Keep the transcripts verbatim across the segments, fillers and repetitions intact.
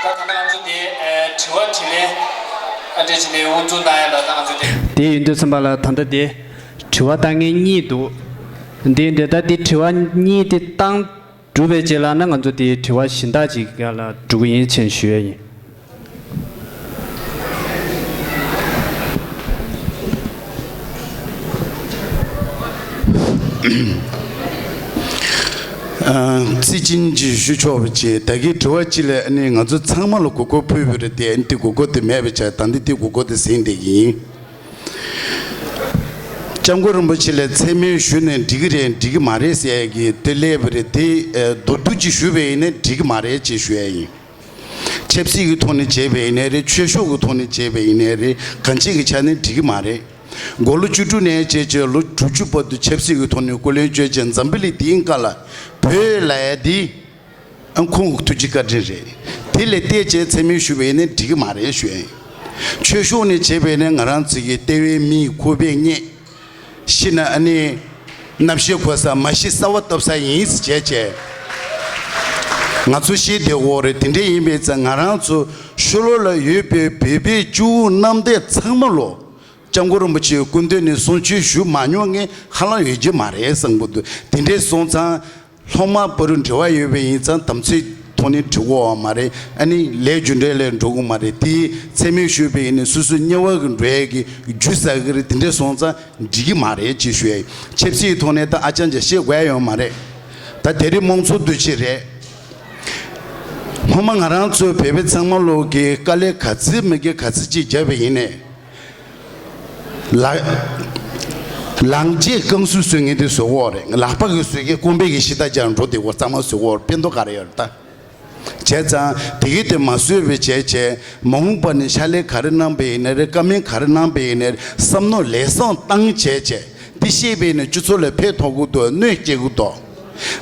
ད་ད་ང་ཚོ་དེ་ཨེ་དྲི་བ་དྲིས་ལན་ཨ་འདྲ་བྱས་ནས་དབུ་འཛུགས་གནང་ཡ་ལ་ད་ང་ཚོ་དེ། དེ་ཡིན་དུས་ཙམ་པ་ལ་ད་ལྟ་དེ་དྲི་བ་བཏང་མཁན་གཉིས་འདུག་དེ་ཡིན་དུས་ད་དེ་དྲི་བ་གཉིས་དེ་བཏང་གྲུབ་པའི་རྗེས་ལ་ན་ང་ཚོ་དེ་དྲི་བ་གཞན་དག་ཅིག་སྒང་ལ་འགྲོ་གི་ཡིན་ཅེས་ཞུ་ཡ་ཡིན། ཨ། རྩིས་ཅན་གྱིས་ཞུ་ཆོག་པ་བྱས། ད་གིན་དྲི་བ་གཅིག་ལ་ཨ་ནི་ང་ཚོ་ཚང་མ་ལ་མགོ་སྐོར་ཕུལ་བ་རེད་དེ། ཨ་ནི་དེ་མགོ་སྐོར་དེ་མེད་པ་བྱས། ད་འདི་དེ་མགོ་སྐོར་དེ་ཟིན་བསྡད་ཀྱི་ཡིན། སྐྱབས་མགོན་རིན་པོ་ཆེ་ལ་མཚན་སྨད་ཞུས་ནས་འགྲིག་གི་རེད་འགྲིག་གི་མ་རེད་ཟེར་ཡ་གི་དེ་སླེབས་པ་རེད་དེ། ཨ། མདོར་བསྡུས་ཅིག་ཞུས་པ་ཡིན་ན་འགྲིག་གི་མ་རེད་ཅེས་ཞུ་ཡ་ཡིན། ཆབ་སྲིད་ཀྱི་ཐོག་ནས་བྱས་པ་ཡིན་ནའི་རེད། ཆོས་ཕྱོགས་ཀྱི་ཐོག་ནས་བྱས་པ་ཡིན་ནའི་རེད། གང་ཅིའི་ཆ་ནས་འགྲིག་གི་མ་རེད། དགུང་ལོ་བཅུ་དྲུག་ནས་བྱས་བྱས་ལོ་དྲུག་ཅུ་བར་དུ་ཆབ་སྲིད་ཀྱི་ཐོག་ནས་སྐུ་ལས་བསྐྱོན་བྱས་འཛམ་བུ་གླིང་འདིའི་སྒང་ལ་བོད་ལབ་ཡ་འདི་ཨ་ཁོང་གི་ཐུགས་རྗེ་བཀའ་དྲིན་རེད། དེ་ལས་བལྟས་བྱས་མཚན་སྨད་ཞུས་པ་ཡིན་ན་འགྲིག་གི་མ་རེད་ཞུ་ཡ་ཡིན། ཆོས་ཕྱོགས་ནས་བྱས་པ་ཡིན་ན་ང་རང་ཚོ་གི་ལྟེ་བའི་མི་ཁོག་པའི་གཉེན། ཤི་ན་ཨ་ནི་རྣམ་ཤེས་འཁོར་ས། མ་ཤི་གསང་བ་བཏབ་ས་ཡིན་ཟེར་བྱས་བྱས། ང་ཚོ་ཤི་བསྡད་ཡོད་རེད། དེ་འདྲ་ཡིན་པའི་ཙང་ང་རང་ཚོ་ཕྱི་ལོགས་ལ་ཡོད་པའི་བོད་པའི་སྐྱེ་བོ་རྣམས་དེ་ཚང་མ་ལོ། སྐྱབས་མགོན་རིན་པོ་ཆེའི་སྐུ་མདུན་ནས་གསུང་ཆོས་ཞུ་མ་མྱོང་མཁན་ཧ་ལམ་ཡོད་ཀྱི་མ་རེད་བསམ་གྱི་འདུག་དེ་འདྲས་སོང་ཙང་། སློབ་མ་བར་འབྲེལ་བ་ཡོད་པ་ཡིན་ཙང་དམ་ཚིག་ཐོག་ནས་འགྲིག་གི་ཡོད་མ་རེད། ཨ་ནི་ལས་རྒྱུ་འབྲས་ལ་འགྲོ་གི་མ་རེད། དེ་མཚན་སྨད་ཞུས་པ་ཡིན་ན་སོ་སོ་དམྱལ་བ་གི་འགྲོ་ཡས་ཀྱི་རྒྱུ་བསགས་ཀྱི་རེད། དེ་འདྲས་སོང་ཙང་འགྲིག་གི་མ་རེད་ཅེས་ཞུ་ཡ་ཡིན། ཆབ་སྲིད་ཐོག་ནས་ད་ཨ་ཅང་ཅང་བཤད་དགོས་ཡ་ཡོད་མ་རེད། ད་དེ་རིང་དམངས་གཙོ་འདུ་བྱེད་རེད། སྔོན་མ་ང་རང་ཚོ་བོད་པ་ཚང་མ་ལོག་གི་དཀའ་ལས་ག་ཚོད་མི་དགེ་ག་ཚོད་ཅིག་བརྒྱབ་པ་ཡིན་ནའི། ལ། ལག་རྗེས་རྐང་བཟོས་བཟོ་མཁན་དེ་བཟོ་གི་ཡོད་རེད། ལག་པ་གིས་བཟོ་མཁན་རྐང་པ་གིས་ཤི་ད་རྒྱག་འགྲོ་དེ་གོ་གཙང་མ་བཟོ་གི་ཡོད་རེད། ཕན་ཐོགས་ག་རེ་ཡོད་རེད་ད། བྱས་ཙང་དེ་གི་དེ་མ་བཟོས་པའི་བྱས་བྱས་མ་འོངས་པ་ནས་ཕྱག་ལས་ག་རེ་གནང་པ་ཡིན་ན་རེད། བཀའ་མོལ་ག་རེ་གནང་པ་ཡིན་ན་རེད། བསམ་མནོ་ལེགས་བསམ་བཏང་བྱས་བྱས་འདི་བཤད་པ་ཡིན་ན་སྤྱི་ཚོགས་ལ་ཕན་ཐོགས་གི་འདུག་གནོད་སྐྱེལ་གི་འདུག་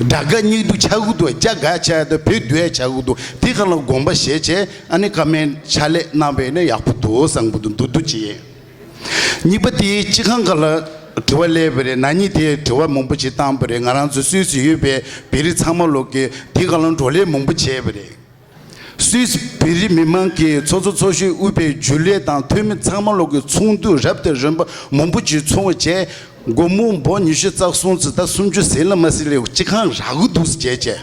དགྲ་དགའ་གཉེན་སྡུག་ཆགས་ཀྱི་འདུག་རྒྱ་དགའ་ཆགས་དང་བོད་སྡུག་ཡ་ཆགས་ཀྱི་འདུག་དེ་ག་ལ་དགོངས་པ་བཞེས་བྱས་ཨ་ནི་བཀའ་མོལ་ཕྱག་ལས་གནང་བས་ནི་ཡག་པོ་འདུག་བསམ་གྱི་འདུག་འདུག་འདུག་ཅི་ཡིན། གཉིས་པ་དེ་སྤྱི་ཁང་ག་ལ་དྲི་བ་སླེབས་པ་རེད། ན་ནིང་དེ་དྲི་བ་མང་པོ་ཞིག་བཏང་བ་རེད། ང་རང་ཚོ་སུད་སི་ཡོད་པའི་བོད་རིགས་ཚང་མ་ལོག་གིས་དེ་ག་ལ་བགྲོ་གླེང་མང་པོ་བྱས་པ་རེད། སུད་སི་བོད་རིགས་མི་མང་གི་ཚོགས་གཙོ་ཚོགས་གཞོན་དབུས་པའི་རྒྱུན་ལས་དང་འཐུས་མི་ཚང་མ་ལོག་གི་ཚོགས་འདུ་རབ་དང་རིམ་པ་མང་པོ་ཅིག་ཚོགས་བྱས། སྒོར་མོ་འབུམ་ཉི་ཤུ་རྩ་གསུམ་ཙམ་ད་སུམ་ཅུ་ཟིན་ལ་མ་ཟིན་ལས་སྤྱི་ཁང་རག་གི་འདུག་ཟེར་བྱས་བྱས་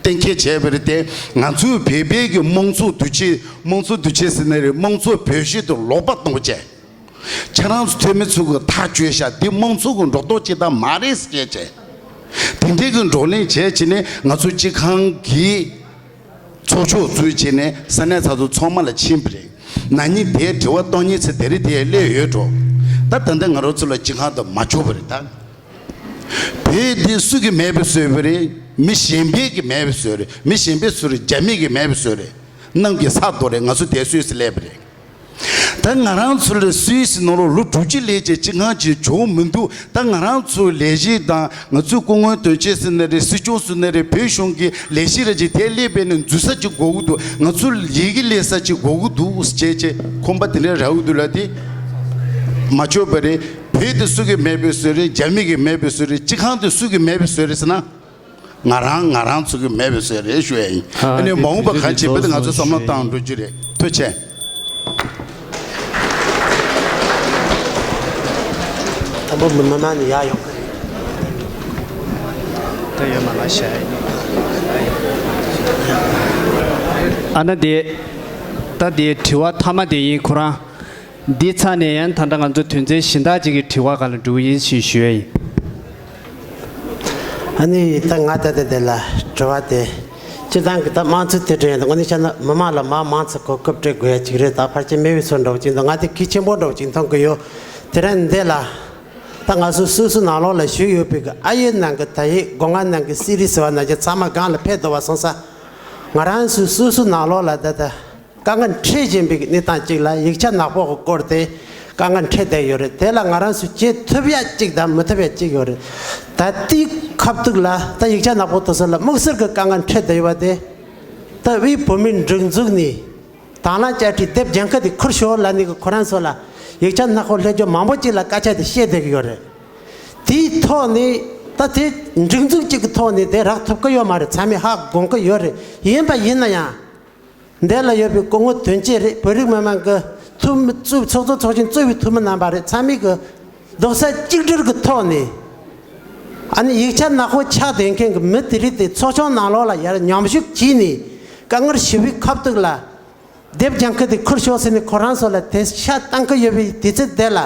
གཏན་འཁེལ་བྱས་པ་རེད་དེ། ང་ཚོའི་བོད་པའི་གི་དམངས་གཙོ་འདུ་ཤེས་དམངས་གཙོ་འདུ་ཤེས་ཟེར་ན་རེད། དམངས་གཙོ་བོད་གཞི་དེ་ལོག་པ་གཏོང་བྱས། ཁྱེད་རང་ཚོ་འཐུས་མི་ཚོ་གི་ཐག་གཅོད་ཤག་འདི་དམངས་གཙོ་གི་འགྲོ་ལྡོག་ཅིག་ད་མ་རེད་ཟེར་བྱས་བྱས། དེ་འདྲའི་གི་བགྲོ་གླེང་བྱས་བྱས་ནས་ང་ཚོ་སྤྱི་ཁང་གི་ཚོགས་ཆོག་བཙུགས་བྱས་ནས་ས་གནས་ཚོགས་གཙོ་ཚང་མ་ལ་ཕྱིན་པ་རེད། ན་ནིང་དེའི་དྲི་བ་གཏོང་མཁན་ཚོ་དེ་རིང་དེ་སླེབས་ཡོད་འགྲོ། ད་ད་ལྟ་ང་རང་ཚོ་ལ་སྤྱི་ཁང་དུ་མ་ཆོག་པ་རེད་ད། བོད་འདི་སུ་གིས་མེད་པ་བཟོས་པ་རེད། མི་གཞན་པས་གིས་མེད་པ་བཟོས་རེད། མི་གཞན་པས་སུ་རེད། རྒྱ་མི་གིས་མེད་པ་བཟོས་རེད། གནམ་གྱི་ས་རྡོ་རེད། ང་ཚོ་དེ་སུད་སི་སླེབས་པ་རེད། ད་ང་རང་ཚོ་ལ་སུད་སི་ནང་ལོགས་ལོ་དྲུག་ཅུ་སླེབས་བྱས་སྤྱི་ཁང་ཅིག་བྱུང་མི་འདུག་ད་ང་རང་ཚོའི་ལས་བྱེད་དང་ང་ཚོའི་སྐུ་ངོ་དོན་གཅོད་ཟེར་ན་རེད། སྲིད་སྐྱོང་ཟེར་ན་རེད། བོད་གཞུང་གི་ལས་བྱེད་རེད་ཅིག་དེ་སླེབས་པས་ནས་འཛུལ་ས་ཅིག་དགོས་ཀྱི་འདུག་ང་ཚོ་ཡི་གེ་སླེབས་ས་ཅིག་དགོས་ཀྱི་འདུག་ཟེར་བྱས་ཁོམ་པ་དེ་འདྲ་རག་གི་འདུག་ལ། དེ་མ་ཆོག་པ་རེད། བོད་དེ་སུ་གིས་མེད་པའི་བཟོས་རེད། རྒྱ་མི་གིས་མེད་པའི་བཟོས་རེད། སྤྱི་ཁང་དེ་སུ་གིས་མེད་པའི་བཟོས་རེད་ཟེར་ན། ང་རང་ང་རང་ཚོ་གི་མེད་པའི་བཟོས་རེད་ཞུ་ཡ་ཡིན། ཨ་ནི་མ་འོངས་པ་ག་ཅིག་བོད་དེ་ང་ཚོ་བསམ་བློ་བཏང་འགྲོ་རྒྱུ་རེད། ཐུགས་རྗེ་ཆེ། དང་པོ་མི་མི་མང་ནས་ཡར་ཡོང་གི་རེད། ད་ཡོད་མ་ལ་ཤ་ཡིན། ཨ་ན་དེ། ད་དེ་དྲི་བ་མཐའ་མ་དེ་ཡིན་ཁོ་རང་། འདི་ཚར་ནས་ཡང་ད་ལྟ་ང་ཚོ་དོན་ཚན་གཞན་དག་ཅིག་གི་དྲི་བ་སྒང་ལ་འགྲོ་གི་ཡིན་ཞེས་ཞུ་ཡ་ཡིན། ཨ་ནི་ད་ང་ད་ལྟ་དེ་ལ་དྲི་བ་དེ། སྤྱིར་བཏང་གི་ད་དམངས་གཙོ་དེ་འདྲ་ཡིན་ད་དངོས་གནས་བྱས་ན་མི་མང་ལ་མ་མང་ཚོ་གོ་སྐབས་སྤྲད་དགོས་ཡ་ཅིག་རེད། ད་ཕལ་ཆེར་མེད་པའི་བཟོ་འདྲ་བོ་ཅིག་འདུག་ང་དེ་གལ་ཆེན་པོ་འདྲ་བོ་ཅིག་མཐོང་གི་ཡོད། དེ་རིང་འདི་ལ་ད་ང་ཚོ་སོ་སོ་ནང་ལོགས་ལ་བཞུགས་ཡོད་པའི་གི་ཨ་ཡེ་ནང་གི་ད་ཡེ་སྒོ་ང་ནང་གི་སི་རི་ཟེར་བ་ནང་བཞིན་ཚང་མ་སྒང་ལ་ཕེབས་འདུག་པ་སོང་ཙང་། ང་རང་ཚོ་སོ་སོ་ནང་ལོགས་ལ་ད་ད། དཀའ་ངལ་འཕྲད་བཞིན་པའི་གནས་སྟངས་གཅིག་ལ་ཡིག་ཆ་ནག་པོ་གི་སྐོར་དེ་དཀའ་ངལ་འཕྲད་བསྡད་ཡོད་རེད། དེ་ལ་ང་རང་ཚོས་བྱེད་ཐུབ་ཡ་གཅིག་དང་མི་ཐུབ་ཡ་གཅིག་ཡོད་རེད། ད་ལྟའི་ཁ་ཐུག་ལ་ད་ཡིག་ཆ་ནག་པོ་དེ་ཚོ་ལ་དམིགས་བསལ་གྱི་དཀའ་ངལ་འཕྲད་བསྡད་ཡོད་པ་དེ། ད་དབུས་བོད་མིའི་སྒྲིག་འཛུགས་ནས་དང་བླངས་བཅའ་ཁྲིམས་དེབ་རྒྱང་ཁ་དེ་ཁུར་ཤོག་ལབ་ནས་གི་ཁོ་རང་ཚོ་ལ་ཡིག་ཆ་ནག་པོ་སླེབས་རྒྱུ་མང་པོ་གཅིག་ལ་སྐད་ཆ་དེ་བཤད་བསྡད་ཀྱི་ཡོད་རེད། དེའི་ཐོག་ནས་ད་དེ་སྒྲིག་འཛུགས་གཅིག་གི་ཐོག་ནས་དེ་རག་ཐུབ་ཀྱི་ཡོད་མ་རེད། ཚང་མས་ཧ་གོ་གི་ཡོད་རེད། ཡིན་པ་ཡིན་ན་ཡང་། འདི་ལ་ཡོད་པའི་སྐུ་ངོ་དོན་གཅོད་རེད། བོད་རིགས་མི་མང་གི་འཐུས་མི་གཙོས་ཚོགས་གཙོ་ཚོགས་ཆུང་གཙོས་པའི་འཐུས་མི་རྣམ་པ་རེད། ཚང་མས་གི་རྡོག་རྩ་གཅིག་སྒྲིལ་གི་ཐོག་ནས་ཨ་ནི་ཡིག་ཆ་ནག་པོ་ཆགས་བསྡད་མཁན་གི་མི་དེ་རིགས་དེ་ཚོགས་ཆུང་ནང་ལོགས་ལ་ཡར་མཉམ་ཞུགས་བྱས་ནས་དཀའ་ངལ་ཞི་བའི་ཁ་ཐུག་ལ་སྡེབ་ལྗང་ཁུ་དེ་ཁུར་ཤོག་ཟེར་ནས་ཁོ་རང་ཚོ་ལ་དེ་ཤ་བཏང་གི་ཡོད་པའི་དུས་ཚོད་དེ་ལ།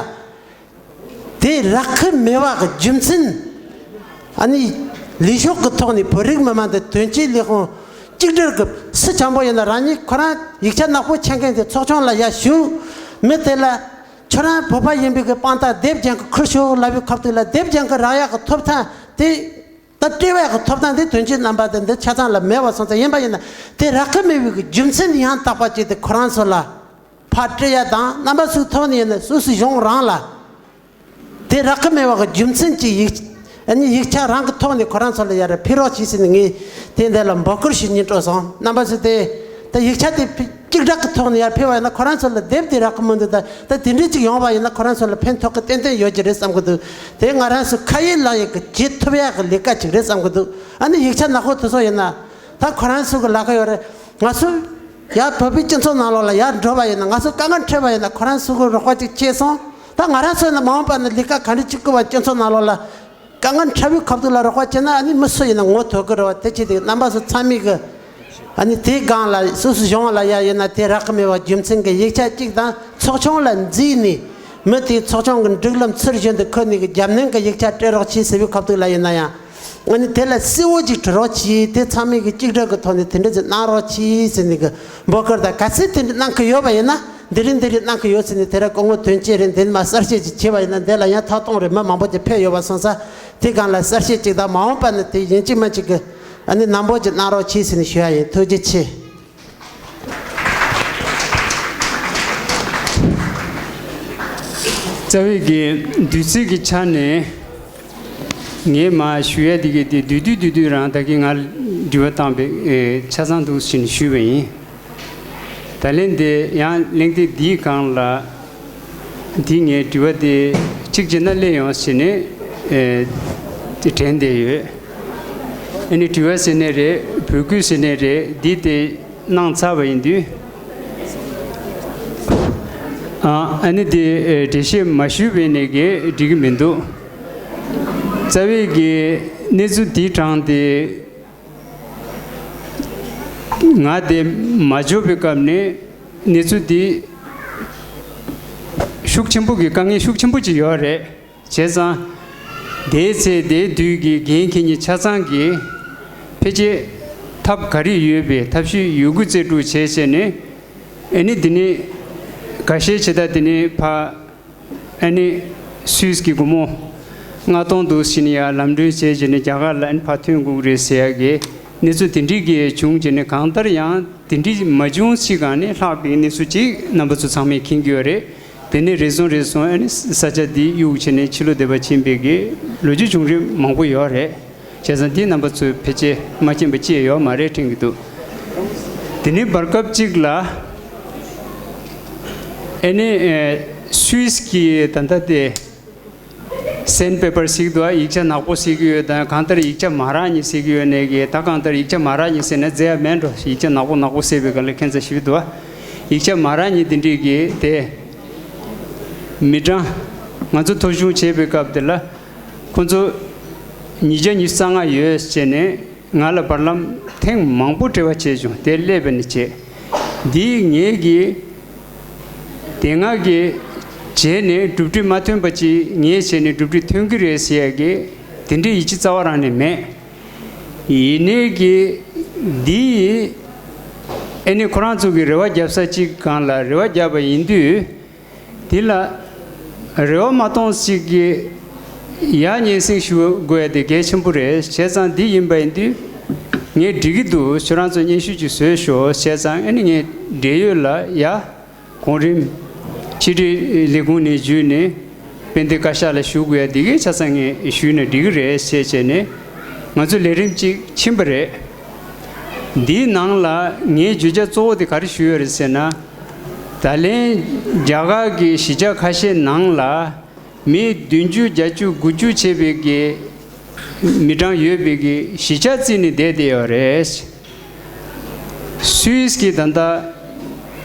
དེ་རག་གི་མེད་པ་གི་རྒྱུ་མཚན། ཨ་ནི་ལས་ཤོག་གི་ཐོག་ནས་བོད་རིགས་མི་མང་དེ་དོན་གཅོད་ལས་ཁུངས་གཅིག་སྒྲིལ་གི་སུ་ཆེན་པོ་ཡིན་ན་རང་ཉིད་ཁོ་རང་ཡིག་ཆ་ནག་པོ་ཆགས་མཁན་དེ་ཚོགས་ཆུང་ལ་ཡར་ཞུ། མི་དེ་ལ་ཁྱོད་རང་བོད་པ་ཡིན་པའི་གི་དཔང་རྟགས་སྡེབ་ལྗང་ཁུ་ཁུར་ཤོག་ལབ་པའི་ཁ་ཐུག་ལ་སྡེབ་ལྗང་ཁུ་རག་ཡག་གི་ཐོབ་ཐང་དེ། ད་སྤྲད་པའི་གི་ཐོབ་ཐང་དེ་དོན་གཅོད་རྣམ་པ་དེ་འདི་ཆ་ཚང་ལ་མེད་པ་སོང་ཙང་ཡིན་པ་ཡིན་ན་དེ་རག་གི་མེད་པའི་གི་རྒྱུ་མཚན་ཡང་དག་པ་ཅིག་དེ་ཁོ་རང་ཚོ་ལ་ཕར་སྤྲད་ཡ་དང་རྣམ་པ་ཚོའི་ཐོག་ནས་ཡིན་ན་སུད་སི་གཞུང་རང་ལ་དེ་རག་གི་མེད་པ་གི་རྒྱུ་མཚན་གྱི་ཡིག་ཨ་ནི་ཡིག་ཆ་རང་གི་ཐོག་ནས་ཁོ་རང་ཚོ་ལ་ཡར་ཕུལ་རོགས་གྱིས་ཟེར་ནས་ངས་དེ་འདི་ལ་འབོད་སྐུལ་ཞུ་སྙིང་བྲོ་སོང་། རྣམ་པ་ཚོས་དེ་ད་ཡིག་ཆ་དེ་ཕུལ། གཅིག་སྒྲིལ་གྱི་ཐོག་ནས་ཡར་ཕུལ་བ་ཡིན་ན་ཁོ་རང་ཚོ་ལ་དེབ་དེ་རག་གི་མི་འདུག་ད་ད་དེ་འདྲའི་ཅིག་ཡོང་བ་ཡིན་ན་ཁོ་རང་ཚོ་ལ་ཕན་ཐོགས་ཀྱི་ཏན་ཏན་ཡོད་ཀྱི་རེད་བསམ་གྱི་འདུག་དེ་ང་རང་ཚོ་ཁ་ཡིག་ལག་ཡིག་གི་བྱེད་ཐུབ་ཡག་གི་ལས་ཀ་ཅིག་རེད་བསམ་གྱི་འདུག་ཨ་ནི་ཡིག་ཆ་ནག་པོ་དེ་ཚོ་ཡིན་ན་ད་ཁོ་རང་ཚོ་གི་ལག་ཁ་ཡོད་རེད། ང་ཚོ་ཡར་བོད་པའི་སྤྱི་ཚོགས་ནང་ལོགས་ལ་ཡར་འགྲོ་བ་ཡིན་ན་ང་ཚོ་དཀའ་ངལ་འཕྲད་པ་ཡིན་ན་ཁོ་རང་ཚོ་གི་རོགས་པ་ཅིག་བྱས་སོང་། ད་ང་རང་ཚོ་ཡིན་ན་མ་འོངས་པ་ན་ལས་ཀ་ག་འདྲ་ཅིག་དགོས་པ་སྤྱི་ཚོགས་ནང་ལོགས་ལ། དཀའ་ངལ་འཕྲད་པའི་ཁ་ཐུག་ལ་རོགས་པ་བྱས་ན་ཨ་ནི་མི་སུ་ཡིན་ན་ངོ་ཐོག་གི་རེད་བ། དེ་བྱས་ཏེ་རྣམ་པ་ཚོ་ཚང་མས་གི་ཨ་ནི་དེའི་སྒང་ལ་སོ་སོའི་གཞུང་ལ་ཡ་ཡིན་ན་དེ་རག་གི་མེད་པ་རྒྱུ་མཚན་གི་ཡིག་ཆ་གཅིག་དང་ཚོགས་ཆུང་ལ་འཛུལ་ནས་མི་དེའི་ཚོགས་ཆུང་གི་སྒྲིག་ལམ་ཚུལ་བཞིན་དུ་འཁུར་ནས་གི་རྒྱབ་སྣོན་གི་ཡིག་ཆ་སྤྲད་རོགས་གྱིས་ཟེར་བའི་ཁ་ཐུག་ལ་ཡིན་ན་ཡང་ཨ་ནི་དེ་ལ་གསལ་བོ་ཅིག་བྲི་རོགས་གྱིས། དེ་ཚང་མས་གི་གཅིག་སྒྲིལ་གི་ཐོག་ནས་དེ་འདྲ་ཅིག་གནང་རོགས་གྱིས་ཟེར་ནས་གི་འབོད་སྐུལ་དང་གལ་སྲིད་དེ་འདྲ་གནང་གི་ཡོད་པ་ཡིན་ན། འདི་རིང་འདི་རིང་གནང་གི་ཡོད་ཟེར་ནས་དེ་ར་སྐུ་ངོ་དོན་གཅོད་རེད། འདི་མ་གསལ་བཤད་ཅིག་བྱས་པ་ཡིན་ན་འདི་ལ་ཡང་ཐག་གཏོང་རེད། མི་མང་པོ་ཅིག་ཕེབས་ཡོད་པ་སོང་ཙང་དེ་སྒང་ལ་གསལ་བཤད་ཅིག་དང་མ་འོངས་པ་ནི་དེ་ཡིན་གཅིག་མིན་གཅིག་གི་ཨ་ནི་ནན་པོ་ཅིག་གནང་རོགས་གྱིས་ཟེར་ནས་ཞུ་ཡ་ཡིན། ཐུགས་རྗེ་ཆེ། རྩ་བའི་གི་དུས་ཚོད་ཀྱི་ཆ་ནས། ངས་མ་ཞུ་ཡ་དེ་གི་དེ་བསྡུས་བསྡུས་བསྡུས་བསྡུས་རང་ད་གིན་ང་དྲི་བ་བཏང་པའི་ཨེ་ཆ་ཚང་འདུག་ཟེར་ནས་ཞུས་པ་ཡིན། ད་ལན་དེ་ཡང་གླེང་སྟེགས་འདིའི་སྒང་ལ་དེ་ངས་དྲི་བ་དེ་གཅིག་བྱས་ན་སླེབས་ཡོང་ཟེར་ནས་ཨེ་དེ་དྲན་བསྡད་ཡོད། ཨ་ནི་དྲི་བ་ཟེར་ནའི་རེད། འབོད་སྐུལ་ཟེར་ནའི་རེད། འདི་དེ་གནང་ཚར་བ་ཡིན་དུས། ཨ་ཨ་ནི་དེ་ཨེ་འགྲེལ་བཤད་མ་ཞུས་པའི་ནས་གི་འགྲིག་གི་མི་འདུག་རྩ་བའི་གི་གནས་ཚུལ་འདི་དྲངས་ཏེ་ང་དེ་མ་འབྱོར་བའི་སྐབས་ནས་གནས་ཚུལ་འདི་ཤུགས་ཆེན་པོ་གི་དཀའ་ངལ་ཤུགས་ཆེན་པོ་ཅིག་ཡོད་རེད། བྱས་ཙང་དེའི་ཚེ་དེའི་དུས་ཀྱི་འགན་འཁྱེར་མཁན་ཆ་ཚང་གིས་ཕལ་ཆེར་ཐབས་ག་རེ་ཡོད་པའི་ཐབས་ཤེས་ཡོད་རྒུ་རྩལ་སྤྲུགས་བྱས་བྱས་ནས་ཨ་ནི་འདི་ནས་འགའ་ཤས་བྱེད་ད་འདི་ནས་ཕ། ཨ་ནི་སུད་སི་གི་སྒོར་མོ་ལྔ་སྟོང་འདུག་ཟེར་ནས་ཡར་ལམ་གྲོན་བྱས་བྱས་ནས་རྒྱ་གར་ལ་ཨ་ནི་ཕར་ཐོན་དགོས་ཀྱི་རེད་ཟེར་ཡ་གི་གནས་ཚུལ་དེ་འདྲའི་གི་བྱུང་བྱས་ནས་གང་ལྟར་ཡང་དེ་འདྲའི་མ་བྱུང་ཞིག་གང་ནས་ལྷག་པའི་གནས་ཚུལ་ཅིག་རྣམ་པ་ཚོ་ཚང་མས་མཁྱེན་གྱི་ཡོད་རེད། དེ་ནས་རེ་ཟུང་རེ་ཟུང་ཨ་ནི་ས་ཆ་འདི་གཡུག་བྱས་ནས་ཕྱི་ལོགས་སྡོད་པ་ཕྱིན་པའི་གི་ལོ་རྒྱུས་བྱུང་རིམ་མང་པོ་ཡོད་རེད། བྱས་ཙང་འདི་རྣམ་པ་ཚོས་ཕལ་ཆེར་མ་མཁྱེན་པ་ཅི་ཡང་ཡོད་མ་རེད་དྲན་གྱི་འདུག་དེ་ནས་བར་སྐབས་གཅིག་ལ་ཨ་ནི་ཨེ་སུད་སི་གི་ད་ལྟ་དེ་སན་པེ་པར་ཟེར་གྱི་འདུག་ཡིག་ཆ་ནག་པོ་ཟེར་གྱི་ཡོད་དང་གང་ལྟར་ཡིག་ཆ་མ་རག་མཁན་ཟེར་གྱི་ཡོད་ནས་གི་ད་གང་ལྟར་ཡིག་ཆ་མ་རག་མཁན་ཟེར་ན་རྫས་ཡ་མེད་འགྲོ། ཡིག་ཆ་ནག་པོ་ནག་པོ་ཟེར་བའི་སྒང་ལ་ཁྱད་མཚར་ཞིག་འདུག་ཡིག་ཆ་མ་རག་མཁན་དེ་འདྲས་གི་དེ་མི་གྲངས་ང་ཚོ་ཐོ་གཞུང་བྱས་པའི་སྐབས་དེ་ལ་ཁོ་ཚོ་ཉིས་བརྒྱ་ཉི་ཤུ་རྩ་ལྔ་ཡོད་ཟེར་ནས། ང་ལ་བར་ལམ་ཐེངས་མང་པོ་འབྲེལ་བ་བྱས་བྱུང་། དེ་སླེབས་པ་ནས་བྱས། འདིས་ངེད་ཀྱིས་དེ་སྔ་གི་བྱས་ནས་གྲུབ་འབྲས་མ་ཐོན་པ་ཅིག་ངས་བྱས་ནས་གྲུབ་འབྲས་ཐོན་གྱི་རེད་ཟེར་ཡ་གི་དེ་འདྲའི་ཡིད་ཆེས་རྩ་བ་རང་ནས་མེད། ཡིན་ནའི་གི་འདིས་ཨ་ནི་ཁོ་རང་ཚོ་གི་རེ་བ་རྒྱབ་ས་ཅིག་སྒང་ལ་རེ་བ་རྒྱབ་པ་ཡིན་དུས། དེ་ལ་རེ་བ་མ་གཏོང་ཞིག་གི་ཡ་སྙན་སེང་ཞུ་དགོས་ཡ་དེ་གལ་ཆེན་པོ་རེད། བྱས་ཙང་འདི་ཡིན་པ་ཡིན་དུས་ངས་འགྲིག་གི་འདུག་ཁྱོད་རང་ཚོ་སྙན་ཞུ་ཅིག་བཟོས་ཤོག་བྱས་ཙང་ཨ་ནི་ངས་འབྲེལ་ཡོད་ལ་ཡ་གོང་རིམ་ཕྱི་དྲིལ་ལས་ཁུངས་ནས་བརྒྱུད་ནས་དཔལ་ལྡན་བཀའ་ཤག་ལ་ཞུ་དགོས་ཡ་དེ་གའི་ཆ་ཚང་ངས་ཞུས་ན་འགྲིག་གི་རེད་ཟེར་བྱས་ནས་ང་ཚོ་ལས་རིམ་གཅིག་ཕྱིན་པ་རེད། འདིའི་ནང་ལ་ངའི་བརྗོད་བྱ་གཙོ་བོ་དེ་ག་རེ་ཞུས་ཡོད་རེད་ཟེར་ན། ད་ལན་རྒྱ་གར་གྱི་གཞིས་ཆགས་ཁ་ཤས་ནང་ལ་མི་བདུན་ཅུ་བརྒྱད་ཅུ་དགུ་བཅུ་བྱས་པའི་གི་མི་གྲངས་ཡོད་པའི་གི་གཞིས་ཆགས་བརྩིས་ནས་བསྡད་བསྡད་ཡོད་རེད། སུད་སི་གི་ད་ལྟ་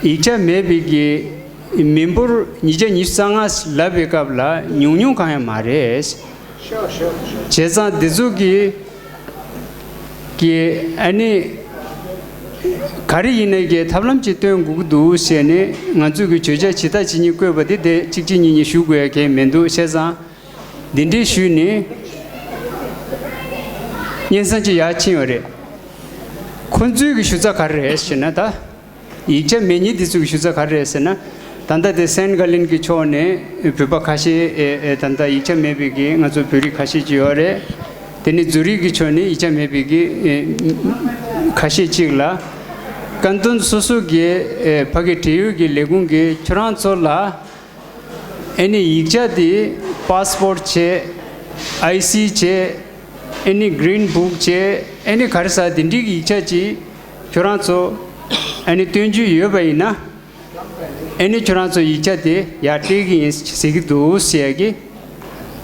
ཡིག་ཆ་མེད་པའི་གི་མི་འབོར་ཉིས་བརྒྱ་ཉི་ཤུ་རྩ་ལྔ་ལབ་པའི་སྐབས་ལ་ཉུང་ཉུང་གང་ཡང་མ་རེད། བྱས་ཙང་འདི་ཚོ་གི་གི་ཨ་ནི་ག་རེ་ཡིན་ནའི་གི་ཐབས་ལམ་ཅིག་སྟོན་དགོས་ཀྱི་འདུག་ཟེར་ནས་ང་ཚོས་གི་བརྗོད་བྱ་ཇི་ལྟ་ཇི་སྙེད་བཀོད་པ་དེ་དེ་གཅིག་གཅིག་གཉིས་གཉིས་ཞུ་དགོས་ཡ་གང་མི་འདུག་བྱས་ཙང་། འདི་འདྲའི་ཞུས་ནས་སྙན་སེང་ཅིག་ཡར་ཕྱིན་ཡོད་རེད། ཁོ་ཚོའི་གི་ཞུ་རྩ་ག་རེ་རེད་ཟེར་ན། ད་ཡིག་ཆ་མེད་མཁན་འདི་ཚོའི་གི་ཞུ་རྩ་ག་རེ་རེད་ཟེར་ན། ད་ལྟ་དེ་སེན་ག་ལིན་གི་ཕྱོགས་ནས་བོད་པ་ཁ་ཤས་ཨེ་ཨེ་ད་ལྟ་ཡིག་ཆ་མེད་པའི་གི་ང་ཚོ་བོད་རིགས་ཁ་ཤས་ཅིག་ཡོད་རེད། དེ་ནས་ཛུ་རིག་གི་ཕྱོགས་ནས་ཡིག་ཆ་མེད་པའི་གི་ཨེ་ཁ་ཤས་ཅིག་ལ། བཀའ་བསྡུར་སོ་སོ་གི་ཨེ་ཕ་གི་འབྲེལ་ཡོད་ཀྱི་ལས་ཁུངས་ཀྱིས་ཁྱོད་རང་ཚོ་ལ། ཨེ་ནི་ཡིག་ཆ་དེ་པཱ་སི་པོར་ཊི་བྱས། ཨའི་སི་བྱས། ཨེ་ནི་གྷི་རིན་བུག་བྱས། ཨེ་ནི་ག་རེ་ཟེར་དེ་འདྲའི་གི་ཡིག་ཆ་ཅིག་ཁྱོད་རང་ཚོ་ཨེ་ནི་སྟོན་རྒྱུ་ཡོད་པ་ཡིན་ན། ཨེ་ནི་ཁྱོད་རང་ཚོ་ཡིག་ཆ་དེ་ཡར་སྤྲད་གི་ཡིན་ཟེར་གི་འདུག་ཟེར་ཡ་གི་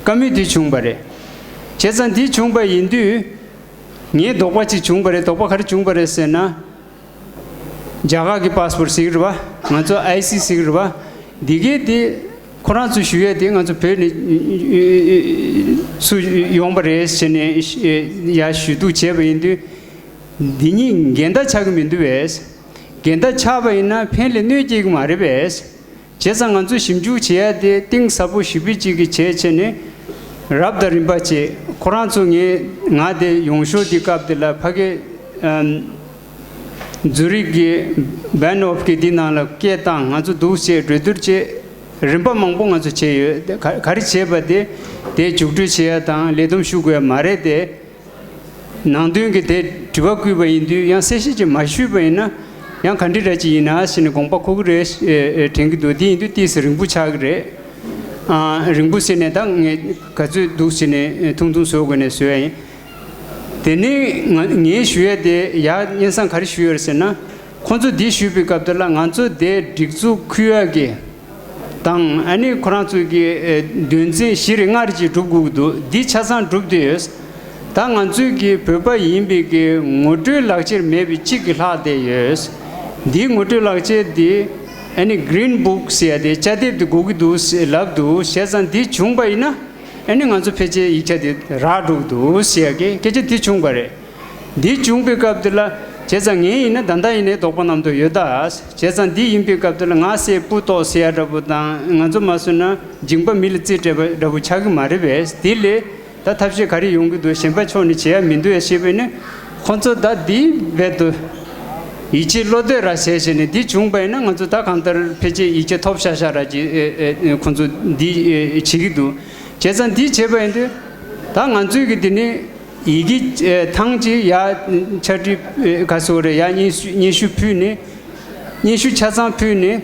བཀའ་མོལ་དེ་བྱུང་བ་རེད། བྱས་ཙང་འདི་བྱུང་བ་ཡིན་དུས། ངའི་དོགས་པ་ཅིག་བྱུང་བ་རེད། དོགས་པ་ག་རེ་བྱུང་བ་རེད་ཟེར་ན། རྒྱ་གར་གྱི་པཱ་སི་པོར་ཊི་ཟེར་གྱི་རེད་པ། ང་ཚོ་ཨའི་སི་ཟེར་གྱི་རེད་པ། འདི་གའི་དེ་ཁོ་རང་ཚོས་ཞུ་ཡས་དེ་ང་ཚོ་བོད་ནས་སུ་ཡོང་པ་རེད་ཟེར་ནས་ཡར་ཞུ་གཏུག་བྱས་པ་ཡིན་དུས། འདི་གཉིས་འགལ་ཟླ་ཆགས་ཀྱི་མི་འདུག་པས། འགལ་ཟླ་ཆགས་པ་ཡིན་ན་ཕན་ལས་གནོད་སྐྱེལ་གྱི་མ་རེད་པས། བྱས་ཙང་ང་ཚོས་ཞིབ་འཇུག་བྱེད་ཡ་དེ་གཏིང་ཟབ་པོ་ཞེ་པོ་ཅིག་གི་བྱས་བྱས་ནས། རབ་དང་རིམ་པ་བྱས། ཁོ་རང་ཚོ་ངས་ང་དེ་ཡོང་ཞོར་དེ་སྐབས་དེ་ལ་ཕ་གི་ཨམ། ཛུ་རིག་གི་བན་ཨོབ་གི་དེ་ནང་ལ་སྐད་བཏང་། ང་ཚོ་འདུག་བྱས་གྲོས་བསྡུར་བྱས། རིམ་པ་མང་པོ་ང་ཚོ་བྱས་ཡོད། ག་ག་རེ་བྱས་པ་དེ་དེ་རྒྱུགས་སྤྲོད་བྱེད་ཡ་དང་ལས་བསྡོམས་ཞུ་དགོས་ཡ་མ་རེད་དེ། ནང་དོན་གྱི་དེ་དྲི་བ་བསྐུལ་བ་ཡིན་དུས་ཡང་གསལ་བཤད་ཅིག་མ་ཞུས་པ་ཡིན་ན། ཡང་ག་འདྲ་ར་ཅིག་ཡིན་ན་ཟེར་ནས་དགོངས་པ་འཁོར་གི་རེད་ཨེ་ཨེ་དྲན་གྱི་འདུག་དེ་ཡིན་དུས་ཏོག་ཙམ་རིང་པོ་ཆགས་ཀྱི་རེད། ཨ་རིང་པོ་ཟེར་ནས་ད་ངས་ག་ཚོད་འདུག་ཟེར་ནས་ཐུང་ཐུང་བཟོ་དགོས་ནས་བཟོ་ཡ་ཡིན། དེ་ནས་ང་ངས་ཞུ་ཡ་དེ་ཡར་སྙན་སེང་ག་རེ་ཞུས་ཡོད་རེད་ཟེར་ན། ཁོང་ཚོ་འདི་ཞུས་པའི་སྐབས་དེ་ལ་ང་ཚོ་དེ་སྒྲིག་འཛུགས་ཁུལ་ཡ་གི་དང་ཨ་ནི་ཁོ་རང་ཚོའི་གི་ཨེ་དོན་ཚན་བཞི་རེ་ལྔ་རེ་ཅིག་སྒྲུབ་དགོས་ཀྱི་འདུག་འདི་ཆ་ཚང་གྲུབ་བསྡད་ཡོད། ད་ང་ཚོའི་གི་བོད་པ་ཡིན་པའི་གི་ངོ་སྤྲོད་ལག་ཁྱེར་མེད་པའི་གཅིག་གི་ལྷག་བསྡད་ཡོད། འདིའི་ངོ་སྤྲོད་ལག་ཁྱེར་འདི་ཨ་ནི་གྷི་རིན་བུག་ཟེར་ཡ་དེ་ཅ་དེབ་དེ་དགོས་ཀྱི་འདུག་ཟེར་ལབ་འདུག་བྱས་ཙང་འདི་བྱུང་པ་ཡིན་ན། ཨ་ནི་ང་ཚོ་ཕལ་ཆེར་ཡིག་ཆ་དེ་རག་འགྲོ་གི་འདུག་ཟེར་ཡ་གི་སྐད་ཆ་འདི་བྱུང་བ་རེད། འདི་བྱུང་པའི་སྐབས་དེ་ལ་བྱས་ཙང་ངས་ཡིན་ན་ད་ལྟ་ཡིན་ནའི་དོགས་པ་རྣམ་རྟོག་ཡོད་ད། བྱས་ཙང་འདི་ཡིན་པའི་སྐབས་དེ་ལ་ང་སེ་སྤུ་ཏོག་ཟེར་ཡ་འདྲ་པོ་དང་ང་ཚོ་མ་བཟོས་ན་མཇིང་པ་མི་ལ་རྩིས་སྤྲད་པ་འདྲ་པོ་ཆགས་ཀྱི་མ་རེད་པས། དེ་ལས་ད་ཐབས་ཤེས་ག་རེ་ཡོང་གི་འདུག་གཞན་པ་ཕྱོགས་ནས་བྱེད་ཡ་མི་འདུག་ཡ་ཞེས་པས་ནི། ཁོང་ཚོ་ད་འདི་རྦད་དུ་ཡིད་ཆེས་བློ་གཏད་ར་བྱས་བྱས་ནས་འདི་བྱུང་པ་ཡིན་ན་ང་ཚོ་ད་གང་ལྟར་ཕལ་ཆེར་ཡིག་ཆ་ཐོབ་ཤག་ཤག་ར་ཅིག་ཨེ་ཨེ་ཁོང་ཚོ་འདི་ཨེ་བྱེད་ཀྱི་འདུག་བྱས་ཙང་འདི་བྱས་པ་ཡིན་དུས་ད་ང་ཚོའི་གི་འདི་ནི། ཡི་གེ་ཨེ་ཐང་ཅིག་ཡ་ཕྱག་བྲིས་ཨེ་ག་སོ་རེ་ཡ་སྙན་ཞུ་སྙན་ཞུ་ཕུལ་ནས། སྙན་ཞུ་ཆ་ཚང་ཕུལ་ནས།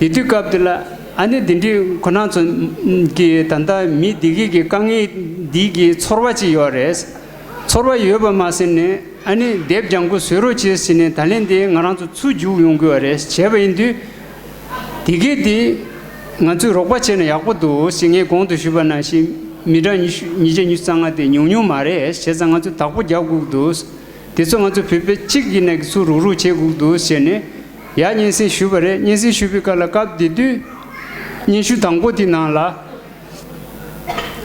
དེ་དུས་སྐབས་དེ་ལ་ཨ་ནི་འདི་འདྲའི་ཁོ་རང་ཚོ་གི་ད་ལྟ་མི་འདི་གི་གི་དཀའ་ངལ་འདི་གི་ཚོར་བ་ཅིག་ཡོད་རེད། ཚོར་བ་ཡོད་པ་མ་ཟད་ནས་ཨ་ནི་དེབ་ལྗང་ཁུ་བཟོ་རོགས་བྱེད་ཟེར་ནས་ད་ལན་དེ་ང་རང་ཚོ་ཚུར་རྒྱུགས་ཡོང་དགོས་པ་རེད། བྱས་པ་ཡིན་དུས། དེ་གས་དེ་ང་ཚོས་རོགས་པ་བྱས་ན་ཡག་པོ་འདུག་ཞེས་ངས་གོང་དུ་ཞུས་པ་ནང་བཞིན་མི་གྲངས་ཉི་ཤུ་ཉིས་བརྒྱ་ཉི་ཤུ་རྩ་ལྔ་དེ་ཉུང་ཉུང་མ་རེད། བྱས་ཙང་ང་ཚོས་བདག་པོ་རྒྱག་དགོས་ཀྱི་འདུག་དེ་ཚོ་ང་ཚོ་བོད་པ་གཅིག་ཡིན་ནའི་ཚུར་རུག་རུག་བྱེད་དགོས་ཀྱི་འདུག་ཟེར་ནས་ཡར་སྙན་སེང་ཞུས་པ་རེད། སྙན་སེང་ཞུས་པའི་སྐབས་ལ་སྐབས་དེ་དུས་སྙན་ཞུ་དང་པོ་དེ་ནང་ལ་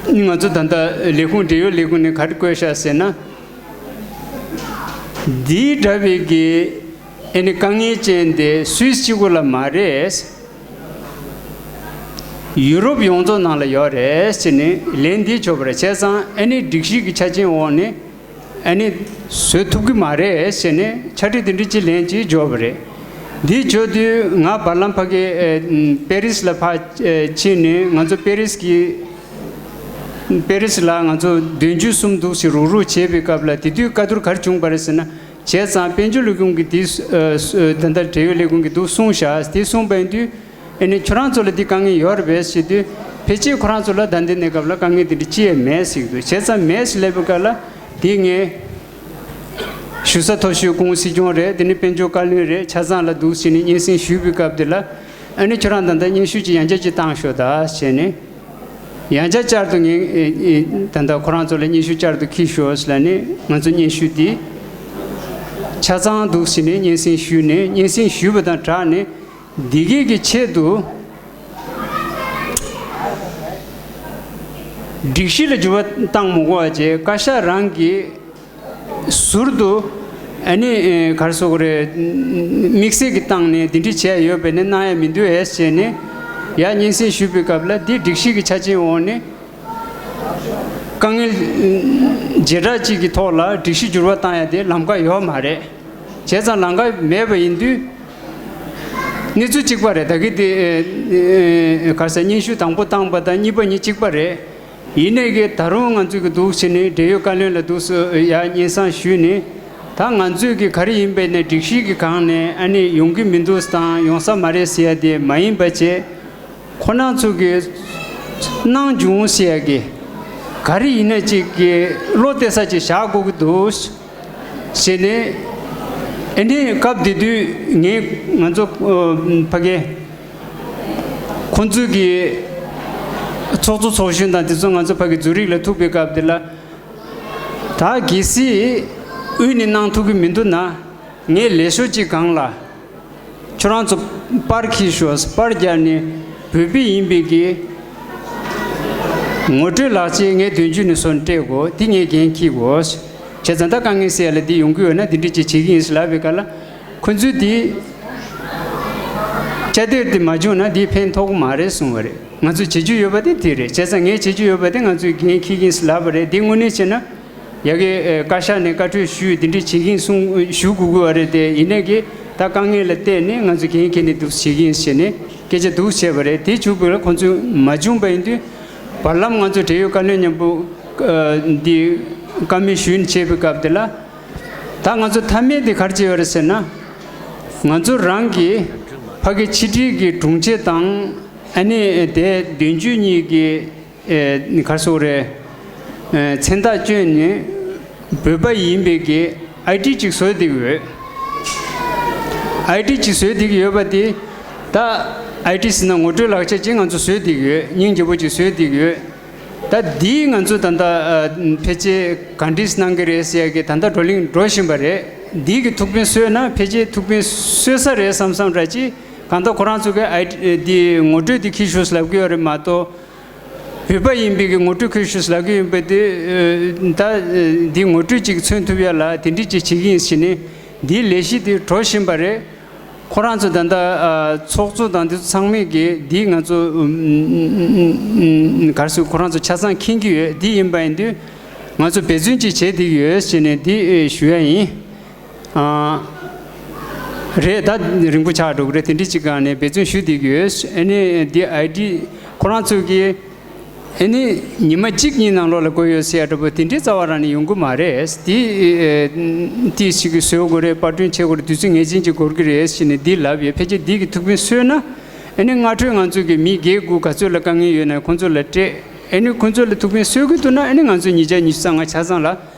ང་ཚོ་ད་ལྟ་ལས་ཁུངས་འབྲེལ་ཡོད་ལས་ཁུངས་ནས་ག་རེ་བཀོད་ཤག་ཟེར་ན། འདི་འདྲ་བའི་གི་ཨེ་ནི་དཀའ་ངལ་ཅན་དེ་སུད་སི་གཅིག་པོ་ལ་མ་རེད། ཡུ་རོབ་ཡོངས་རྫོགས་ནང་ལ་ཡོད་རེད་ཟེར་ནས་ལན་འདི་བྱོས་པ་རེད། བྱས་ཙང་ཨེ་ནི་སྒྲིག་གཞི་གི་ཆ་རྐྱེན་འོག་ནས་ཨེ་ནི་བཟོ་ཐུབ་ཀྱི་མ་རེད་ཟེར་ནས་ཕྱག་བྲིས་དེ་འདྲ་ཅིག་ལན་ཅིག་བྱོས་པ་རེད། འདི་བྱོས་དུས་ང་བར་ལམ་ཕ་གི་ཨེ་པེ་རིས་ལ་ཕར་ཨེ་ཕྱིན་ནས་ང་ཚོ་པེ་རིས་ཀྱི་པེ་རིས་ལ་ང་ཚོ་བདུན་ཅུ་སུམ་འདུག་ཞིག་རུག་རུག་བྱས་པའི་སྐབས་ལ་དེ་དུས་བཀའ་བསྡུར་ག་རེ་བྱུང་པ་རེད་ཟེར་ན། བྱས་ཙང་དཔལ་འབྱོར་ལས་ཁུངས་ཀྱིས་དེ་ཨ་ཨ་ད་ལྟ་འབྲེལ་ཡོད་ལས་ཁུངས་ཀྱིས་འདུག་གསུངས་བཞག་དེ་གསུངས་པ་ཡིན་དུས་ཨེ་ནི་ཁྱོད་རང་ཚོ་ལ་འདི་དཀའ་ངལ་ཡོད་རེད་པས་ཟེར་དུས་ཕལ་ཆེར་ཁོ་རང་ཚོ་ལ་ད་ལྟའི་གནས་སྐབས་ལ་དཀའ་ངལ་དེ་འདྲ་ཅི་ཡང་མེད་ཟེར་གྱི་འདུག་བྱས་ཙང་མེད་ཟེར་ལབ་པའི་སྐབས་ལ་དེ་ངས་ཞུ་ས་མཐོ་ཤོས་ཀུང་སྲིད་སྐྱོང་རེད། དེ་ནི་དཔལ་འབྱོར་བཀའ་བློན་རེད། ཆ་ཚང་ལ་འདུག་ཟེར་ནས་སྙན་སེང་ཞུས་པའི་སྐབས་དེ་ལ་ཨ་ནི་ཁྱོད་རང་ད་ལྟ་སྙན་ཞུ་ཅིག་ཡང་བསྐྱར་ཅིག་བཏང་ཤོག་ད་ཟེར་ནས། ཡང་བསྐྱར་བསྐྱར་དུ་ངས་ཨེ་ཨེ་ད་ལྟ་ཁོ་རང་ཚོ་ལ་སྙན་ཞུ་བསྐྱར་དུ་འཁྱེར་ཤོག་ཟེར་ལབ་ནས་ང་ཚོ་སྙན་ཞུ་དེ་ ཆ་ཚང་འདུག་ཟེར་ནས་སྙན་སེང་ཞུས་ནས། སྙན་སེང་ཞུས་པ་དང་སྦྲགས་ནས་འདི་གའི་གི་ཆེད་དུ་སྒྲིག་གཞི་ལ་འགྱུར་བ་བཏང་མི་དགོས་པ་བྱས། བཀའ་ཤག་རང་གི་ཟུར་དུ་ཨ་ནི་ཨེ་ག་རེ་ཟེར་དགོས་རེད། དམིགས་བསལ་གྱི་བཏང་ནས་འདི་འདྲ་བྱས་ཡོད་པས་ན་གནང་ཡ་མི་འདུག་ཨེ་བྱས་ནས་ཡར་སྙན་སེང་ཞུས་པའི་སྐབས་ལ། འདི་སྒྲིག་གཞི་གི་ཆ་རྐྱེན་འོག་ནས་དཀའ་ངལ་ཨ་བྱེ་བྲག་ཅིག་གི་ཐོག་ལ་སྒྲིག་གཞི་འགྱུར་བ་བཏང་ཡ་དེ་ལམ་ཁ་ཡོད་མ་རེད། བྱས་ཙང་ལམ་ཁ་མེད་པ་ཡིན་དུས་གནས་ཚུལ་གཅིག་པ་རེད། ད་གི་དེ་ཨེ་ཨེ་ག་རེ་ཟེར། སྙན་ཞུ་དང་པོ་བཏང་པ་དང་གཉིས་པ་གཉིས་གཅིག་པ་རེད། ཡིན་ནའི་གི་ད་རུང་ང་ཚོས་གི་འདུག་བྱས་ནས་འབྲེལ་ཡོད་བཀའ་བློན་ལ་འདུག་སེ་ཡར་སྙན་སེང་ཞུས་ནས། ད་ང་ཚོས་གི་ག་རེ་ཡིན་པས་ནས་སྒྲིག་གཞི་གི་སྒང་ནས་ཨ་ནི་ཡོང་གི་མི་འདུག་དང་ཡོང་ས་མ་རེད་ཟེར་ཡ་དེ་མ་ཡིན་པ་བྱས། ཁོ་རང་ཚོ་གི་གནང་བྱུང་ཟེར་ཡ་གི་ག་རེ་ཡིན་ན་ཅིག་གི་བློ་གཏད་ས་ཅིག་བཞག་དགོས་ཀྱི་འདུག་ཟེར་ནས། ཨ་ནི་སྐབས་དེ་དུས་ངས་ང་ཚོ་ཨ་ཕ་གི་ཁོང་ཚོའི་གི་ཚོགས་གཙོ་ཚོགས་གཞོན་དང་དེ་ཚོ་ང་ཚོ་ཕ་གི་ཛུ་རིག་ལ་ཐུག་པའི་སྐབས་དེ་ལ། ད་གལ་སྲིད་དབུས་ནས་གནང་ཐུབ་ཀྱི་མི་འདུག་ན། ངས་ལས་ཤོག་ཅིག་སྒང་ལ་ཁྱོད་རང་ཚོ་པར་འཁྱེར་ཤོག། པར་བརྒྱབ་ནས་བོད་པ་ཡིན་པའི་གི་ངོ་སྤྲོད་ལག་ཁྱེར་ངས་དོན་གཅོད་ནས་བཟུང་སྤྲད་དགོས། དེ་ངས་འགན་འཁྱེར་དགོས། བྱས་ཙང་ད་དཀའ་ངལ་སེལ་ཡ་ལ་འདི་ཡོང་གི་ཡོད་ན་འདི་འདྲ་ཅིག་བྱེད་ཀྱི་ཡིན་ཟེར་ལབ་པའི་སྐབས་ལ། ཁོ་ཚོས་དེ་དཔྱ་གཏེར་དེ་མ་བྱུང་ན་དེ་ཕན་ཐོགས་ཀྱི་མ་རེད་གསུངས་པ་རེད། ང་ཚོས་བྱེད་རྒྱུ་ཡོད་པ་དེ་དེ་རེད། བྱས་ཙང་ངས་བྱེད་རྒྱུ་ཡོད་པ་དེ་ང་ཚོས་འགན་འཁྱེར་གྱི་ཡིན་ཟེར་ལབ་པ་རེད། དེ་དངོས་གནས་བྱས་ན་ཡ་གི་ཨེ་བཀའ་ཤག་ནས་བཀའ་འཁྲོལ་ཞུས། དེ་འདྲ་བྱེད་ཀྱི་ཡིན་གསུངས་ཞུ་དགོས་ཀྱི་ཡོད་རེད་དེ། ཡིན་ནའི་གི་ད་དཀའ་ངལ་ལ་བལྟས་ནས་ང་ཚོས་འགན་འཁྱེར་ནས་འདུག་བྱེད་ཀྱི་ཡིན་ཟེར་ནས་སྐད་ཆ་འདུག་བྱས་པ་རེད། དེ་བྱུང་བ་ལ་ཁོང་ཚོས་མ་བྱུང་བ་ཡིན་དུས། བར་ལམ་ང་ཚོ་འབྲེལ་ཡོད་བཀའ་བློན་མཉམ་པོ་ཨ་འདི་བཀའ་མོལ་ཞུས་ནས་བྱས་པའི་སྐབས་དེ་ལ། ད་ང་ཚོ་མཐའ་མའི་དེ་ག་རེ་བྱས་ཡོད་རེད་ཟེར་ན། ང་ཚོ་རང་གི་ཕ་གི་ཕྱི་དྲིལ་གྱི་དྲུང་ཆེ་དང་། ཨ་ནི་དེ་དོན་གཅོད་གཉིས་ཀྱི་ཨེ་ག་རེ་ཟེར་དགོས་རེད། ཨེ་མཚན་རྟགས་བསྐྱོན་ནས་བོད་པ་ཡིན་པའི་གི་ཨའི་ཌི་ཅིག་བཟོས་བསྡད་ཀྱི་ཡོད། ཨའི་ཌི་ཅིག་བཟོས་བསྡད་ཀྱི་ཡོད་པ་དེ། ད་ཨའི་ཌི་ཟེར་ན་ངོ་སྤྲོད་ལག་ཁྱེར་ཅིག་ང་ཚོ་བཟོས་བསྡད་ཀྱི་ཡོད། སྙིང་རྗེ་པོ་ཅིག་བཟོས་བསྡད་ཀྱི་ཡོད། ད་འདིས་ང་ཚོ་ད་ལྟ་ཨ་ཕལ་ཆེར་ག་འདྲས་གནང་གི་རེད་ཟེར་ཡ་གི་ད་ལྟ་བགྲོ་གླེང་འགྲོ་བཞིན་པ་རེད། འདི་གི་ཐུགས་ཕན་གསོས་ན་ཕལ་ཆེར་ཐུགས་ཕན་གསོས་ས་རེད་བསམ་བསམ་འདྲ་ཅིག་གང་ལྟར་ཁོ་རང་ཚོ་གི་ཨའི་འདི་ངོ་སྤྲོད་འདི་འཁྱེར་ཤོག་ལབ་ཀྱི་ཡོད་རེད་མ་གཏོགས། བོད་པ་ཡིན་པའི་གི་ངོ་སྤྲོད་འཁྱེར་ཤོག་ལབ་ཀྱི་ཡོད་པ་དེ། ཨ་ད་འདི་ངོ་སྤྲོད་ཅིག་མཚོན་ཐུབ་ཡ་ལ་དེ་འདྲས་ཅིག་བྱེད་ཀྱི་ཡིན་ཟེར་ནས་འདིའི་ལས་གཞི་དེ་འགྲོ་བཞིན་པ་རེད། ཁོ་རང་ཚོ་ད་ལྟ་ཨ་ཚོགས་གཙོ་དང་དེ་ཚོ་ཚང་མས་གི་འདི་ང་ཚོ་ཨུམ་ཨུམ་ག་རེ་ཟེར། ཁོ་རང་ཚོ་ཆ་ཚང་མཁྱེན་གྱི་ཡོད། འདི་ཡིན་པ་ཡིན་དུས་ང་ཚོ་འབད་བརྩོན་ཅིག་བྱེད་བསྡད་ཀྱི་ཡོད་ཟེར་ནས་འདི་ཨེ་ཞུ་ཡ་ཡིན། ཨ་རེད། ད་རིང་པོ་ཆགས་འགྲོ་གི་རེད། དེ་འདྲས་ཅིག་སྒང་ནས་འབད་བརྩོན་ཞུ་བསྡད་ཀྱི་ཡོད། ཨ་ནི་འདི་ཨའི་ཌི་ཁོ་རང་ཚོ་གི་ཨ་ནི་ཉི་མ་གཅིག་གཉིས་ནང་ལོགས་ལ་བཀོད་ཡོད་ཟེར་ཡ་འདྲ་པོ་དེ་འདྲའི་རྩ་བ་རང་ནས་ཡོང་གི་མ་རེད། དེ་ཨེ་ཏིས་ཞིག་གིས་བཟོ་དགོས་རེད། པར་སྐྲུན་བྱེད་དགོས་རེད། དུས་ཚོད་ངེས་ཅན་ཅིག་འགོར་གི་རེད་ཟེར་ནས་འདི་ལབ་ཡོད། ཕལ་ཆེར་འདི་གི་ཐུགས་ཕན་གསོས་ན་ཨ་ནི་སྔ་འཕྲོས་ང་ཚོ་གི་མི་བརྒྱད་དགུ་ག་ཚོད་ལ་དཀའ་ངལ་ཡོད་ན་ཁོང་ཚོ་ལ་སྤྲད། ཨ་ནི་ཁོང་ཚོ་ལ་ཐུགས་ཕན་གསོས་ཀྱི་འདུག་ན་ཨ་ནི་ང་ཚོ་ཉིས་བརྒྱ་ཉི་ཤུ་རྩ་ལྔ་ཆ་ཚང་ལ་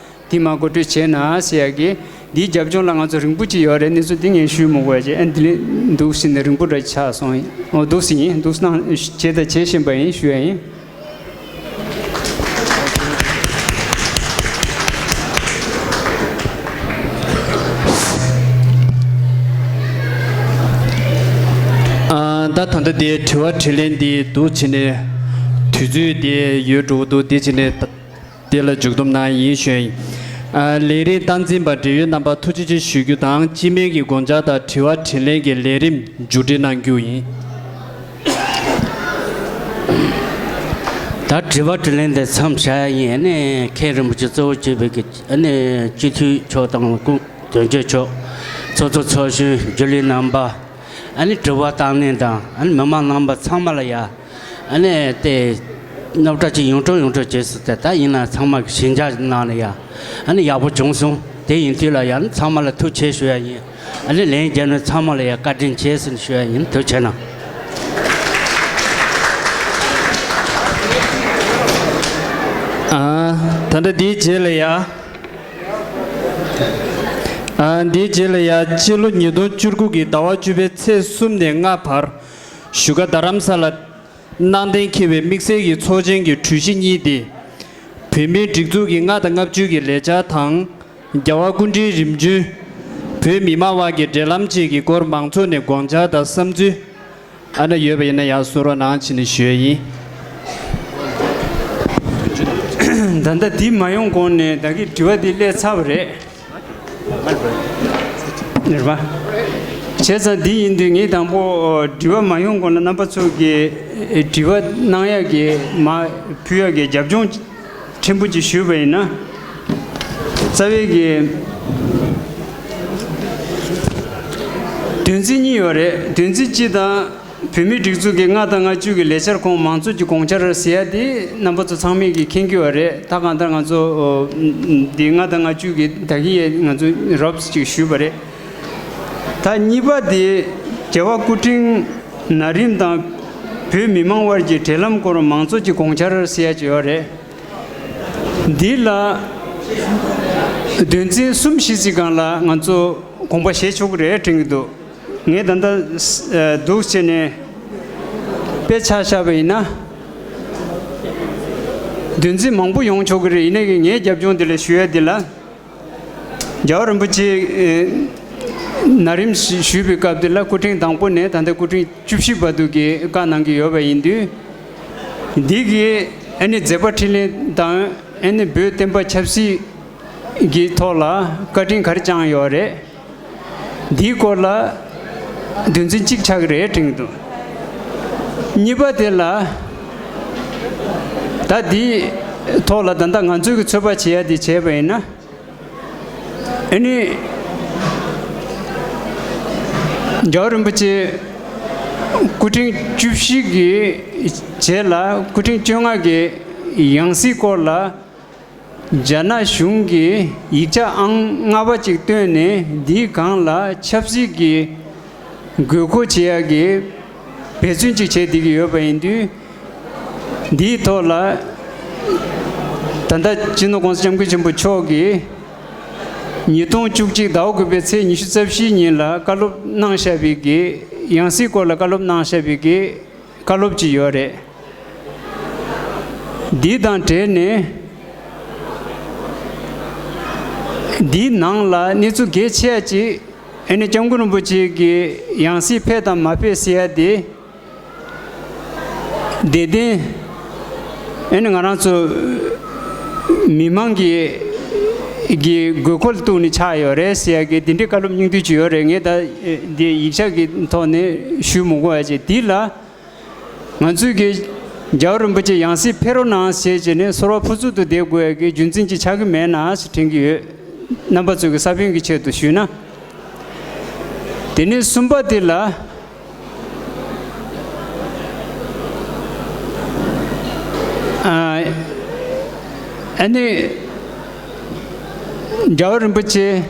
དེ་མར་མགོ་སྤྲོད་བྱས་ན་ཟེར་ཡ་གི་འདིའི་རྒྱབ་ལྗོངས་ལ་ང་ཚོ་རིང་པོ་ཅིག་ཡོད་རེད། གནས་ཚུལ་འདི་ངས་ཞུས་མི་དགོས་ཅེས། ཨ་འདི་ལས་འདུག་ཟེར་ནས་རིང་པོ་འདྲ་ཆགས་སོང་། འོ་འདུག་ཟེར་ཡིན། འདུག་གནང་བྱས་དང་བྱེད་བཞིན་པ་ཡིན་ཞུ་ཡ་ཡིན། ཨ་ད་ད་ལྟ་དེ་དྲི་བ་དྲིས་ལན་འདི་འདུག་བྱས་ནས་དུས་ཚོད་འདི་ཡོལ་འགྲོ་གི་འདུག་དེ་བྱས་ནས་ད་དེ་ལ་མཇུག་བསྡོམས་གནང་ཡིན་ཞུ་ཡ་ཡིན། ཨ་ལས་རིམ་སྟངས་འཛིན་པ་འབྲེལ་ཡོད་རྣམ་པ་ཐུགས་རྗེ་ཆེ་ཞུ་རྒྱུ་དང་། སྤྱི་མོས་ཀྱི་དགོངས་འཆར་དང་དྲི་བ་དྲིས་ལན་གྱི་ལས་རིམ་མཇུག་སྒྲིལ་གནང་རྒྱུ་ཡིན། ད་དྲི་བ་དྲིས་ལན་དེ་མཚམས་བཞག་ཡ་ཡིན། ཨ་ནི་མཁན་རིན་པོ་ཆེ་གཙོ་བོ་བྱས་པའི་གི་ཨ་ནི་སྤྱི་འཐུས་མཆོག་དང་སྐུ་དོན་གཅོད་མཆོག་ཚོགས་གཙོ་ཚོགས་གཞོན་རྒྱུན་ལས་རྣམ་པ། ཨ་ནི་དྲི་བ་བཏང་མཁན་དང་ཨ་ནི་མི་མང་རྣམ་པ་ཚང་མ་ལ་ཡ། ཨ་ནི་དེ་རྣམ་གྲངས་ཅིག་ཡོངས་གྲགས་ཡོངས་གྲགས་བྱས་སོང་། དེ་ད་ཡིན་ན་ཚང་མ་གི་ཞིབ་འཇུག་གནང་ནས་ཡ། ཨ་ནི་ཡག་པོ་བྱུང་སོང་། དེ་ཡིན་དུས་ལ་ཡ་ཨ་ནི་ཚང་མ་ལ་ཐུགས་རྗེ་ཆེ་ཞུ་ཡ་ཡིན། ཨ་ནི་ལན་རྒྱབ་ནས་ཚང་མ་ལ་ཡ་བཀའ་དྲིན་ཆེ་ཟེར་ནས་ཞུ་ཡ་ཡིན། ཐུགས་རྗེ་གནང་། ཨ་ད་ལྟ་འདིའི་རྗེས་ལ་ཡ། ཨ་འདིའི་རྗེས་ལ་ཡ་སྤྱི་ལོ་ཉིས་སྟོང་བཅུ་དགུ་གི་ཟླ་བ་བཅུ་པའི་ཚེས་གསུམ་ནས་ལྔ་བར་བཞུགས་སྒར་རྡ་རམ་ས་ལར་གནང་གཏན་འཁེལ་བའི་དམིགས་བསལ་གྱི་ཚོགས་ཆེན་གྱི་གྲོས་གཞི་གཉིས་ཏེ། བོད་མིའི་སྒྲིག་འཛུགས་ཀྱི་ལྔ་དང་ལྔ་བཅུ་གི་ལས་འཆར་དང་། རྒྱལ་བ་སྐུ་ཕྲེང་རིམ་བྱོན་ བོད་མི་མང་དབར་གྱི་འབྲེལ་ལམ་བཅས་ཀྱི་སྐོར་མང་ཚོགས་ནས་དགོངས་འཆར་དང་བསམ་ཚུལ་ཨ་ན་ཡོད་པ་ཡིན་ན་ཡང་གསུང་རོགས་གནང་བྱས་ནས་ཞུ་ཡ་ཡིན། ད་ལྟ་འདི་མ་ཡོང་གོང་ནས་ད་གིན་དྲི་བ་འདི་སླེབས་ཚར་བ་རེད། རེད་པ། བྱས་ཙང་འདི་ཡིན་དུས་ངས་དང་པོ་དྲི་བ་མ་ཡོང་གོང་ལ་རྣམ་པ་ཚོ་གིས་དྲི་བ་གནང་ཡག་གི་མ་ཕུལ་ཡག་གི་རྒྱབ་ལྗོངས་ཕྲན་བུ་ཅིག་ཞུས་པ་ཡིན་ན། རྩ་བའི་གི་དོན་ཚན་གཉིས་ཡོད་རེད། དོན་ཚན་གཅིག་དང་། བོད་མིའི་སྒྲིག་འཛུགས་ཀྱི་ལྔ་དང་ལྔ་བཅུ་གི་ལས་འཆར་ཁོངས་མང་གཙོ་གྱི་དགོངས་འཆར་ཟེར་ཡ་དེ་རྣམ་པ་ཚོ་ཚང་མས་ཀྱིས་མཁྱེན་གྱི་ཡོད་རེད། ད་གང་ལྟར་ང་ཚོ་འདི་ལྔ་དང་ལྔ་བཅུ་གི་ད་གིན་ཡས་ང་ཚོ་རོབ་ཅིག་ཞུས་པ་རེད། ད་གཉིས་པ་དེ་རྒྱལ་བ་སྐུ་ཕྲེང་ན་རིམ་དང་བོད་མི་མང་དབར་གྱི་འབྲེལ་ལམ་སྐོར་མང་གཙོ་གྱི་དགོངས་འཆར་ཟེར་ཡ་ཅིག་ཡོད་རེད། འདི་ལ་དོན་ཚན་གསུམ་བཞི་ཅིག་སྒང་ལ་ང་ཚོ་དགོངས་པ་བཞེས་ཆོག་གི་རེད་དྲན་གྱི་འདུག་ངས་ད་ལྟ་འདུག་བྱས་ནས་དཔེ་ཆ་བཞག་པ་ཡིན་ན། དོན་ཚན་མང་པོ་ཡོང་ཆོག་གི་རེད། ཡིན་ནའི་ངའི་རྒྱབ་ལྗོངས་འདི་ལ་ཞུ་ཡ་འདི་ལ། རྒྱལ་བ་རིན་པོ་ཆེ་ན་རིམ་ཞུས་པའི་སྐབས་འདི་ལ་སྐུ་ཕྲེང་དང་པོ་ནས་ད་ལྟ་སྐུ་ཕྲེང་བཅུ་བཞི་བར་དུ་གི་བཀའ་གནང་གི་ཡོད་པ་ཡིན་དུས། འདི་གི་ཨ་ནི་མཛད་པ་འཕྲིན་ལས་དང་ཨ་ནི་བོད་བསྟན་པ་ཆབ་སྲིད་ཀྱི་ཐོག་ལ་བཀའ་དྲིན་ག་རེ་བསྐྱངས་ཡོད་རེད། འདིའི་སྐོར་ལ་དོན་ཚན་གཅིག་ཆགས་ཀྱི་རེད་དྲན་གྱི་འདུག་གཉིས་པ་དེ་ལ། ད་འདིའི་ཐོག་ལ་ད་ལྟ་ང་ཚོའི་གི་ཚོད་དཔག་བྱེད་ཡ་དེ་བྱས་པ་ཡིན་ན། ཨ་ནི། རྒྱལ་བ་རིན་པོ་ཆེ་སྐུ་ཕྲེང་བཅུ་བཞི་གི་རྗེས་ལ་སྐུ་ཕྲེང་བཅོ་ལྔ་གི་ཡང་སྲིད་སྐོར་ལ། རྒྱ་ནག་གཞུང་གིས་ཡིག་ཆ་ཨང་ལྔ་པ་ཅིག་བཏོན་ནས་འདིའི་སྒང་ལ་ཆབ་སྲིད་ཀྱི་དགོས་མཁོ་བྱེད་ཡག་གི་འབད་བརྩོན་ཅིག་བྱས་བསྡད་ཀྱི་ཡོད་པ་ཡིན་དུས། འདིའི་ཐོག་ལ་ད་ལྟ་སྤྱི་ནོར་༸གོང་ས་༸སྐྱབས་མགོན་ཆེན་པོ་མཆོག་གིས་ཉིས་སྟོང་བཅུ་གཅིག་ཟླ་བ་དགུ་པའི་ཚེས་ཉི་ཤུ་རྩ་བཞིའི་ཉིན་ལ་བཀའ་སློབ་གནང་བཞག་པའི་གི་ཡང་སྲིད་སྐོར་ལ་བཀའ་སློབ་གནང་བཞག་པའི་གི་བཀའ་སློབ་ཅིག་ཡོད་རེད། འདི་དང་འབྲེལ་ནས་འདིའི་ནང་ལ་གནས་ཚུལ་གལ་ཆེ་བ་ཅིག་ཨ་ནི་སྐྱབས་མགོན་རིན་པོ་ཆེ་གི་ཡང་སྲིད་ཕེབས་དང་མ་ཕེབས་ཟེར་ཡ་དེ། དེ་དེ་ཨ་ནི་ང་རང་ཚོ་མི་མང་གི་གི་དགོས་མཁོ་ལ་གཏུགས་ནས་ཆགས་ཡོད་རེད་ཟེར་ཡ་གི་དེ་འདྲའི་བཀའ་སློབ་སྙིང་བསྡུས་ཅིག་ཡོད་རེད། ངས་ད་འདི་ཡིག་ཆ་གི་ཐོག་ནས་ཞུ་མི་དགོས་ཡ་ཅིག་འདི་ལ། ང་ཚོས་ཀྱི་རྒྱལ་བ་རིན་པོ་ཆེ་ཡང་སྲིད་ཕེབས་རོགས་གནང་ཞེས་བྱས་ནས་ཚོར་བ་ཕུན་སུམ་དུ་བསྡེབ་དགོས་ཡ་གི་རྒྱུ་མཚན་ཅིག་ཆགས་ཀྱི་མེད་ན་ཞེས་དྲན་གྱི་ཡོད། རྣམ་པ་ཚོས་ཀྱི་ས་བོན་གྱི་ཆེད་དུ་ཞུས་ན། དེ་ནས་གསུམ་པ་དེ་ལ། ཨ། ཨ་ནི། རྒྱལ་བ་རིན་པོ་ཆེ།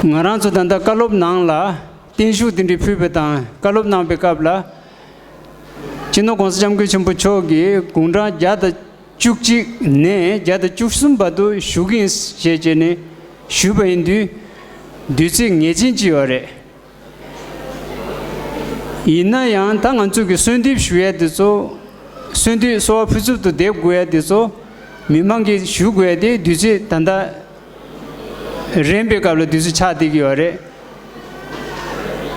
ང་རང་ཚོ་ད་ལྟ་བཀའ་སློབ་ནང་ལ་བརྟན་བཞུགས་འདི་འདྲ་ཕུལ་བ་དང་བཀའ་སློབ་གནང་བའི་སྐབས་ལ། སྤྱི་ནོར་༸གོང་ས་༸སྐྱབས་མགོན་ཆེན་པོ་མཆོག་གིས་དགུང་གྲངས་བརྒྱ་དང་བཅུ་གཅིག་ནས་བརྒྱ་དང་བཅུ་གསུམ་བར་དུ་བཞུགས་ཀྱི་ཡིན་ཞེས་བྱས་ནས་ཞུས་པ་ཡིན་དུས། དུས་ཚོད་ངེས་ཅན་ཅིག་ཡོད་རེད། ཡིན་ན་ཡང་ད་ང་ཚོ་གི་གསོལ་འདེབས་ཞུ་ཡ་དེ་ཚོ། གསོལ་འདེབས་གསོལ་བ་ཕུན་སུམ་དུ་འདེབས་དགོས་ཡ་དེ་ཚོ། མི་མང་གིས་ཞུ་དགོས་ཡ་དེ་དུས་ཚོད་ད་ལྟ་རན་པའི་སྐབས་ལ་དུས་ཚོད་ཆགས་བསྡད་ཀྱི་ཡོད་རེད།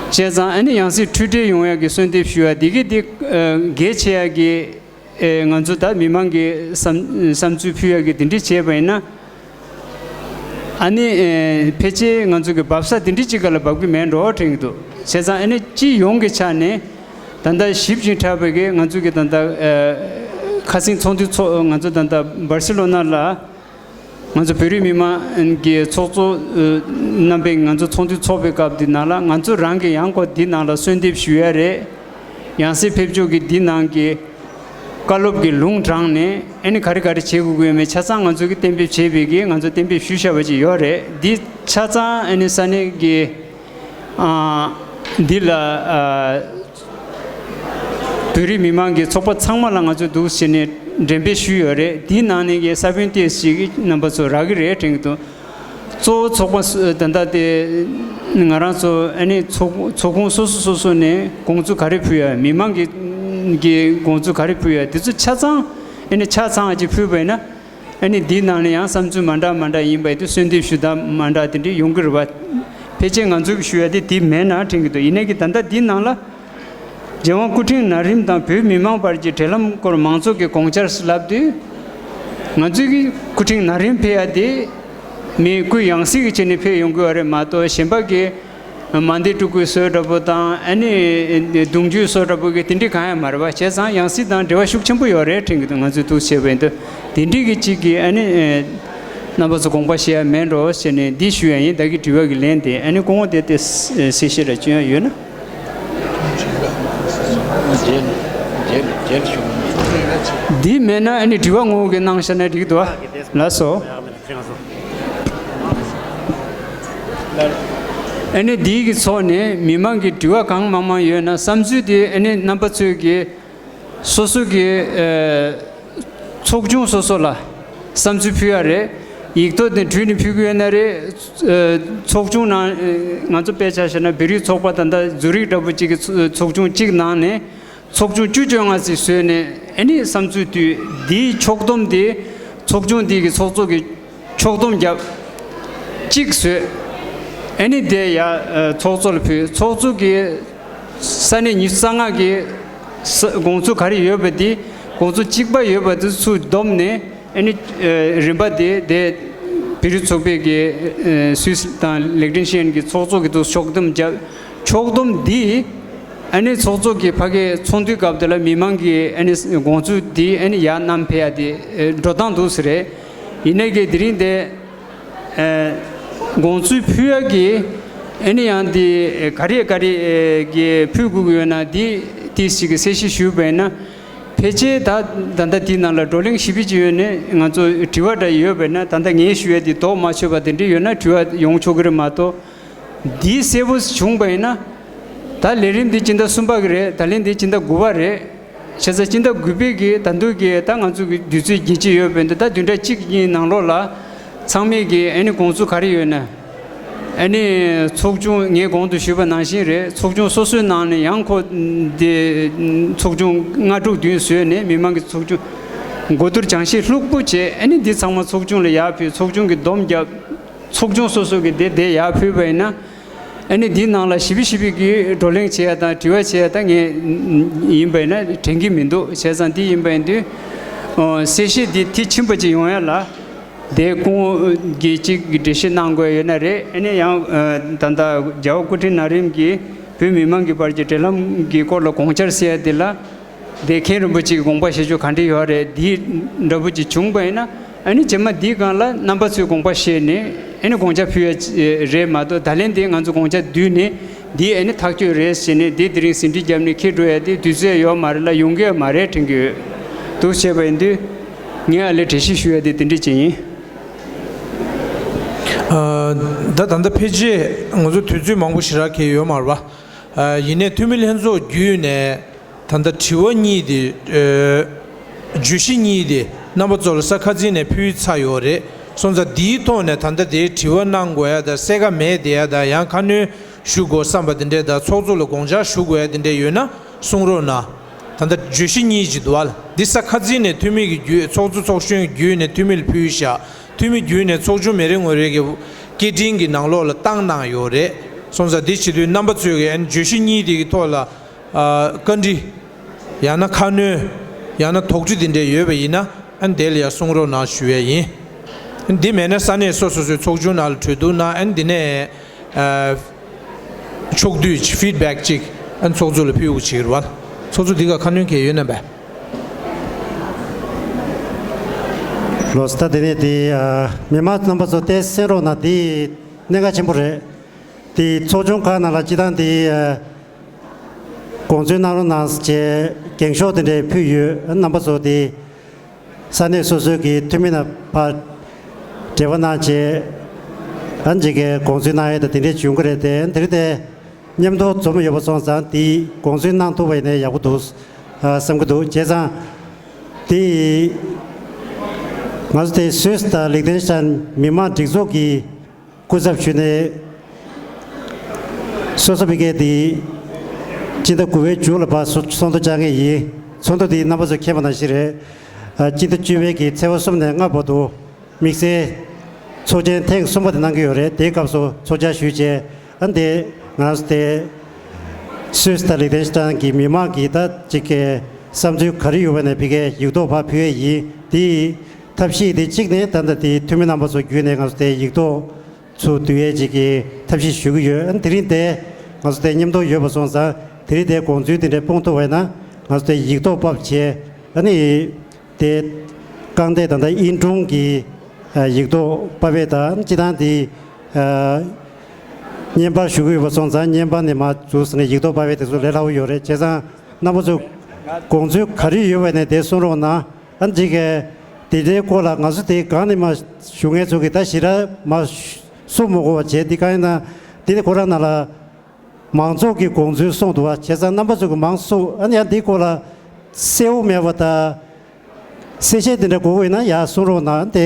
བྱས་ཙང་ཨ་ནི་ཡང་སྲིད་འཁྲུལ་བྲལ་ཡོང་ཡ་གི་གསོལ་འདེབས་ཞུ་ཡ་དེ་གི་དེ་གལ་ཆེ་ཡ་གི། ཨེ། ང་ཚོ་ད་མི་མང་གི་བསམ་བསམ་ཚུལ་ཕུལ་ཡག་གི་དེ་འདྲ་བྱས་པ་ཡིན་ན། ཨ་ནི། ཨེ། ཕལ་ཆེར་ང་ཚོ་གི་འབབ་ས་དེ་འདྲ་ཅིག་ག་ལ་འབབ་གི་མེད་འགྲོ་དྲན་གྱི་འདུག་བྱས་ཙང་ཨ་ནི་སྤྱི་ཡོངས་ཀྱི་ཆ་ནས་ད་ལྟ་ཞིབ་ཅིང་ཕྲ་བའི་གི་ང་ཚོ་གི་ད་ལྟ། ཨེ། ཁ་སང་ཚོགས་འདུ་ཚོགས། ང་ཚོ་ད་ལྟ་སྦར་སི་ལོ་ན་ལ། ང་ཚོ་བོད་རིགས་མི་མང་གི་ཚོགས་གཙོ་རྣམ་པས་ང་ཚོ་ཚོགས་འདུ་ཚོགས་པའི་སྐབས་འདི་ནང་ལ་ང་ཚོ་རང་གི་ཡང་ཁོ་འདི་ནང་ལ་གསོལ་འདེབས་ཞུ་ཡ་རེད། ཡང་སྲིད་ཕེབས་ཕྱོགས་ཀྱི་འདི་ནང་གི་བཀའ་སློབ་ཀྱི་ལུང་དྲངས་ནས་ཨ་ནི་ག་རེ་ག་རེ་བྱེད་དགོས་ཀྱི་ཡོད་མེད་ཆ་ཚང་ང་ཚོ་གི་གཏན་འབེབས་བྱས་པའི་གི་ང་ཚོ་གཏན་འབེབས་ཞུས་བཞག་པ་ཅིག་ཡོད་རེད། འདི་ཆ་ཚང་ཨ་ནི་ས་གནས་ཀྱི། ཨ། འདི་ལ། ཨ། བོད་རིགས་མི་མང་གི་ཚོགས་པ་ཚང་མ་ལ་ང་ཚོས་འདུག་བྱས་ནས་འགྲེམས་སྤེལ་ཞུས་ཡོད་རེད། འདིའི་ནང་ནས་ཀྱི་ས་བོན་ཏོག་ཙམ་ཞིག་རྣམ་པ་ཚོ་རག་གི་རེད་དྲན་གྱི་འདུག་གཙོ་བོ་ཚོགས་པ་སུ་ད་ལྟ་དེ་ང་རང་ཚོ་ཨ་ནི་ཚོགས་ཚོགས་ཁོངས་སོ་སོ་སོ་སོ་ནས་དགོངས་ཚུལ་ག་རེ་ཕུལ་ཡ། མི་མང་གི་གི་དགོངས་ཚུལ་ག་རེ་ཕུལ་ཡ། དེ་ཚོ་ཆ་ཚང་ཨ་ནི་ཆ་ཚང་ཅིག་ཕུལ་བ་ཡིན་ན། ཨ་ནི་འདིའི་ནང་ནས་ཡང་བསམ་ཚུལ་མ་འདྲ་མ་འདྲ་ཡིན་པ་ཡིན་དུས་གསོལ་འདེབས་ཞུ་སྟངས་མ་འདྲ་དེ་འདྲ་ཡོང་གི་རེད་བ། ཕལ་ཆེར་ང་ཚོ་གི་ཞུ་ཡ་དེ་འདི་མེད་ན་དྲན་གྱི་འདུག་ཡིན་ནའི་གི་ད་ལྟ་འདིའི་ནང་ལ། རྒྱལ་དབང་སྐུ་ཕྲེང་ན་རིམ་དང་བོད་མི་མང་བར་གྱི་འབྲེལ་ལམ་སྐོར་མང་ཚོགས་ཀྱི་དགོངས་འཆར་ལབ་དུས། ང་ཚོའི་གི་སྐུ་ཕྲེང་ན་རིམ་ཕེབས་ཡ་དེ། མི་སྐུ་ཡང་སྲིད་ཀྱི་ཆ་ནས་ཕེབས་ཡོང་གི་ཡོད་རེད་མ་གཏོགས་གཞན་པ་གི་མ་འདས་སྤྲུལ་སྐུའི་སྲོལ་འདྲ་པོ་དང་ཨ་ནི་གདུང་རྒྱུད་སྲོལ་འདྲ་པོ་གི་དེ་འདྲའི་གང་ཡང་མ་རེད་པ། བྱས་ཙང་ཡང་སྲིད་དང་འབྲེལ་བ་ཤུགས་ཆེན་པོ་ཡོད་རེད་དྲན་གྱི་འདུག་ང་ཚོས་འདུག་བྱས་པ་ཡིན་དུས་དེ་འདྲའི་གི་གཅིག་གི་ཨ་ནི་རྣམ་པ་ཚོ་དགོངས་པ་བཞེས་ཡ་མེད་འགྲོ་ཟེར་ནས་འདི་ཞུ་ཡ་ཡིན། བདག་གི་དྲི་བ་གི་ལན་དེ་ཨ་ནི་སྐུ་ངོ་དེ་དེ་གསལ་བཤད་ར་བྱུང་ཡ་ཡོད་ན། འདི་མེད་ན་ཨ་ནི་དྲི་བ་ངོ་གི་གནང་བཞག་ན་འགྲིག་འདུག་ཨ། ལགས་སོ། ཨ་ནི་འདིའི་གི་ཚོགས་ནས་མི་མང་གི་དྲི་བ་གང་མང་མང་ཡོད་ན་བསམ་ཚུལ་དེ་ཨ་ནི་རྣམ་པ་ཚོས་ཀྱི་སོ་སོ་གི་ཚོགས་ཆུང་སོ་སོ་ལ་བསམ་ཚུལ་ཕུལ་ཡ་རེད། ཡིག་ཐོག་དེ་བྲིས་ནས་ཕུལ་གི་ཡོད་ན་རེད། ཚོགས་ཆུང་ནང་ང་ཚོ་དཔེ་ཆ་བཞག་ན་བོད་རིགས་ཚོགས་པ་ད་ལྟ་ཛུ་རིག་འདྲ་པོ་གཅིག་གི་ཚོགས་ཆུང་གཅིག་ནང་ནས། ཚོགས་ཆུང་བཅུ་བཅོ་ལྔ་ཙམ་བཟོས་ནས་ཨ་ནི་བསམ་ཚུལ་བཏོན། འདིའི་ཕྱོགས་བསྡོམས་དེ་ཚོགས་ཆུང་འདི་གི་ཚོགས་གཙོ་གི་ཕྱོགས་བསྡོམས་བརྒྱབ། གཅིག་བཟོས། ཨ་ནི་དེ་ཡ་ཚོགས་གཙོ་ལ་ཕུལ། ཚོགས་གཙོ་གི་ས་གནས་ཉི་ཤུ་རྩ་ལྔ་གི་ས་དགོངས་ཚུལ་ག་རེ་ཡོད་པ་དེ་དགོངས་ཚུལ་གཅིག་པ་ཡོད་པ་དེ་ཚུར་བསྡོམས་ནས། ཨ་ནི་རིམ་པ་དེ་དེ་བོད་རིགས་ཚོགས་པའི་གི་སུད་སི་དང་ལིག་ཏེན་ཤི་ཡན་གྱི་ཚོགས་གཙོ་གི་ཐོག་ཕྱོགས་བསྡོམས་བརྒྱབ། ཕྱོགས་བསྡོམས་འདི་ཨ་ནི་ཚོགས་གཙོ་གི་ཕ་གི་ཚོགས་འདུའི་སྐབས་དེ་ལ་མི་མང་གི་ཨ་ནི་དགོངས་ཚུལ་འདི་ཨ་ནི་ཡར་བསྣམས་ཕེབས་ཡ་དེ་འགྲོ་སྟངས་འདུག་ཟེར་རེད། ཡིན་ནའི་གི་དེ་རིང་དེ་དགོངས་ཚུལ་ཕུལ་ཡ་གི་ཨ་ནི་ཡང་འདི་ག་རེ་ག་རེ་གི་ཕུལ་དགོས་ཀྱི་ཡོད་ན་འདི་ཏིས་ཞིག་གི་གསལ་བཤད་ཞུས་པ་ཡིན་ན། ཕལ་ཆེར་ད་ད་ལྟ་དེའི་ནང་ལ་བགྲོ་གླེང་ཞིབ་པ་ཅིག་ཡོད་ནས་ང་ཚོ་དྲི་བ་འདྲ་ཡོད་པ་ཡིན་ན། ད་ལྟ་ངས་ཞུ་ཡ་དེ་ལྡོག་མ་ཆོད་པ་དེ་འདྲ་ཡོད་ན་དྲི་བ་ཡོང་ཆོག་གི་རེད་མ་གཏོགས། འདི་གསལ་པོ་བྱུང་བ་ཡིན་ན། ད་ལས་རིམ་འདི་སྤྱི་ཟླ་གསུམ་པ་གི་རེད། ད་ལན་འདི་སྤྱི་ཟླ་དགུ་པ་རེད། བྱས་ཙང་སྤྱི་ཟླ་དགུ་པའི་གི་ད་དུང་གི་ད་ང་ཚོ་གི་དུས་ཚོད་རྒྱུན་ཆད་ཡོད་པ་ཡིན་ན། ད་བདུན་ཕྲག་གཅིག་གཉིས་ནང་ལོགས་ལ་ཚང་མས་གི་ཨ་ནི་དགོངས་ཚུལ་ག་རེ་ཡོད་ན། ཨ་ནི་ཚོགས་ཆུང་ངས་གོང་དུ་ཞུས་པ་ནང་བཞིན་རེད། ཚོགས་ཆུང་སོ་སོའི་ནང་ནས་ཡང་ཁོ་འདི་ཚོགས་ཆུང་ལྔ་དྲུག་བདུན་བཟོས་ནས་མི་མང་གི་ཚོགས་ཆུང་གོ་བསྡུར་སྦྱང་བཤད་ལྷུག་པོ་བྱས། ཨ་ནི་འདི་ཚང་མ་ཚོགས་ཆུང་ལ་ཡར་ཕུལ། ཚོགས་ཆུང་གི་བསྡོམས་བརྒྱབ། ཚོགས་ཆུང་སོ་སོ་གི་དེ་དེ་ཡར་ཕུལ་བ་ཡིན་ན། ཨ་ནི་འདིའི་ནང་ལ་ཞིབ་པ་ཞིབ་པའི་གི་བགྲོ་གླེང་བྱེད་ཡ་དང་དྲི་བ་བྱེད་ཡ་ད་ངས་ཡིན་པ་ཡིན་ན་དྲན་གྱི་མི་འདུག་བྱས་ཙང་འདི་ཡིན་པ་ཡིན་དུས་གསལ་བཤད་འདི་མཐིལ་ཕྱིན་པ་ཅིག་ཡོང་ཡ་ལ། དེ་སྐུ་ངོ་གིས་གཅིག་གི་འགྲེལ་བཤད་གནང་དགོས་ཡོད་ན་རེད། ཨ་ནི་ཡང་ད་ལྟ་རྒྱལ་བ་སྐུ་ཕྲེང་ན་རིམ་གྱིས་བོད་མི་མང་གི་བར་གྱི་འབྲེལ་ལམ་གྱི་སྐོར་ལ་དགོངས་འཆར་ཟེར་ཡ་དེ་ལ། དེ་མཁན་རིན་པོ་ཆེ་གི་དགོངས་པ་བཞེས་ཕྱོགས་ག་འདྲ་ཡོད་རེད། འདི་འདྲ་པོ་ཅིག་བྱུང་བ་ཡིན་ན། ཨ་ནི་རྗེས་མ་འདིའི་སྒང་ལ་རྣམ་པ་ཚོས་དགོངས་པ་བཞེས་ནས་ཨ་ནི་དགོངས་འཆར་ཕུལ་ཡ་རེད་མ་གཏོགས། ད་ལན་དེ་ང་ཚོ་དགོངས་འཆར་བསྡུས་ནས་འདི་ཨ་ནི་ཐག་གཅོད་རེད་ཟེར་ནས་འདི་དེ་རིང་ཟིན་བྲིས་བརྒྱབ་ནས་འཁྱེར་འགྲོ་ཡ་དེ་དུས་ཚོད་ཡོད་མ་རེད་ལ་ཡོང་གི་ཡོད་མ་རེད་དྲན་གྱི་ཡོད། འདུག་བྱས་པ་ཡིན་དུས་ངས་ཨ་ལས་འགྲེལ་བཤད་ཞུ་ཡ་དེ་དེ་འདྲ་ཅིག་ཡིན། ད་ད་ལྟ་ཕལ་ཆེར་ང་ཚོ་དུས་ཚོད་མང་པོ་ཞེ་དྲག་གི་ཡོད་མ་རེད་པ། ཡིན་ནའི་འཐུས་མི་ལྷན་ཚོགས་བརྒྱུད་ནས་ད་ལྟ་དྲི་བ་གཉིས་དེ། བརྗོད་གཞི་གཉིས་དེ་རྣམ་པ་ཚོ་ལ་ས་ཁ་འཛིན་ནས་ཕུལ་ཚར་ཡོད་རེད། སོང་ཙང་འདིའི་ཐོག་ནས་ད་ལྟ་དེའི་དྲི་བ་གནང་དགོས་ཡ་དང་གསལ་ཁ་མེད་བསྡད་ཡ་དང་། ཡང་ཁ་སྣོན་ཞུ་དགོས་བསམ་པ་དེ་འདྲས་དང་ཚོགས་གཙོ་ལ་དགོངས་འཆར་ཞུ་དགོས་ཡ་དེ་འདྲས་ཡོད་ན་གསུང་རོགས་གནང་། ད་ལྟ་བརྗོད་གཞི་གཉིས་ཅིག་འདུག་བ། འདི་ས་ཁ་འཛིན་ནས་འཐུས་མི་གི་བརྒྱུད། ཚོགས་གཙོ་ཚོགས་གཞོན་བརྒྱུད་ནས་འཐུས་མི་ལ་ཕུལ་བཞག་འཐུས་མི་བརྒྱུད་ནས་ཚོགས་ཆུང་མི་རེ་ངོ་རེ་གི་སྐད་འཕྲིན་གྱི་ནང་ལོགས་ལ་བཏང་གནང་ཡོད་རེད། སོང་ཙང་འདི་བྱེད་དུས་རྣམ་པ་ཚོས་ཀྱི་ཨ་ནི་བརྗོད་གཞི་གཉིས་དེ་གི་ཐོག་ལ་ཨ་བཀའ་འདྲི། ཡང་ན་ཁ་སྣོན། ཡང་ན་དོགས་འདྲི་དེ་འདྲས་ཡོད་པ་ཡིན་ན་ཨ་ནི་དེ་ལ་ཡང་གསུང་རོགས་གནང་ཞུ་ཡས་ཡིན། འདི་མེད་ན་ས་གནས་སོ་སོ་སོའི་ཚོགས་ཆུང་ནང་ལ་གྲོས་བསྡུར་གནང་། ཨ་ནི་འདི་ནས་ཨ་ཕྱོགས་བསྡུས་ཀྱི་ཕིཌ་བེག་ཅིག་ཨ་ནི་ཚོགས་གཙོ་ལ་ཕུལ་དགོས་ཀྱི་རེད་བ། ཚོགས་གཙོ་འདི་ག་ཁ་སྣོན་གལ་ཡོད་ན་བས། ལགས་སོ། ད་དེ་ནས་དེ་ཨ་མི་མང་རྣམ་པ་ཚོ་ཏོག་ཙམ་གསན་རོགས་གནང་། དེ་གནད་འགག་ཆེན་པོ་རེད། དེ་ཚོགས་ཆུང་ཁག་ནང་ལ་སྤྱིར་བཏང་དེ་ཨ་དགོངས་ཚུལ་གནང་རོགས་གནང་ཞེས་འགེངས་ཤོག་དེ་འདྲས་ཕུལ་ཡོད། རྣམ་པ་ཚོ་དེ་ས་གནས་སོ་སོའི་གི་འཐུས་མི་རྣམ་པ་འབྲེལ་བ་གནང་བྱས་ཨ་ནི་གཅིག་གི་དགོངས་ཚུལ་གནང་ཡས་དང་དེ་འདྲས་བྱུང་གི་རེད་དེ། དེ་རིང་དེ་མཉམ་དུ་འཛོམས་ཡོད་པ་སོང་ཙང་དེ་དགོངས་ཚུལ་གནང་ཐུབ་པ་ཡིན་ན་ཡག་པོ་འདུག་བསམ་གྱི་འདུག་བྱས་ཙང་དེ་ང་ཚོ་དེ་སུད་སི་དང་ལིག་ཏེན་ཤི་ཏན་མི་མང་སྒྲིག་འཛུགས་ཀྱི་སྐུ་ཚབ་ཞུས་ནས་སོ་སོ་ཕ་གི་དེ་སྤྱི་ཟླ་དགུ་པའི་མཇུག་ལ་ཕར་ཚོགས་འདུ་བཅར་མཁན་ཡིན། ཚོགས་འདུ་དེ་རྣམ་པ་ཚོས་མཁྱེན་པ་ནང་བཞིན་རེད། ཨ་སྤྱི་ཟླ་བཅུ་པའི་གི་ཚེས་པ་གསུམ་ནས་ལྔ་བར་དུ་དམིགས་བསལ་ཚོགས་ཆེན་ཐེངས་གསུམ་པ་དེ་གནང་གི་ཡོད་རེད། དེའི་སྐབས་སུ་ཚོགས་བཅར་ཞུས་བྱས། ཨ་འདི་ང་ཚོ་དེ་སུད་སི་དང་ལིག་ཏེན་ཤི་ཏན་གྱི་མི་མང་གིས་ད་ཅིག་གི་བསམ་ཚུལ་ག་རེ་ཡོད་པ་ནས་ཕ་གིར་ཡིག་ཐོག་ཕར་ཕུལ་ཡས་ཡིན། དེའི་ཐབས་ཤེས་དེ་གཅིག་ནས་ད་ལྟ་དེ་འཐུས་མི་རྣམ་པ་ཚོ་བརྒྱུད་ནས་ང་ཚོ་དེ་ཡིག་ཐོག་ཚུར་བསྡུ་ཡས་ཅིག་གི་ཐབས་ཤེས་ཞུ་གི་ཡོད། ཨ་དེ་རིང་དེ་ང་ཚོ་དེ་མཉམ་དུ་ཡོད་པ་སོང་ཙང་དེ་རིང་དེ་དགོངས་ཚུལ་དེ་འདྲ་སྤུངས་ཐུབ་པ་ཡིན་ན་ང་ཚོ་དེ་ཡིག་ཐོག་ཕབ་བྱས། ཨ་ནི་དེ་རྐང་སྟེགས་ད་ལྟ་ཨིན་ཀྲུང་གི་ཡིག་ཐོག་ཕབ་པ་དང་སྤྱི་བཏང་དེ་བརྙན་པར་ཞུ་གི་ཡོད་པ་སོང་ཙང་བརྙན་པར་ནས་མར་འཛུལ་སོང་ནས་ཡིག་ཐོག་ཕབ་པ་དེ་ཚོ་ལས་སླ་བོ་ཡོད་རེད། བྱས་ཙང་རྣམ་པ་ཚོ་དགོངས་ཚུལ་ག་རེ་ཡོད་པ་ནས་དེ་གསུང་རོགས་གནང་། ཨ་ཅིག་གིས་དེ་འདྲའི་སྐོར་ལ་ང་ཚོ་དེ་སྒང་ནས་མར་ཞུ་མཁན་ཚོ་གིས་ད་ཞེ་དྲག་མར་གསུང་མ་དགོས་པ་བྱས། དེ་གང་ཡིན་ན་དེ་ནི་ཁོ་རང་ནང་ལ་མང་ཚོགས་ཀྱི་དགོངས་ཚུལ་གསུངས་འདུག་བ། བྱས་ཙང་རྣམ་པ་ཚོ་གིས་མང་གསུང་། ཨ་ནི་ཡང་དེའི་སྐོར་ལ་གསལ་བོ་མེད་པ་དང་གསལ་བཤད་དེ་འདྲ་དགོས་ཀྱི་ཡོད་ན་ཡར་གསུང་རོགས་གནང་། དེ་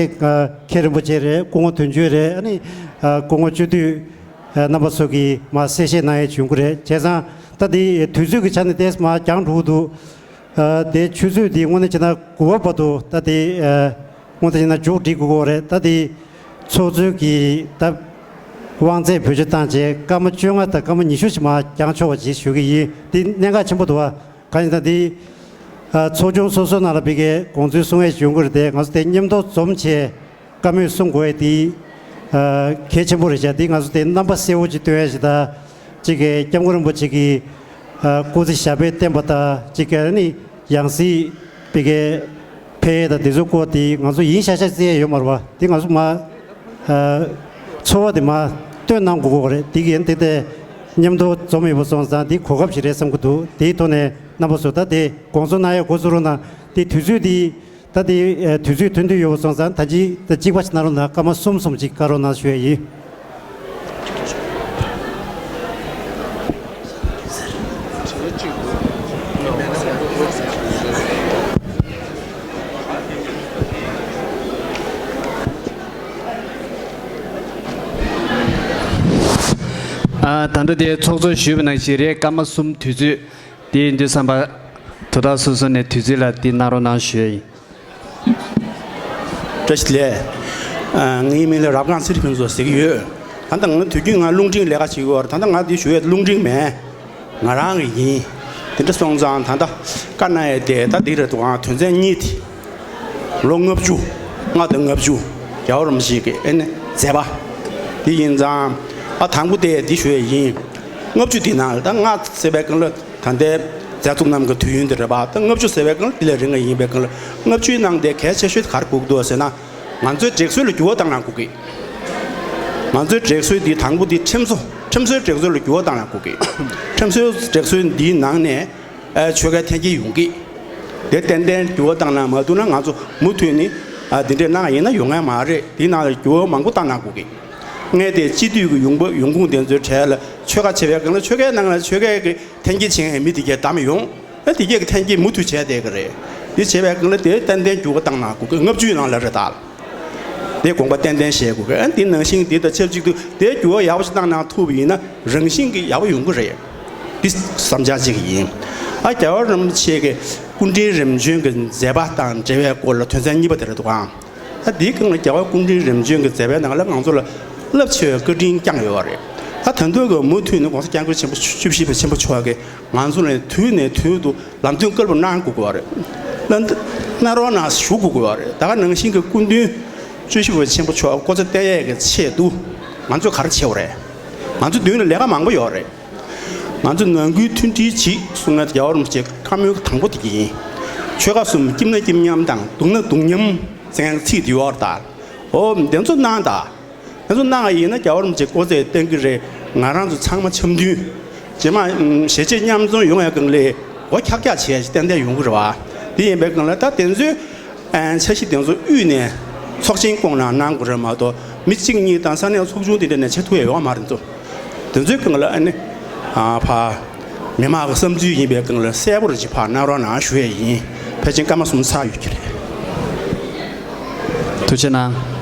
མཁན་རིན་པོ་ཆེ་རེད། སྐུ་ངོ་དོན་གཅོད་རེད། ཨ་ནི་སྐུ་ངོ་སྤྱི་འཐུས་རྣམ་པ་ཚོ་གིས་མར་གསལ་བཤད་གནང་ཡས་བྱུང་གི་རེད། བྱས་ཙང་ད་དེ་དུས་ཚོད་ཀྱི་ཆ་ནས་ཏོག་ཙམ་མར་འགྱངས་འགྲོ་གི་འདུག་ཨ་དེ་ཆུ་ཚོད་འདི་དངོས་གནས་བྱས་ན་དགུ་པ་བར་དུ་ད་དེ་ཨ་དངོས་གནས་བྱས་ན་མཇུག་སྒྲིལ་དགོས་ཀྱི་རེད། ད་དེ་ཚོགས་གཙོས་ཀྱི་ད་དབང་ཚད་བེད་སྤྱོད་བཏང་བྱས་སྐར་མ་བཅོ་ལྔ་དང་སྐར་མ་ཉི་ཤུ་ཞིག་མར་འགྱངས་ཆོག་པ་ཅིག་ཞུ་གི་ཡིན། དེ་གནད་འགག་ཆེན་པོ་འདུག་བ། གང་ཡིན་ད་དེ་ཨ་ཚོགས་ཆུང་སོ་སོ་ནང་ལ་ཕ་གིར་དགོངས་ཚུལ་གསུང་ཡས་བྱུང་གི་རེད་དེ། ང་ཚོ་དེ་མཉམ་དུ་འཛོམས་བྱས་བཀའ་མོལ་གསུང་དགོས་ཡས་དེ་ཨ་གལ་ཆེན་པོ་རེད་ཤག་དེ་ང་ཚོ་དེ་རྣམ་པ་གསལ་བོ་ཅིག་སྟོན་ཡས་ཞིག་དང་། གཅིག་གིས་སྐྱབས་མགོན་རིན་པོ་ཆེ་གི་ཨ་སྐུ་ཚེ་ཞབས་པད་བརྟན་པ་དང་། གཅིག་གིས་ནི་ཡང་སྲིད་ཕ་གིར་ཕེབས་ཡས་དང་དེ་ཚོའི་སྐོར་དེ་ང་ཚོ་ཡིན་ཤག་ཤག་བརྩི་ཡས་ཡོད་མ་རེད་བ། དེ་ང་ཚོ་མར་ཨ་ཚོར་བ་དེ་མར་སྟོན་གནང་དགོས་ཀྱི་རེད། དེ་གིས་དེ་དེ་མཉམ་དུ་འཛོམས་ཡོད་པ་སོང་ཙང་དེ་གོ་སྐབས་ཤིག་རེད་བསམ་གྱི་འདུག་དེའི་ཐོག་ནས་རྣམ་པ་ཚོ་ད་དེ་དགོངས་ཚུལ་གནང་ཡས་འགོ་ཚུགས་རོགས་གནང་། དེ་དུས་ཚོད་དེ་ད་དེ་ཨ་དུས་ཚོད་ཐོན་དུས་ཡོད་པ་སོང་ཙང་ད་ཅི་ད་གཅིག་པ་ཞིག་གནང་རོགས་གནང་། སྐར་མ་གསུམ་གསུམ་ཅིག་བཀའ་རོགས་གནང་ཞུ་ཡས་ཡིན། ཨ་ད་ལྟ་དེ་ཚོགས་གཙོས་ཞུས་པ་ནང་བཞིན་རེད། སྐར་མ་གསུམ་དུས་ཚོད་དེ་ཡིན་དུས་ཙམ་པ་དོ་བདག་སོ་སོ་ནས་དུས་ཚོད་ལ་དེ་གནང་རོགས་གནང་ཞུ་ཡས་ཡིན། བཀྲ་ཤིས་བདེ་ལེགས། ཨ་ངའི་མིང་ལ་རབ་སྒང་ཚེ་རིང་ཕུན་ཚོགས་ཟེར་གྱི་ཡོད། ད་ལྟ་ང་དུས་རྒྱུན་ང་རླུང་འཕྲིན་ལས་ཀ་བྱེད་ཀྱི་ཡོད་རེད། ད་ལྟ་ང་འདི་ཞུ་ཡས་རླུང་འཕྲིན་མིན། ང་རང་གི་ཡིན། དེ་འདྲ་སོང་ཙང་ད་ལྟ་བཀའ་གནང་ཡས་དེ་ད་འདི་རེད་འདུག་ཨང་། དོན་ཚན་གཉིས་དེ། ལོ་ལྔ་བཅུ། ལྔ་དང་ལྔ་བཅུ། རྒྱལ་བ་རིན་པོ་ཆེ་གི་ཨེ་ནི་མཛད་པ། དེ་ཡིན་ཙང་ཨ་དང་པོ་དེ་འདི་ཞུ་ཡས་ཡིན། ལྔ་བཅུ་དེ་ནང་ལ་ད་ལྔ་ཟེར་བའི་སྒང་ལ་ད་ལྟའི་མཛད་གཙོ་རྣམས་ཀྱི་དུས་ཡུན་དེ་རེད་པ། ད་ལྔ་བཅུ་ཟེར་བའི་སྒང་ལ་དེ་ལས་རིང་བ་ཡིན་པའི་སྒང་ལ་ལྔ་བཅུའི་ནང་དེ་གལ་ཆེ་ཤོས་དེ་ག་རེ་དགོས་ཀྱི་འདུག་ཟེར་ན། ང་ཚོའི་སྒྲིག་སྲོལ་ལ་འགྱུར་བ་གཏང་ན་དགོས་ཀྱི། ང་ཚོའི་སྒྲིག་སྲོལ་འདི་དང་པོ་འདི་ཁྲིམས་བཟོ། ཁྲིམས་བཟོའི་སྒྲིག་སྲོལ་ལ་འགྱུར་བ་གཏང་ན་དགོས་ཀྱི། ཁྲིམས་བཟོའི་སྒྲིག་སྲོལ་འདིའི་ནང་ནས་ཨ་ཆོལ་ཁའི་འཐེན་འཁྱེར་ཡོང་གི། དེ་ཏན་ཏན་འགྱུར་བ་བཏང་ན་མ་ཐུབ་ན་ང་ཚོ་མུ་མཐུད་ནས་ཨ་འདི་འདྲས་གནང་ཡིན་ན་ཡོང་ཡ་མ་རེད། འདི་ནང་ལ་འགྱུར་བ་མང་པོ་གཏང་ན་དགོས་ཀྱི། ངས་དེ་སྤྱི་འཐུས་ཀྱི་ཡོང་འབབ་ཡོང་ཁུངས་དེ་ཚོའི་གྲས་ལ་ཆོལ་ཁ་ཕྱེ་བའི་སྒང་ལ་ཆོལ་ཁའི་ནང་ལ་ཆོལ་ཁའི་གི་འཐེན་འཁྱེར་བྱེད་མཁན་མི་དེ་གས་བདམས་ཡོང་། ཨ་དེ་གས་ཀྱི་འཐེན་འཁྱེར་མུ་མཐུད་བྱས་བསྡད་ཀྱི་རེད། དེ་བྱས་པའི་སྒང་ལ་དེ་ཏན་ཏན་འགྱུར་བ་བཏང་ན་དགོས་ཀྱི། ལྔ་བཅུའི་ནང་ལ་རེད་ད། དེ་དགོངས་པ་ཏན་ཏན་བཞེས་དགོས་ཀྱི། ཨ་དེ་ནང་བཞིན་དེ་དང་ཆབས་ཅིག་ཏུ་དེ་འགྱུར་བ་ཡག་པོ་ཞིག་བཏང་གནང་ཐུབ་པ་ཡིན་ན་རང་བཞིན་གྱིས་ཡག་པོ་ཡོང་གི་རེད། དེ་བསམ་འཆར་གཅིག་ཡིན། ཨ་རྒྱལ་བ་རིན་པོ་ཆེ་གི་སྐུ་ཕྲེང་རིམ་བྱོན་གྱི་མཛད་པ་དང་འབྲེལ་བའི་སྐོར་ལ་དོན་ཚན་གཉིས་པ་དེ་རེད་འདུག་ཨང་། ད་འདིའི་སྒང་ལ་རྒྱལ་བ་སྐུ་ཕྲེང་རིམ་བྱོན་གྱི་མཛད་པའི་ནང་ལ་ང་ཚོ་ལ་རླབས་ཆེ་བའི་བཀའ་དྲིན་བསྐྱངས་ཡོད་རེད། ད་ད་དུང་གི་མུ་མཐུད་ནས་༸གོང་ས་༸སྐྱབས་མགོན་ཆེན་པོ་བཅུ་བཞི་པ་ཆེན་པོ་མཆོག་གིས་ང་ཚོ་ལ་དུས་ནས་དུས་དུ་ལམ་སྟོན་བསྐལ་པ་གནང་དགོས་ཀྱི་ཡོད་རེད། གནང་གནང་རོགས་གནང་ཞུ་དགོས་ཀྱི་ཡོད་རེད། ད་ག་ནང་བཞིན་གྱི་སྐུ་མདུན་བཅུ་བཞི་པ་ཆེན་པོ་མཆོག་སྐུ་ཚེ་བརྟན་ཡས་ཀྱི་ཆེད་དུ་ང་ཚོས་ག་རེ་བྱེད་དགོས་རེད། ང་ཚོ་མདུན་ལ་ལས་ཀ་མང་པོ་ཡོད་རེད། ང་ཚོ་ནང་ཁུལ་མཐུན་སྒྲིལ་གྱིས་གསུང་ངེད་རྒྱལ་བ་རིན་པོ་ཆེའི་བཀའ་མོལ་དང་པོ་དེ་ཡིན། ཆོལ་ཁ་གསུམ་སྐྱིད་ན་སྐྱིད་མཉམ་དང་སྡུག་ན་སྡུག་མཉམ་ཟེར་མཁན་ཚིག་དེ་ཡོད་རེད་ད། འོ་དེ་ཚོ་གནང་ད། དེ་ཚོ་གནང་བ་ཡིན་ན་རྒྱལ་བ་རིན་པོ་ཆེ་སྐུ་ཚེ་བརྟན་གྱི་རེད། ང་རང་ཚོ་ཚང་མ་འཆམ་མཐུན། རྗེས་མ་ཞལ་ཕྱེ་མཉམ་འཛོམས་ཡོང་བའི་སྒང་ལ་སྒོ་ཁྱག་ཁྱག་བྱས་ཏན་ཏན་ཡོང་གི་རེད་བ། དེ་ཡིན་པའི་སྒང་ལ་ད་དེ་ཚོའི་ཨ་འཆར་གཞི་དེ་ཚོ་དབུས་ནས་ཚོགས་ཆེན་བསྐོང་གནང་གནང་དགོས་རེད་མ་གཏོགས་མི་གཅིག་གཉིས་དང་ས་གནས་ཚོགས་ཆུང་དེ་འདྲ་ནས་བྱེད་ཐུབ་ཡ་ཡོད་མ་རེད་ཚོ། དེ་ཚོའི་སྒང་ལ་ཨ་ནི་ཨ་ཕ་མི་མང་གི་བསམ་ཚུལ་ཡིན་པའི་སྒང་ལ་གསལ་པོ་རེ་ཅིག་ཕར་གནང་རོགས་གནང་ཞུ་ཡས་ཡིན། ཕལ་ཆེར་སྐར་མ་གསུམ་ཚར་ཡོད་ཀྱི་རེད། ཐུགས་རྗེ་གནང་།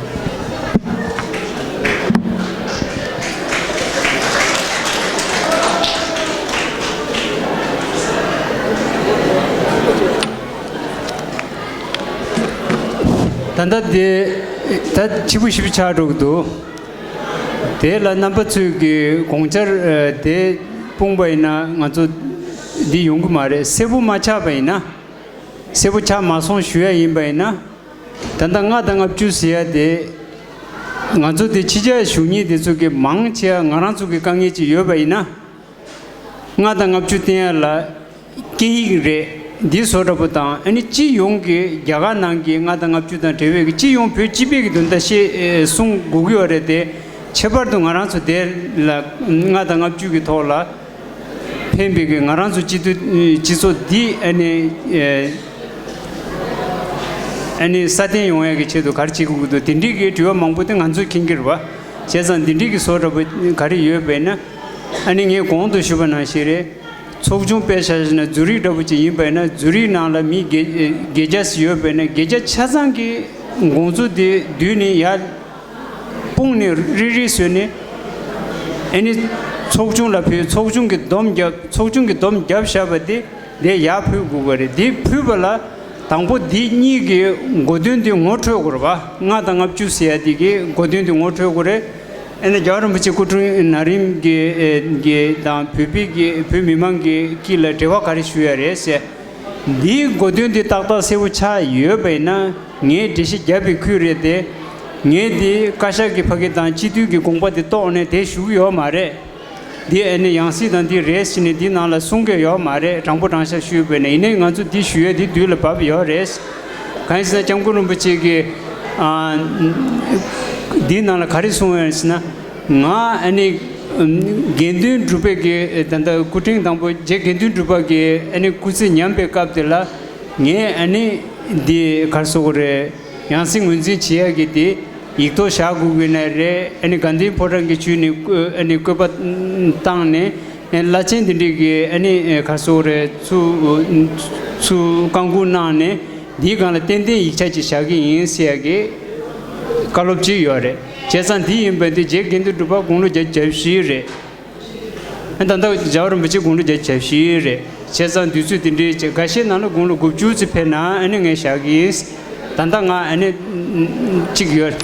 ད་ལྟ་དེ་ད་ཕྱི་པོ་ཞིབ་ཆགས་འགྲོ་གི་འདུག་དེ་ལ་རྣམ་པ་ཚོས་ཀྱི་དགོངས་འཆར་ཨ་དེ་སྤུངས་པ་ཡིན་ན་ང་ཚོ་འདི་ཡོང་གི་མ་རེད། གསལ་པོ་མ་ཆགས་པ་ཡིན་ན། གསལ་པོ་ཆགས་མ་སོང་ཞུ་ཡ་ཡིན་པ་ཡིན་ན། ད་ལྟ་ལྔ་དང་ལྔ་བཅུ་ཟེར་ཡ་དེ། ང་ཚོ་དེ་ཕྱི་རྒྱལ་བཞུགས་མཁན་དེ་ཚོ་གི་མང་ཆེ་བ་ང་རང་ཚོ་གི་དཀའ་ངལ་ཅིག་ཡོད་པ་ཡིན་ན། ལྔ་དང་ལྔ་བཅུ་བསྟན་ཡ་ལ་སྐད་ཡིག་རེད། འདི་བཟོ་འདྲ་པོ་དང་ཨ་ནི་སྤྱི་ཡོངས་ཀྱི་རྒྱ་གར་ནང་གི་ལྔ་དང་ལྔ་བཅུ་དང་འབྲེལ་བའི་གི་སྤྱི་ཡོངས་བོད་སྤྱི་པའི་གི་དོན་དག་བཤད་ཨེ་གསུང་དགོས་ཀྱི་ཡོད་རེད་དེ། ཁྱད་པར་དུ་ང་རང་ཚོ་དེ་ལ་ལྔ་དང་ལྔ་བཅུ་གི་ཐོག་ལ་ཕན་པའི་གི་ང་རང་ཚོ་སྤྱི་འཐུས་ཨེ་སྤྱི་ཚོགས་འདི་ཨ་ནི་ཨེ་ཨ་ནི་སྲ་བརྟན་ཡོང་ཡ་གི་ཆེད་དུ་ག་རེ་བྱེད་དགོས་ཀྱི་འདུག་དེ་འདྲའི་གི་དྲི་བ་མང་པོ་དེ་ང་ཚོས་མཁྱེན་གྱི་རེད་པ། བྱས་ཙང་འདི་འདྲའི་གི་བཟོ་འདྲ་པོ་ག་རེ་ཡོད་པས་ན། ཨ་ནི་ངས་གོང་དུ་ཞུས་པ་ནང་བཞིན་རེད། ཚོགས་ཆུང་དཔེ་ཆ་བཞག་ན་ཛུ་རིག་འདྲ་པོ་ཅིག་ཡིན་པས་ན་ཛུ་རིག་ནང་ལ་མི་བརྒྱད་བརྒྱད་བརྒྱ་ཞིག་ཡོད་པས་ན་བརྒྱད་བརྒྱ་ཆ་ཚང་གི་དགོངས་ཚུལ་དེ་བསྡུས་ནས་ཡར་སྤུངས་ནས་རིལ་རིལ་བཟོས་ནས་ཨ་ནི་ཚོགས་ཆུང་ལ་ཕུལ། ཚོགས་ཆུང་གི་སྡོམ་བརྒྱབ། ཚོགས་ཆུང་གི་སྡོམ་བརྒྱབ་བཞག་པ་དེ་དེ་ཡར་ཕུལ་དགོས་པ་རེད། དེ་ཕུལ་བ་ལ་དང་པོ་དེ་གཉིས་ཀྱི་གོ་དོན་དེ་ངོ་འཕྲོད་དགོས་རེད་པ། ལྔ་དང་ལྔ་བཅུ་ཟེར་ཡ་དེ་གི་གོ་དོན་དེ་ངོ་འཕྲོད་དགོས་རེད། ཨ་ནི་རྒྱལ་བ་རིན་པོ་ཆེ་སྐུ་ཕྲེང་ན་རིམ་གྱི་ཨེ་གྱི་དང་བོད་པའི་གི་བོད་མི་མང་གི་དཀྱིལ་ལ་འབྲེལ་བ་ག་རེ་ཞུ་ཡ་རེད་ཟེར། འདིའི་གོ་དོན་འདི་ཏག་ཏག་གསལ་པོ་ཆགས་ཡོད་པ་ཡིན་ན་ངས་འགྲེལ་བཤད་བརྒྱབ་པའི་ཁུལ་རེད་དེ། ངས་འདི་བཀའ་ཤག་གི་ཕ་གི་དང་སྤྱི་འཐུས་ཀྱི་དགོངས་པ་འདི་རྟོགས་ནས་དེ་ཞུ་གི་ཡོད་མ་རེད། འདི་ཨ་ནི་ཡང་སྲིད་དང་འདི་རེད་ཟེར་ནས་འདི་ནང་ལ་གསུང་གི་ཡོད་མ་རེད། དྲང་པོ་དྲང་བཞག་ཞུས་པ་ཡིན་ན། ཡིན་ནའི་ང་ཚོ་འདི་ཞུ་ཡས་འདི་དུས་ལ་བབས་ཡོད་རེད། གང་ཡིན་ཟེར་ན་སྐྱབས་མགོན་རིན་པོ་ཆེ་གིས་ཨ་འདི་ནང་ལ་ག་རེ་གསུངས་ཡོད་ཟེར་ན། ང་ཨ་ནི་དགེ་འདུན་གྲུབ་པའི་གི་ད་ལྟ་སྐུ་ཕྲེང་དང་པོ་རྗེ་དགེ་འདུན་གྲུབ་པ་གི་ཨ་ནི་སྐུ་ཚེ་ཉམས་པའི་སྐབས་དེ་ལ་ངས་ཨ་ནི་འདི་ག་རེ་ཟེར་དགོས་རེད། ཡང་སྲིད་ངོས་འཛིན་བྱེད་ཡ་གི་དེ་ཡིག་ཐོག་བཞག་དགོས་ཀྱི་ན་རེད། ཨ་ནི་དགའ་ལྡན་ཕོ་བྲང་གི་བཅུད་ནས་བཀོད་ཨ་ནི་བཀོད་པ་བཏང་ནས་བླ་ཆེན་དེ་འདྲས་ཀྱི་ཨ་ནི་ག་རེ་ཟེར་དགོས་རེད། ཚུར་ཚུར་བཀའ་འགུག་གནང་ནས་འདིའི་སྒང་ལ་ཏན་ཏན་ཡིག་ཆ་ཅིག་བཞག་གི་ཡིན་ཟེར་ཡ་གི་བཀའ་སློབ་ཅིག་ཡོད་རེད། བྱས་ཙང་འདི་ཡིན་པ་འདི་རྗེ་དགེ་འདུན་གྲུབ་པ་དགུང་ལོ་བརྒྱད་ཅུ་གྱ་བཞི་རེད། ཨ་ད་ལྟ་རྒྱལ་བ་རིན་པོ་ཆེ་དགུང་ལོ་བརྒྱད་ཅུ་གྱ་བཞི་རེད། བྱས་ཙང་དུས་ཚོད་དེ་འདྲའི་ཆེ་འགའ་ཤས་ནང་ལ་དགུང་ལོ་དགུ་བཅུ་ཙམ་ཕེབས་ན་ཨ་ནི་ངས་བཞག་གི་ཡིན། ད་ལྟ་ང་ཨ་ནི་གཅིག་ཡོད།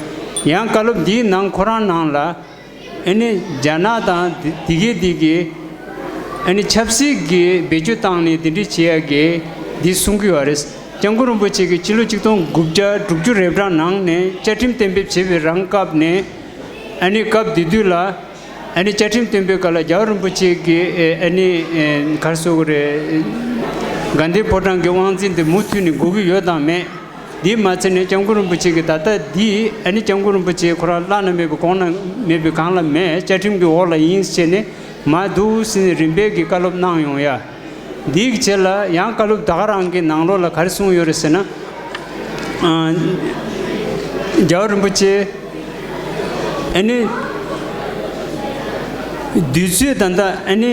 ཡང་བཀའ་སློབ་འདིའི་ནང་ཁོ་རང་ནང་ལ་ཨ་ནི་རྒྱ་ནག་དང་དེ་དེ་གའི་དེ་གའི་ཨ་ནི་ཆབ་སྲིད་ཀྱི་བེད་སྤྱོད་བཏང་ནས་དེ་འདྲའི་བྱེད་ཡ་གི་འདི་གསུང་གི་ཡོད་རེད། སྐྱབས་མགོན་རིན་པོ་ཆེ་གིས་ཕྱི་ལོ་ཆིག་སྟོང་དགུ་བརྒྱ་དྲུག་ཅུ་རེ་གྲངས་ནང་ནས་བཅའ་ཁྲིམས་གཏན་འབེབས་བྱས་པའི་རང་སྐབས་ནས། ཨ་ནི་སྐབས་དེ་དུས་ལ་ཨ་ནི་བཅའ་ཁྲིམས་གཏན་འབེབས་སྐབས་ལ་རྒྱལ་བ་རིན་པོ་ཆེ་གིས་ཨ་ནི་ག་རེ་ཟེར་དགོས་རེད། དགའ་ལྡན་ཕོ་བྲང་གི་དབང་འཛིན་དེ་མུ་མཐུད་ནས་དགོས་ཀྱི་ཡོད་དམ་མེད། འདི་མ་ཚད་ནས་སྐྱབས་མགོན་རིན་པོ་ཆེ་གིས་ད་ལྟ་འདི་ཨ་ནི་སྐྱབས་མགོན་རིན་པོ་ཆེ་ཁོ་རང་བླ་ན་མེད་པའི་གོང་ན་མེད་པའི་སྒང་ལ་མེད། བཅའ་ཁྲིམས་ཀྱི་འོག་ལ་ཡིན་ཟེར་ནས་མར་འདུག་ཟེར་ནས་རིམ་པས་ཀྱི་བཀའ་སློབ་གནང་ཡོང་ཡ། འདིའི་རྗེས་ལ་ཡང་བཀའ་སློབ་ད་ག་རང་གི་ནང་ལོགས་ལ་ག་རེ་གསུངས་ཡོད་རེད་ཟེར་ན། ཨ་རྒྱལ་བ་རིན་པོ་ཆེ་ཨ་ནི་དུས་ཚོད་ད་ལྟ་ཨ་ནི་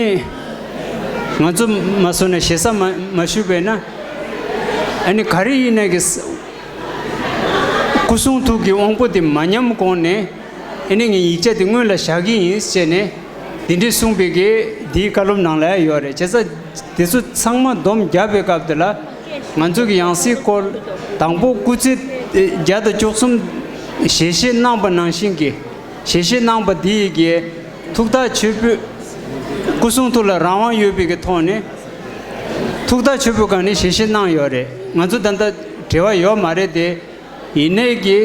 ང་ཚོ་མ་སོང་ན་ཞེ་ས་མ་མ་ཞུས་པས་ན། ཨ་ནི་ག་རེ་ཡིན་ན་གི་ས་སྐུ་གསུང་ཐུགས་ཀྱི་དབང་པོ་དེ་མ་ཉམས་གོང་ནས་ཨ་ནི་ངས་ཡིག་ཆ་དེ་སྔོན་ལ་བཞག་གི་ཡིན་ཟེར་ནས་དེ་འདྲས་གསུངས་པའི་གི་དེའི་བཀའ་སློབ་ནང་ལ་ཡོད་རེད། བྱས་ཙང་དེ་ཚོ་ཚང་མ་སྡོམ་བརྒྱབ་པའི་སྐབས་དེ་ལ་ང་ཚོ་གི་ཡང་སྲིད་སྐོར་དང་པོ་སྐུ་ཚེ་བརྒྱ་དང་བཅུ་གསུམ་ཞལ་བཞེས་གནང་པ་ནང་བཞིན་གྱི་ཞལ་བཞེས་གནང་པ་དེ་ཡི་གི་ཐུགས་ཐག་ཆོད་པོས་སྐུ་གསུང་ཐུགས་ལ་རང་དབང་ཡོད་པའི་གི་ཐོག་ནས་ཐུགས་ཐག་ཆོད་པོའི་སྒང་ནས་ཞལ་བཞེས་གནང་ཡོད་རེད། ང་ཚོ་ད་ལྟ་འབྲེལ་བ་ཡོད་མ་རེད་དེ། ཡིན་ནའི་གི་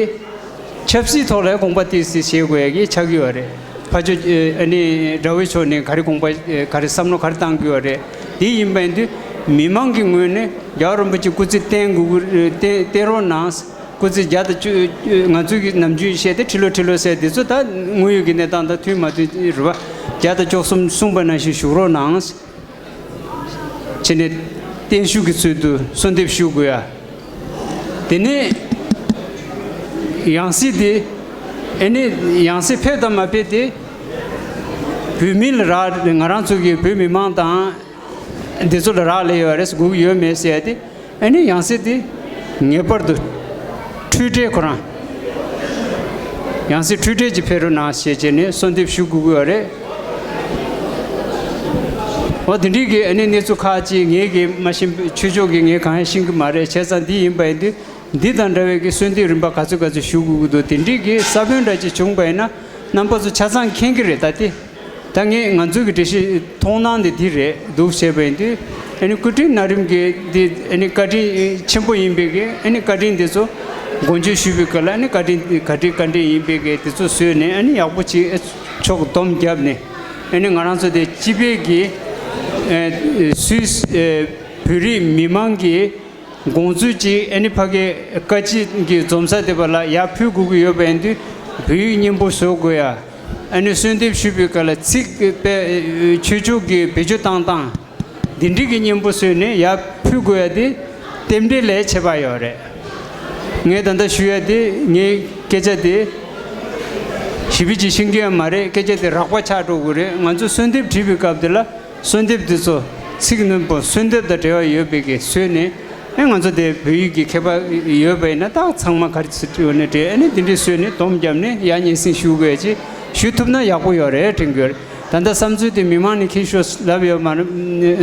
ཆབ་སྲིད་ཐོག་ལ་དགོངས་པ་ཏོག་ཙམ་བཞེས་དགོས་ཡ་གི་ཆགས་ཀྱི་ཡོད་རེད། ཕར་ཕྱོགས་ཨ་ནི་དགྲ་བོའི་ཕྱོགས་ནས་ག་རེ་དགོངས་པ་ག་རེ་བསམ་བློ་ག་རེ་བཏང་གི་ཡོད་རེད། དེ་ཡིན་པ་ཡིན་དུས་མི་མང་གི་ངོས་ནས་རྒྱལ་བ་རིན་པོ་ཆེ་སྐུ་ཚེ་བརྟན་དགོས་ཀྱི་བརྟན་བརྟན་རོགས་གནང་། སྐུ་ཚེ་བརྒྱ་དང་བཅུ་ང་ཚོའི་གི་ནམ་རྒྱུན་བཤད་དེ་ཁྲི་ལོ་ཁྲི་ལོ་ཟེར་དེ་ཚོ་ད་དངོས་ཡོད་ཀྱི་གནས་སྟངས་དང་མཐུན་མ་མཐུན་རེད་པ། བརྒྱ་དང་བཅུ་གསུམ་གསུངས་པ་ནང་བཞིན་བཞུགས་རོགས་གནང་། བྱས་ནས་བརྟན་བཞུགས་ཀྱི་ཚུལ་དུ་གསོལ་འདེབས་ཞུ་དགོས་ཡ། དེ་ནས་ཡང་སྲིད་དེ་ཨ་ནི་ཡང་སྲིད་ཕེབས་དང་མ་ཕེབས་དེ་བོད་མི་ལ་རག་ང་རང་ཚོ་གི་བོད་མི་མང་དང་འདི་ཚོ་ལ་རག་ལས་ཡོད་རེད། སྒུག་ཡོད་མེད་ཟེར་ཡ་དེ། ཨ་ནི་ཡང་སྲིད་དེ་ངེས་པར་དུ་འཁྲུལ་བྲལ་ཁོ་རང་ཡང་སྲིད་འཁྲུལ་བྲལ་གྱི་ཕེབས་རོགས་གནང་ཞེས་བྱས་ནས་གསོལ་འདེབས་ཞུ་དགོས་ཀྱི་ཡོད་རེད། འོ་དེ་འདྲའི་གི་ཨ་ནི་གནས་ཚུལ་ཁག་ཅིག་ངས་གི་མ་ཤེས་ཆོས་ཕྱོགས་ཀྱི་ངས་གང་ཡང་ཤེས་ཀྱི་མ་རེད། བྱས་ཙང་འདི་ཡིན་པ་ཡིན་དུས་ འདི་དང་འདྲ་བའི་གི་གསོལ་འདེབས་རིམ་པ་ག་ཚོད་ག་ཚོད་ཞུ་དགོས་ཀྱི་འདུག་དེ་འདྲའི་གི་ས་བོན་འདྲ་ཅིག་བྱུང་པ་ཡིན་ན་རྣམ་པ་ཚོ་ཆ་ཚང་མཁྱེན་གྱི་རེད། ད་དེ་ད་ངས་ང་ཚོའི་གི་འགྲེལ་བཤད་མཐོང་སྣང་དེ་འདི་རེད་འདུག་བྱས་པ་ཡིན་དུས། ཨ་ནི་སྐུ་ཕྲེང་ན་རིམ་གྱི་འདི་ཨ་ནི་བཀའ་དྲིན་ཆེན་པོ་ཡིན་པའི་གི་ཨ་ནི་བཀའ་དྲིན་འདི་ཚོ་དགོངས་བཅོལ་ཞུས་པའི་སྐབས་ལ་ཨ་ནི་བཀའ་དྲིན་བཀའ་དྲིན་བཀའ་དྲིན་ཡིན་པའི་གི་དེ་ཚོ་བཟོས་ནས་ཨ་ནི་ཡག་པོ་ཅིག་ཨ་ཕྱོགས་བསྡོམས་བརྒྱབ་ནས་ཨ་ནི་ང་རང་ཚོ་དེ་སྤྱི་པའི་གི་ཨ་སུད་སི་ཨ་བོད་རིགས་མི་མང་གི་དགོངས་ཚུལ་ཅིག་ཨ་ནི་ཕ་གི་བཀའ་སྤྱི་གི་འཛོམས་ས་དེ་པ་ལ་ཡར་ཕུལ་དགོས་ཀྱི་ཡོད་པ་ཡིན་དུས་བོད་ཡིག་སྙན་པོ་བཟོ་དགོས་ཡ། ཨ་ནི་གསོལ་འདེབས་ཞུས་པའི་སྐབས་ལ་ཚིག་དཔེ་ཆོས་ཕྱོགས་ཀྱི་བེད་སྤྱོད་བཏང་སྟངས་འདི་འདྲའི་གི་སྙན་པོ་བཟོས་ནས་ཡར་ཕུལ་དགོས་ཡ་དེ་རྟེན་འབྲེལ་ལས་ཁྱད་པར་ཡོད་རེད། ངས་ད་ལྟ་ཞུ་ཡ་དེ་ངའི་སྐད་ཆ་དེ་ཞིབ་པོ་ཅིག་ཤེས་ཀྱི་ཡོད་མ་རེད། སྐད་ཆ་དེ་རགས་པ་ཆགས་འགྲོ་གི་རེད། ང་ཚོས་གསོལ་འདེབས་བྲིས་པའི་སྐབས་དེ་ལ་གསོལ་འདེབས་དེ་ཚོ་ཚིག་རྣོན་པོ་གསོལ་འདེབས་དང་འབྲེལ་བ་ཡོད་པའི་གི་བཟོས་ནས། ཨེ་ང་ཚོ་དེ་བོད་ཡིག་གི་ཁྱད་པར་ཡོད་པ་ཡིན་ན་ད་ཚང་མ་ག་རེ་ཟེར་དྲི་བ་ནས་དྲི་ཨ་ནི་དེ་འདྲས་བཟོས་ནས་སྡོམ་བརྒྱབ་ནས་ཡར་སྙན་སེང་ཞུ་དགོས་ཅེས་ཞུ་ཐུབ་ན་ཡག་པོ་ཡོད་རེད་དྲན་གྱི་ཡོད་རེད། ད་ལྟ་བསམ་ཚུལ་དེ་མི་མང་ནས་འཁྱེར་ཤོག་ལབ་ཡོད་མ་རེད།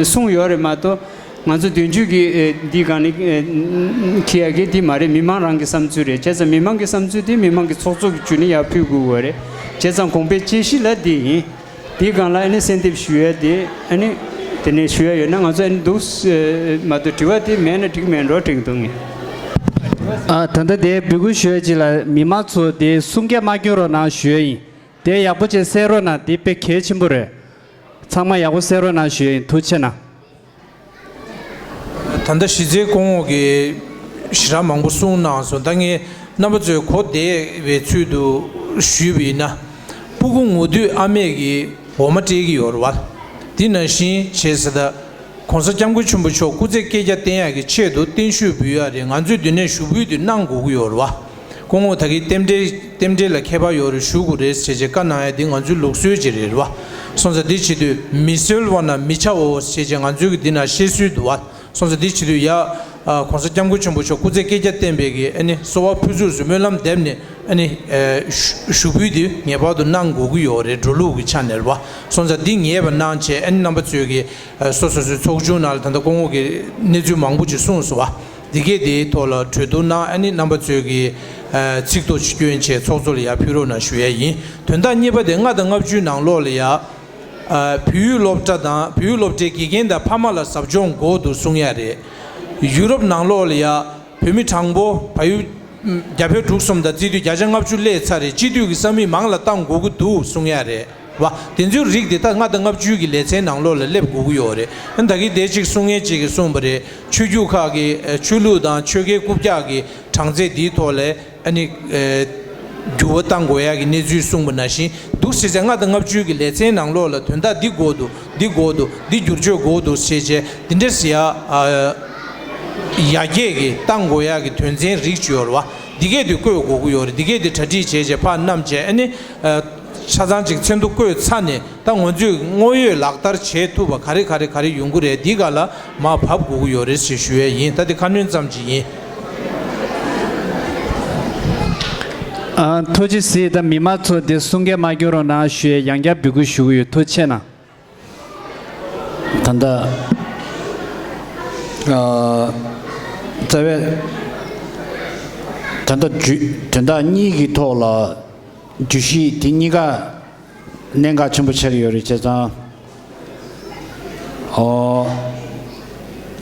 གསུངས་ཡོད་རེད་མ་གཏོགས་ང་ཚོ་དོན་གཅོད་ཀྱི་ཨེ་འདི་སྒང་ནས་ཨེ་འཁྱེར་ཡ་གི་འདི་མ་རེད། མི་མང་རང་གི་བསམ་ཚུལ་རེད། བྱས་ཙང་མི་མང་གི་བསམ་ཚུལ་དེ་མི་མང་གི་ཚོགས་གཙོ་གི་བརྒྱུད་ནས་ཡར་ཕུལ་དགོས་པ་རེད། བྱས་ཙང་དགོངས་པའི་དཔྱད་གཞི་ལ་འདི་ཡིན། དེའི་སྒང་ལ་ཨ་ནི་གསོལ་འདེབས་ཞུ་ཡ་དེ་ཨ་ནི་དེ་ནས་ཞུ་ཡ་ཡོད་ན་ང་ཚོ་ཨ་ནི་འདུག་མ་གཏོགས་དྲི་བ་དེ་མེད་ན་འགྲིག་མེད་འགྲོ་དྲན་འདུག་ངས། ཨ་ད་ལྟ་དེ་འབོད་སྐུལ་ཞུ་ཡ་ཅིག་ལ་མི་མང་ཚོ་དེ་གསུང་སྐད་མ་སྐྱོན་རོགས་གནང་ཞུ་ཡ་ཡིན། དེ་ཡག་པོ་བྱས་གསན་རོགས་གནང་། དེ་དཔེ་གལ་ཆེན་པོ་རེད། ཚང་མ་ཡག་པོ་གསན་རོགས་གནང་ཞུ་ཡ་ཡིན། ཐུགས་རྗེ་གནང་། ད་ལྟ་གཞི་རྩའི་སྐུ་ངོ་གིས་ཞེ་དྲག་མང་པོ་གསུངས་གནང་སོང་། ད་ངས་རྣམ་པ་ཚོས་གོ་བདེ་བའི་ཚུལ་དུ་ཞུས་པ་ཡིན་ན། སྤུ་གུ་ངོ་དུས་ཨ་མས་ཀྱིས་འོ་མ་སྤྲད་ཀྱི་ཡོད་རེད་བ། འདི་ནང་བཞིན་བྱས་ཟེར་ད། ༸གོང་ས་༸སྐྱབས་མགོན་ཆེན་པོ་མཆོག་སྐུ་ཚེ་བསྐལ་བརྒྱར་བརྟན་ཡག་གི་ཆེད་དུ་བརྟན་བཞུགས་འབུལ་ཡག་རེད། ང་ཚོས་འདི་ནས་ཞུ་འབུལ་འདི་གནང་དགོས་ཀྱི་ཡོད་རེད་བ། སྐུ་ངོ་ད་གིན་རྟེན་འབྲེལ་རྟེན་འབྲེལ་ལ་ཁྱད་པར་ཡོད་རེད་ཞུ་དགོས་རེད་ཟེར་བྱས་བཀའ་གནང་ཡ་འདི་ང་ཚོའི་ལུགས་སྲོལ་ཅིག་རེད་བ། སོང་ཙང་འདི་བྱེད་དུས་མི་གསོལ་བ་ན་མི་བྱའོ་ཟེར་བྱས་ང་ཚོའི་གི་འདི་ན་བཤད་སྲོལ་འདུག་བ། སོང་ཙང་འདི་བྱེད་དུས་ཡ། ༸གོང་ས་༸སྐྱབས་མགོན་ཆེན་པོ་མཆོག་སྐུ་ཚེ་བསྐལ་བརྒྱར་བརྟན་པའི་གི་ཨ་ནི་གསོལ་བ་ཕུར་ཚུགས་སུ་སྨོན་ལམ་འདེབས་ནས་ཨ་ནི་ཞུ་ཞུ་འབུལ་འདི་ངེས་པར་དུ་གནང་དགོས་ཀྱི་ཡོད་རེད། འགྲོ་ལུགས་ཀྱི་ཆ་ནས་རེད་བ། སོང་ཙང་འདི་ངེས་པ་གནང་བྱས་ཨ་ནི་རྣམ་པ་ཚོས་གི་སོ་སོ་སོའི་ཚོགས་ཆུང་ནང་ལ་ད་ལྟ་སྐུ་ངོ་གིས་གནས་ཚུལ་མང་པོ་ཅིག་གསུངས་སོང་བ། འདི་གས་དེའི་ཐོག་ལ་གྲོས་བསྡུར་གནང་ཨ་ནི་རྣམ་པ་ཚོས་ཀྱི་ཚིག་ཐོ་ཅིག་བསྐྱོན་བྱས་ཚོགས་གཙོ་ལ་ཡར་ཕུལ་རོགས་གནང་ཞུ་ཡ་ཡིན། དོན་དག་གཉིས་པ་དེ་ལྔ་དང་ལྔ་བཅུའི་ནང་ལོགས་ལ་ཡ། བོད་ཡིག་སློབ་གྲྭ་དང་བོད་ཡིག་སློབ་གྲྭའི་དགེ་རྒན་དང་ཕ་མ་ལ་ཟབ་སྦྱོང་དགོས་འདུག་གསུང་ཡ་རེད། ཡུ་རོབ་ནང་ལོགས་ལ་ཡ་བོད་མི་གྲངས་འབོར་བལ་ཡུལ་རྒྱ་བལ་འབྲུག་གསུམ་དང་སྤྱི་འཐུས་བརྒྱ་ཆ་ལྔ་བཅུ་སླེབས་ཚར་རེད། སྤྱི་འཐུས་ཀྱི་ས་མིག་མང་ལ་བཏང་དགོས་ཀྱི་འདུག་གསུང་ཡ་རེད། བ། དེ་ཚོའི་རིགས་དེ་ད་ལྔ་དང་ལྔ་བཅུའི་གི་ལེ་ཚན་ནང་ལོགས་ལ་སླེབས་དགོས་ཀྱི་ཡོད་རེད། ཨ་ནི་ད་གིན་དེ་གཅིག་གསུང་མཁན་གཅིག་གིས་གསུངས་པ་རེད། ཆོས་བརྒྱུད་ཁག་གི་ཆོས་ལུགས་དང་ཆོལ་ཁའི་རྐུབ་བཀྱག་གི་གྲངས་ཚད་འདིའི་ཐོག་ལ་ཨ་ནི་འགྱུར་བ་གཏང་དགོས་ཡག་གི་གནས་ཚུལ་གསུངས་པ་ནང་བཞིན་འདུག་ཟེར་ཚེ་ལྔ་དང་ལྔ་བཅུའི་གི་ལེ་ཚན་ནང་ལོགས་ལ་དོན་དག་འདི་དགོས་འདུག་འདི་དགོས་འདུག་འདི་བསྒྱུར་བཅོས་དགོས་འདུག་ཟེར་བྱས་འདི་འདྲ་ཟེར་ཡ། ཡར་རྒྱས་ཀྱི་གཏང་དགོས་ཡག་གི་དོན་ཚན་རིགས་ཅིག་ཡོད་རེད་བ། འདི་གས་དེ་བཀོད་དགོས་ཀྱི་ཡོད་རེད། འདི་གས་དེ་གྲ་སྒྲིག་བྱས་བྱས་ཕར་བསྣམས་བྱས་ཨ་ནི། ཆ་ཚང་ཅིག་མཚན་ཐོ་བཀོད་ཚར་ནས་ད་ང་ཚོས་དངོས་ཡོད་ལག་བསྟར་བྱེད་ཐུབ་པ་ག་རེ་ག་རེ་ག་རེ་ཡོང་གི་རེད། འདི་ག་ལ་མར་བབས་དགོས་ཀྱི་ཡོད་རེད་ཞེས་ཞུ་ཡས་ཡིན། ད་འདི་ཁ་སྣོན་ཙམ་ཅིག་ཡིན། ཨ། ཐུགས་རྗེ་གཟིགས། ད་མི་མང་ཚོ་འདི་གསུང་སྐད་མ་སྐྱོན་རོགས་གནང་ཞུ་ཡས་ཡང་བསྐྱར་འབོད་སྐུལ་ཞུ་གི་ཡོད། ཐུགས་རྗེ་གནང་། ད་ལྟ་ཨ་རྩ་བའི་ད་ལྟ་བརྗོད་དོན་དག་གཉིས་ཀྱི་ཐོག་ལ་བརྗོད་གཞི་དེ་གཉིས་ཀ་གནད་འགག་ཆེན་པོ་ཆགས་ཀྱི་ཡོད་རེད། བྱས་ཙང་ཨོ་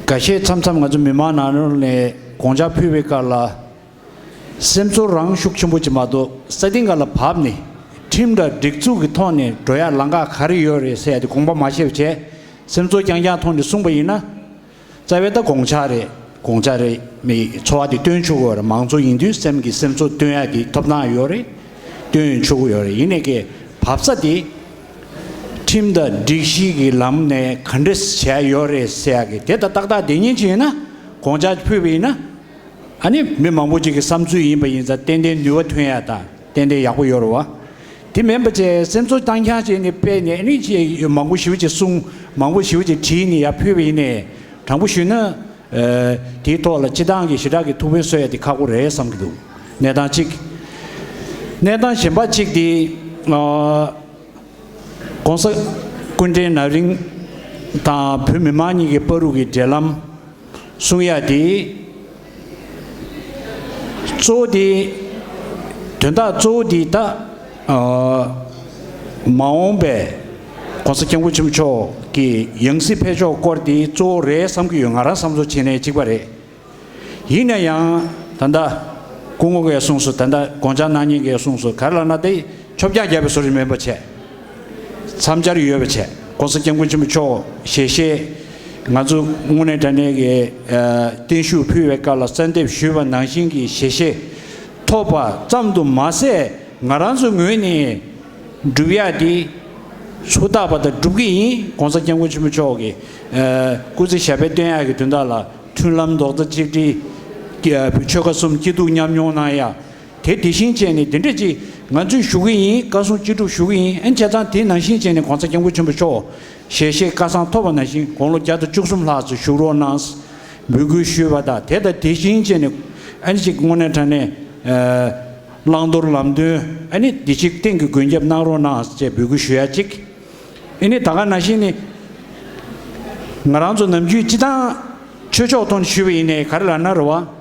འགའ་ཤས་མཚམས་མཚམས་ང་ཚོ་མི་མང་ནང་ལོགས་ནས་དགོངས་འཆར་ཕུལ་བའི་སྐབས་ལ། སེམས་ཚོར་རང་ཤུགས་ཆེན་པོ་ཅིག་མ་གཏོགས་ས་སྟེང་ག་ལ་བབས་ནས་ཁྲིམས་དང་སྒྲིག་འཛུགས་ཀྱི་ཐོག་ནས་འགྲོ་ཡ་ལམ་ཁ་ག་རེ་ཡོད་རེད་ཟེར་ཡ་དེ་དགོངས་པ་མ་བཞེས་པ་བྱས། སེམས་ཚོར་རྐྱང་རྐྱང་ཐོག་ནས་གསུངས་པ་ཡིན་ན། རྩ་བའི་ད་དགོངས་འཆར་རེད། དགོངས་འཆར་རེད། མི་ཚོར་བ་དེ་སྟོན་ཆོག་གི་ཡོད་རེད། མང་གཙོ་ཡིན་དུས་སེམས་ཀྱི་སེམས་ཚོར་སྟོན་ཡ་དེ་ཐོབ་ཐང་ཡོད་རེད། སྟོན་ཆོག་གི་ཡོད་རེད། ཡིན་ནའི་གི་བབས་ས་དེ་ཁྲིམས་དང་སྒྲིག་གཞི་གི་ལམ་ནས་ག་འདྲས་བྱས་ཡོད་རེད་ཟེར་ཡ་གི་དེ་ད་ཏག་ཏག་དེ་ཉིན་ཅིག་ཡིན་ན་དགོངས་འཆར་ཕུལ་བ་ཡིན་ན། ཨ་ནི་མི་མང་པོ་ཅིག་གི་བསམ་ཚུལ་ཡིན་པ་ཡིན་ཙང་ཏན་ཏན་ནུས་པ་ཐོན་ཡ་དང་ཏན་ཏན་ཡག་པོ་ཡོད་རེད་བ། དེ་མིན་པ་བྱས་སེམས་ཚོར་བཏང་རྐྱང་བྱས་ནས་སྤེལ་ནས་ཨ་ནི་ཅིག་མང་པོ་ཞེ་པོ་ཅིག་གསུང་མང་པོ་ཞེ་པོ་ཅིག་བྲིས་ནས་ཡར་ཕུལ་བ་ཡིན་ནའི་དྲང་པོ་ཞུས་ན། ཨ་དེའི་ཐོག་ལ་སྤྱི་བཏང་གི་ཞེ་དྲག་གི་ཐུགས་ཕན་གསོས་ཡ་དེ་ཁག་པོ་རེད་བསམ་གྱི་འདུག་གནས་སྟངས་གཅིག་གནས་སྟངས་གཞན་པ་གཅིག་དེ་ཨ་༸གོང་ས་སྐུ་ཕྲེང་ན་རིམ་དང་བོད་མི་མང་གཉིས་ཀྱི་བར་དུ་གི་འབྲེལ་ལམ། གསུང་ཡ་དེ། གཙོ་བོ་དེ། དོན་དག་གཙོ་བོ་དེ་ད། ཨ། མ་འོངས་པའི་༸གོང་ས་༸སྐྱབས་མགོན་ཆེན་པོ་མཆོག་གི་ཡང་སྲིད་ཕེབས་ཕྱོགས་སྐོར་དེ་གཙོ་བོ་རེད་བསམ་གྱི་ཡོད། ང་རང་བསམ་ཚུལ་བྱས་ནས་གཅིག་པ་རེད། ཡིན་ན་ཡང་ད་ལྟ་སྐུ་ངོ་གིས་གསུངས་སོང་། ད་ལྟ་དགོངས་འཆར་གནང་མཁན་གྱིས་གསུངས་སོང་། ག་རེ་ལབ་ན་དེ་ཆོབ་རྒྱག་རྒྱག་པའི་བཟོ་འདྲ་མིན་པ་བྱས། མཚམས་སྦྱར་ཡོད་པ་བྱས། ༸གོང་ས་༸སྐྱབས་མགོན་ཆེན་པོ་མཆོག་ཞལ་བཞེས། ང་ཚོ་དངོས་གནས་དྲང་གནས་ཀྱི་ཨ་བརྟན་བཞུགས་ཕུལ་བའི་སྐབས་ལ་གསོལ་འདེབས་ཞུས་པ་ནང་བཞིན་གྱི་ཞལ་བཞེས་ཐོབ་པ་ཙམ་དུ་མ་ཟད། ང་རང་ཚོའི་ངོས་ནས་སྒྲུབ་ཡག་དེ་ཚུར་རྟག་པར་དུ་སྒྲུབ་ཀྱི་ཡིན། ༸གོང་ས་༸སྐྱབས་མགོན་ཆེན་པོ་མཆོག་གི་ཨ་སྐུ་ཚེ་ཞབས་པད་བརྟན་ཡག་གི་དོན་དག་ལ། མཐུན་ལམ་རྡོག་རྩ་གཅིག་སྒྲིལ། ཆོལ་ཁ་གསུམ་སྐྱིད་སྡུག་མཉམ་མྱོང་གནང་ཡག་དེ་དེ་བཞིན་བྱས་ནས་དེ་འདྲ་ཅིག་ང་ཚོས་ཞུ་གི་ཡིན། བཀའ་གསུང་ཅི་སྒྲུབ་ཞུ་གི་ཡིན། ཨ་ནི་བྱས་ཙང་དེ་ནང་བཞིན་བྱས་ནས་༸གོང་ས་༸སྐྱབས་མགོན་ཆེན་པོ་མཆོག་ཞལ་བཞེས་བཀའ་བཟང་ཐོབ་པ་ནང་བཞིན་དགུང་ལོ་བརྒྱ་དང་བཅུ་གསུམ་ལྷག་ཙམ་བཞུགས་རོགས་གནང་། འབོད་སྐུལ་ཞུས་པ་དང་། དེ་དང་དེ་བཞིན་བྱས་ནས་ཨ་ནི་ཅིག་དངོས་གནས་དྲང་གནས་ཨ་བླང་དོར་ལམ་སྟོན། ཨ་ནི་བདེ་སྐྱིད་གཏན་གྱི་མགོན་སྐྱབས་གནང་རོགས་གནང་ཞེས་འབོད་སྐུལ་ཞུ་ཡ་གཅིག་ཨ་ནི་ད་ག་ནང་བཞིན་ནི་ང་རང་ཚོ་ནམ་རྒྱུན་སྤྱི་བཏང་ཆོས་ཕྱོགས་ཐོག་ནས་ཞུས་པ་ཡིན་ནའི་ག་རེ་ལབ་ན་རེད་བ།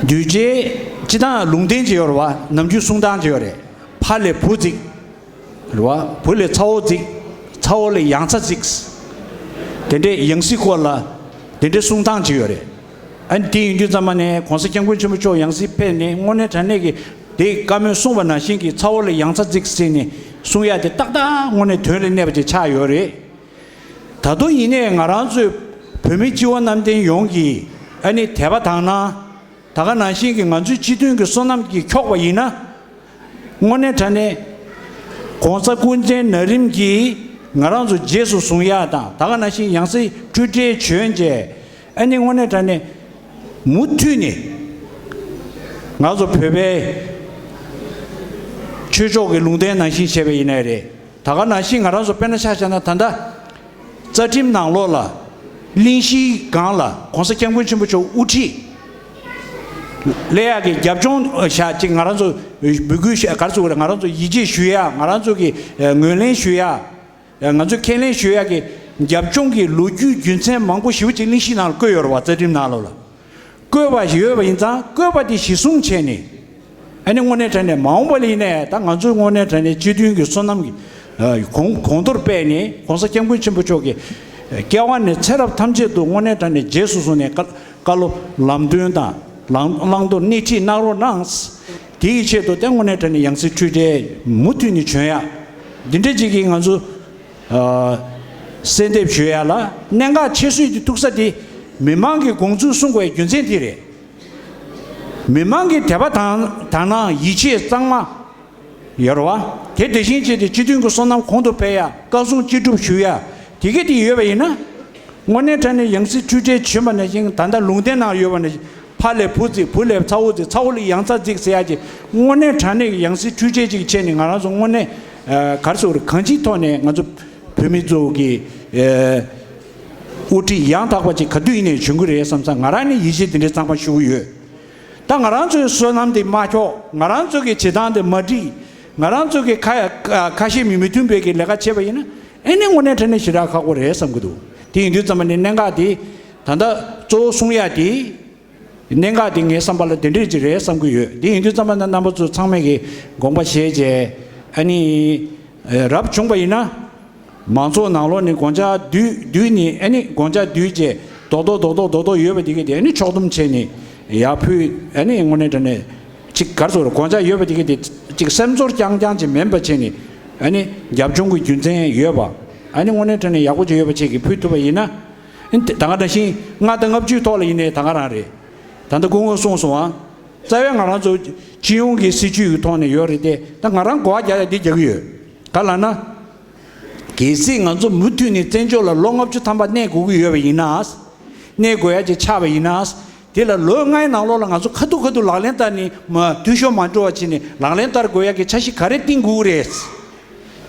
གདུལ་བྱའི་སྤྱི་བཏང་ལུང་བསྟན་ཅིག་ཡོད་རེད་བ། ནམ་རྒྱུན་གསུང་སྟངས་ཅིག་ཡོད་རེད། ཕ་ལས་བུ་བརྩིགས། རེད་བ། བུ་ལས་ཚ་བོ་བརྩིགས། ཚ་བོ་ལས་ཡང་ཚ་བརྩིགས། དེ་འདྲའི་ཡང་སྲིད་སྐོར་ལ་དེ་འདྲའི་གསུང་སྟངས་ཅིག་ཡོད་རེད། ཨ་ནི་དེ་ཡིན་དུས་ཙམ་པ་ནས་༸གོང་ས་༸སྐྱབས་མགོན་ཆེན་པོ་མཆོག་ཡང་སྲིད་ཕེབས་ནས་དངོས་གནས་དྲང་གནས་ཀྱི་དེ་བཀའ་མོལ་གསུངས་པ་ནང་བཞིན་གྱི་ཚ་བོ་ལས་ཡང་ཚ་བརྩིགས་ཟེར་ནས་གསུང་ཡ་དེ་ཏག་ཏག་དངོས་གནས་དོན་ལ་གནས་པ་ཅིག་ཆགས་ཡོད་རེད། ད་དུང་ཡིན་ནའི་ང་རང་ཚོའི་བོད་མི་སྤྱི་བོ་གནམ་བསྟན་ཡོངས་ཀྱི་ཨ་ནི་དད་པ་དག་སྣང་། ད་ག་ནང་བཞིན་གྱི་ང་ཚོའི་སྤྱི་མཐུན་གྱི་བསོད་ནམས་ཀྱིས་འཁྱོག་པ་ཡིན་ན། དངོས་གནས་དྲང་གནས་༸གོང་ས་སྐུ་ཕྲེང་ན་རིམ་གྱིས་ང་རང་ཚོ་རྗེས་སུ་བཟུང་ཡག་དང་། ད་ག་ནང་བཞིན་ཡང་སྲིད་འཁྲུལ་བྲལ་བྱོན་བྱས། ཨ་ནི་དངོས་གནས་དྲང་གནས་མུ་མཐུད་ནས་ང་ཚོ་བོད་པའི་ཆོས་ཕྱོགས་ཀྱི་ལུང་བསྟན་ནང་བཞིན་བྱས་པ་ཡིན་ནའི་རེད། ད་ག་ནང་བཞིན་ང་རང་ཚོ་དཔེར་ན་ཆ་བཞག་ན་ད་ལྟ་རྩ་ཁྲིམས་ནང་ལོགས་ལ་གླེང་གཞིའི་སྒང་ལ་༸གོང་ས་༸སྐྱབས་མགོན་ཆེན་པོ་མཆོག་དབུ་ཁྲིད་སླེབས་ཡག་གི་རྒྱབ་ལྗོངས་བཞག་ཅིག་ང་རང་ཚོ་འབོད་སྐུལ་ཞུ། ག་རེ་ཟེར་དགོས་རེད། ང་རང་ཚོ་ཡིད་ཆེས་ཞུ་ཡག་ང་རང་ཚོ་གི་ངོས་ལེན་ཞུ་ཡག་ང་ཚོས་ཁས་ལེན་ཞུ་ཡག་གི་རྒྱབ་ལྗོངས་ཀྱི་ལོ་རྒྱུས་རྒྱུ་མཚན་མང་པོ་ཞེ་པོ་ཅིག་གླེང་གཞི་ནང་ལ་བཀོད་ཡོད་རེད་བ། རྩ་ཁྲིམས་ནང་ལོགས་ལ་བཀོད་པ་ཡོད་པ་ཡིན་ཙང་། བཀོད་པ་དེ་གཞི་བཟུང་བྱས་ནས་ཨ་ནི་དངོས་གནས་དྲང་གནས་མ་འོངས་པ་ལ་ཡིན་ནའི་ད་ང་ཚོས་དངོས་གནས་དྲང་གནས་སྤྱི་མཐུན་གྱི་བསོད་ནམས་ཀྱི་གོང་གོང་མཐོར་སྤེལ་ནས་༸གོང་ས་༸སྐྱབས་མགོན་ཆེན་པོ་མཆོག་གི་སྐྱེ་བ་ནས་ཚེ་རབས་ཐམས་ཅད་དུ་དངོས་གནས་དྲང་གནས་རྗེས་སུ་བཟུང་ནས་བཀའ་བཀའ་སློབ་ལམ་སྟོན་དང་བླང་བླང་དོར་སྣེ་ཁྲིད་གནང་རོགས་གནང་། དེའི་ཆེད་དུ་ད་དངོས་གནས་དྲང་གནས་ཡང་སྲིད་འཁྲུལ་བྲལ་མུ་མཐུད་ནས་བྱོན་ཡག་འདི་འདྲ་ཅིག་གིས་ང་ཚོ་ཨ་གསལ་འདེབས་ཞུ་ཡ་ལ་གནད་འགག་ཆེ་ཤོས་དེ་ཐུག་ས་དེ་མི་མང་གི་དགོངས་ཚུལ་གསུང་དགོས་པའི་རྒྱུ་མཚན་དེ་རེད། མི་མང་གི་དད་པ་དང་དག་སྣང་ཡིད་ཆེས་གཙང་མ་ཡོད་རེད་བ། དེ་དེ་བཞིན་བྱས་ཏེ་སྤྱི་མཐུན་གྱི་བསོད་ནམས་གོང་དུ་སྤེལ་ཡ། བཀའ་གསུང་ཅི་སྒྲུབ་ཞུ་ཡ་དེ་ག་དེ་ཡོད་པ་ཡིན་ན། དངོས་གནས་དྲང་གནས་ཡང་སྲིད་འཁྲུལ་བྲལ་བྱོན་པ་ནང་བཞིན། ད་ལྟ་ལུང་བསྟན་ནང་ཡོད་པ་ནང་བཞིན། ཕ་ལས་བུ་བརྩིགས། བུ་ལས་ཚ་བོ་བརྩིགས། ཚ་བོ་ལས་ཡང་ཚ་བརྩིགས་ཟེར་ཡ་ཅིག་དངོས་གནས་དྲང་གནས་ཀྱི་ཡང་སྲིད་འཁྲུལ་བྲལ་ཅིག་བྱས་ནས་ང་རང་ཚོ་དངོས་གནས་ཨ་ག་རེ་ཟེར་དགོས་རེད། གང་ཅིའི་ཐོག་ནས་ང་ཚོ་བོད་མི་ཚོ་གི་ཨ་དབུ་ཁྲིད་ཡང་དག་པ་ཅིག་ག་དུས་ཡིན་ནའི་བྱོན་གྱི་རེད་བསམ་ཙང་། ང་རང་ནས་ཡིད་ཆེས་དེ་འདྲའི་གཙང་མ་ཞུ་གི་ཡོད། ད་ང་རང་ཚོའི་བསོད་ནམས་དེ་མ་འཁྱོག་ང་རང་ཚོ་གི་བྱེད་སྟངས་དེ་མ་འགྲིག་ང་རང་ཚོ་གི་ཁ་ཁ་ཁ་ཞེ་མི་མི་མཐུན་པའི་གི་ལས་ཀ་བྱས་པ་ཡིན་ན། ཨེ་ནས་དངོས་གནས་དྲང་གནས་ཞེ་དྲག་ཁག་པོ་རེད་བསམ་གྱི་འདུག་དེ་ཡིན་དུས་ཙམ་པ་ནས་གནད་འགག་དེ་ད་ལྟ་གཙོ་བོ་གསུང་ཡ་དེ། གནད་འགག་དེ་ངའི་བསམ་པ་ལ་དེ་འདྲས་ཅིག་རེད་བསམ་གྱི་ཡོད། དེ་ཡིན་དུས་ཙམ་པ་ན་རྣམ་པ་ཚོ་ཚང་མས་ཀྱི་དགོངས་པ་བཞེས་བྱས། ཨ་ནི་རབ་བྱུང་པ་ཡིན་ན། མང་ཚོགས་ནང་ལོགས་ནས་དགོངས་འཆར་བསྡུས་བསྡུས་ནས། ཨ་ནི་དགོངས་འཆར་བསྡུས་བྱས་རྡོག་རྡོག་རྡོག་རྡོག་རྡོག་རྡོག་ཡོད་པ་དེ་ག་དེ་ཨ་ནི་ཕྱོགས་བསྡོམས་བྱས་ནས་ཡར་ཕུལ། ཨ་ནི་དངོས་གནས་དྲང་གནས་ཅིག་ག་རེ་ཟེར་དགོས་རེད། དགོངས་འཆར་ཡོད་པ་དེ་ག་དེ་ཅིག་སེམས་ཚོར་རྐྱང་རྐྱང་ཅིག་མིན་པ་བྱས་ནས། ཨ་ནི་རྒྱབ་ལྗོངས་ཀྱི་རྒྱུ་མཚན་ཡོད་པ། ཨ་ནི་དངོས་གནས་དྲང་གནས་ཡག་པོ་ཅིག་ཡོད་པ་བྱས་ཀྱི་ཕུལ་ཐུབ་པ་ཡིན་ན། ཨ་ནི་ད་ག་ནང་བཞིན་ལྔ་དང་ལྔ་བཅུའི་ཐོག་ལ་ཡིན་ནའི་ད་ག་རང་རེད། ད་ལྟ་སྐུ་ངོས་གསུངས་སོང་ཨ། རྩ་བའི་ང་རང་ཚོ་སྤྱི་ཡོངས་ཀྱི་སྲིད་ཇུས་ཀྱི་ཐོག་ནས་ཡོད་རེད་དེ། ད་ང་རང་གོ་བ་རྒྱག་ཡ་འདི་རྒྱག་གི་ཡོད། ག་ལབ་ན། གལ་སྲིད་ང་ཚོ་མུ་མཐུད་ནས་བཙན་བྱོལ་ལ་ལོ་ལྔ་བཅུ་ཐམ་པ་གནས་དགོས་ཀྱི་ཡོད་པ་ཡིན་ན། གནས་དགོས་ཡ་ཅིག་ཆགས་པ་ཡིན་ན། དེ་ལ་ལོ་ལྔའི་ནང་ལོགས་ལ་ང་ཚོ་ཁ་ཐུག་ཁ་ཐུག་ལག་ལེན་བསྟར་ནས་མ་འཐུས་ཤོར་མ་འགྲོ་བ་བྱས་ནས་ལག་ལེན་བསྟར་དགོས་ཡ་གི་འཆར་གཞི་ག་རེ་བཏིང་དགོས་ཀྱི་རེད།